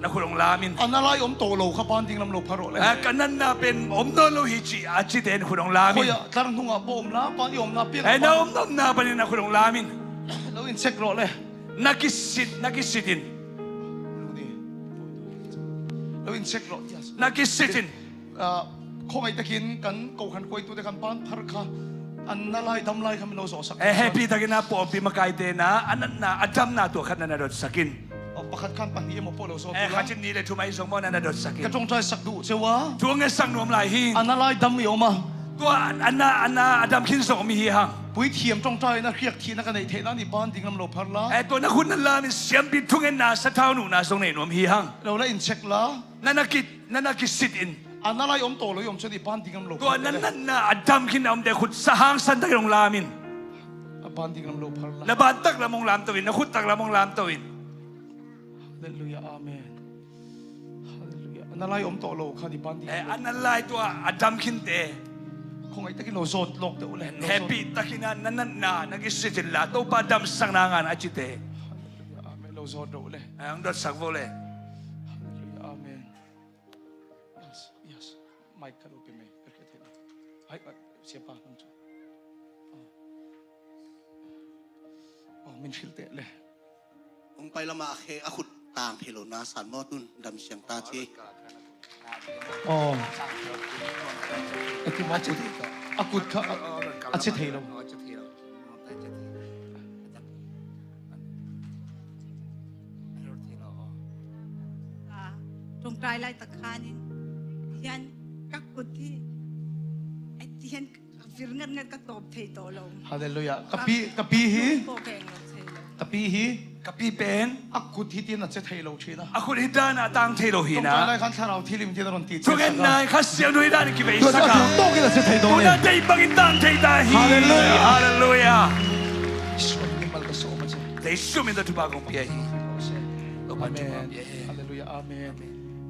Na khut hong lam in. A na lai om tawh lo kha ban ding lam lo phar rawh le. Eh, ka natna pen om nawn lo hi ci a cite na khut hong lam in. Koi ah, tar hnungah bawm la, ban i omna piang. Eh, na om nopna panin na khut hong lam in. Lo in check rawh le. Na kisit, na kisit in. Lo in check rawh, yes. Na kisit in. Ah, khuangaih takin kan kohhran kuaitute kan ban phar kha, a na lai dam lai kha min lo zawhsak. Eh, hehpih takin a pawlpi makaite na, a natna, a damna tua khat na na dotsak in. Oh, pakhat khan pahnih emaw pawh lo zawh tu la. Eh, khat in nih le thum ahi zong maw na na dotsak in. Ka ṭawngṭai sak duh ceu a. Thu a ngetsak nuam lai hi. A na lai dam i om a. Tua a na, a na, a dam khin zong om hi hang. Puithiam ṭawngṭaina hriak thihna ka neih theihna ni ban ding lam lo phar la. Eh, tua na khut na lam in siampi thungetna sathau nuhna zong nei nuam hi hang. Lo la in check la. Na na ki, na na kisit in. A na lai om tawh lo i om ciang i ban ding lam lo phar le. Tua na natna a dam khin a omte khut sa hangsan takin hong lam in. A ban ding lam lo phar la. Na ban tak lam hong lam to in, na khut tak lam hong lam to in. Halleluia, amen. Halleluia. A na lai om tawh lo kha i ban ding lam lo. Eh, a na lai tua a dam khinte. Khuangaih takin lo zawt lawk teh uh le. Hehpih takin a na natna, na kisit in la. Topa damsakna ngan a cite. Halleluia, amen. Lo zawt rawh le. Eh, hong dotsak vo le. Halleluia, amen. Yes, yes. Mic khat lo pia mai. Perfect. Ai, ai, siapa nang cu. Oh. Oh, min hrilh teh le. Hong pai lamah a khe, a khut tang thei lo na san maw tun dam siang ta ci. Oh. A kut kha a, a kut kha a, a ci thei lo. Ṭawngṭai laitak khan in hian ka kut hi, a ti hian ka vir ngatngat ka tawp thei tawh lo. Halleluia. Ka pi, ka pi hi. Ka pi hi. Ka pi pen a kut hi tin a ci thei lo ṭhin a. A kut hi dan a tang thei lo hi na. Ṭawngṭai lai khan Thlarau Thianghlim tin a rawn ti. Thungetna Kha Siangtho hi dan a kivei sak a. Tawkin a ci thei dawn. Tuna dei bangin tang thei ta hi. Halleluia. Halleluia. Jesu min in mal ka sawm a ci. Jesu min in thupha kong pia hi. Amen. Halleluia. Amen.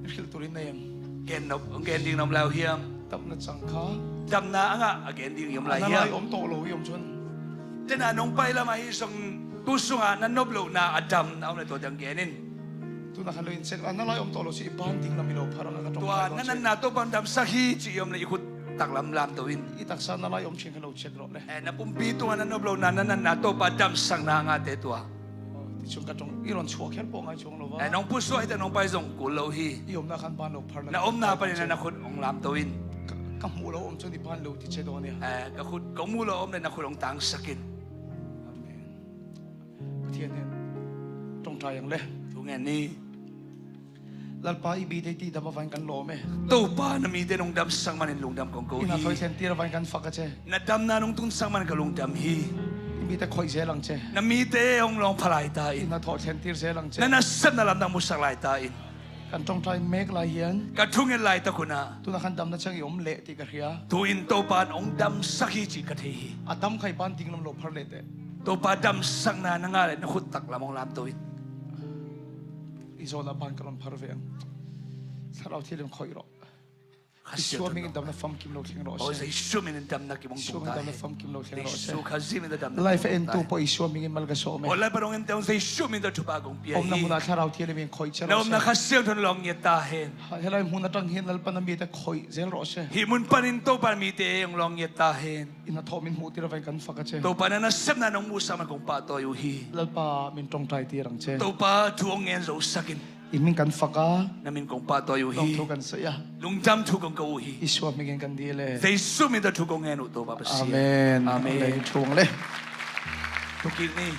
Hrilh turin nei em? Gen nop, gen ding na om lai uh hiam? Damna cang kha. Damna a ngah a gen ding i om lai hiam? A na lai om tawh lo i om cun. Tena nong pai lamah hi zong tu sungah na nop lohna a dam na om le tua dang gen in. Tuna khan lo in check, a na lai om tawh lo si i ban ding lam i lo phar ang a ka ṭawngṭai. Tua na natna Topa damsak hi ci i om le i khut taklam lam to in. I taksa na lai om ṭhin kha lo check rawh le. Eh, na pumpi tungah na nop lohna, na natna Topa damsakna a ngahte tua. Ti chung ka ṭawng i rawn chhuah khial pawh ngai chuang lo va. Eh, nong pusuah hi te nong pai zong kul lo hi. I omna khan ban lo phar lo. Na omna panin na khut hong lam to in. Ka, ka hmuh lo om chuan i ban lo ti che dawn nia. Eh, ka khut, ka hmuh lo om le na khut hong tangsak in. Amen. Pathian hian ṭawngṭai ang le. Thu ngen ni. Lalpa, i mite i tihdam avangin kan lawm e. Topa, na mite nong damsak manin lungdam kong ko hi. I hnathawh i thlentir avangin kan fak a che. Na damna nong tunsak manin ka lungdam hi. I mite khoih zel ang che. Na mite hong lawng pha lai ta in. I hnathawh thlentir zel ang che. Na nasepna lamdang musak lai ta in. Kan ṭawngṭai mek lai hian. Ka thunget laitak hunah. Tuna khan damna chang i om leh tih ka hria. Tu-in Topa in hong damsak hi cih ka thei hi. A dam kha i ban ding lam lo phar leh teh. Topa damsakna na ngah leh na khut taklam hong lam to in. I zawnah ban ka rawn phar ve ang. Thlarau Thianghlim khoih rawh. Jesu hmingin damna famkim lo thleng rawh se. Jesu hmingin damna kim hong tung ta hen. Jesu hmingin damna famkim lo thleng rawh se. Jesu Khazih hmingin damna kim hong tung ta hen. Life a entu pawh Jesu hmingin mal ka sawm e. Aw, Lalpa hong en te hong Jesu hmingin thupha kong pia hi. Omna hmunah Thlarau Thianghlimin khoih che rawh se. Na omna Kha Siangtho in lawng ngiat ta hen. Helai hmun aṭang hian Lalpa na mite khoih zel rawh se. Hih hmun panin Topa mite hong lawng ngiat ta hen. I hnathawh min hmuhtir avangin kan fak a che. Topa na nasepna nong musak man kong pahtawi uh hi. Lalpa min ṭawngṭai tir ang che. Topa thu hong ngen zo sak in. I min kan fak a, na min kong pahtawi uh hi. Kong thu kan sawi a, lungdam thu kong ko uh hi. Isua hmingin kan dil e. Jesu min tawh thu kong ngen uh Topa Pasian. Amen. Amen. Amen. Thu ang le. Thukik ni.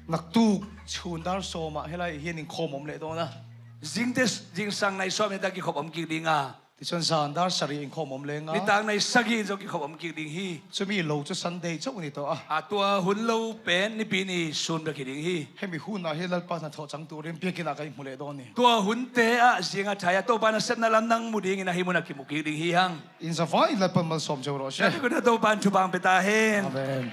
Naktuk chun dar sawm ah hih lai hian inkhawm om leh dawn a. Zingte, zingsang nai sawm in ta kikhop om kik ding a. Tichuan zan dar sarih inkhawm om leng a. Nitak nai sagih in zong kikhop om kik ding hi. Chumi lo chu Sunday chauh ni tawh a. A tua hun lo pen Nipi ni sun bek hi ding hi. Hemi hunah hi Lalpa hnathawh chang turin biakinnah kan hmu leh dawn ni. Tua hunte ah zing a thai a Topa nasepna lam nang mu dingin a hih munah kimu kik ding hi hang. In zavai in Lalpa malsawm zo rawh se. Tua kona Topa in thupha hong pe ta hen. Amen.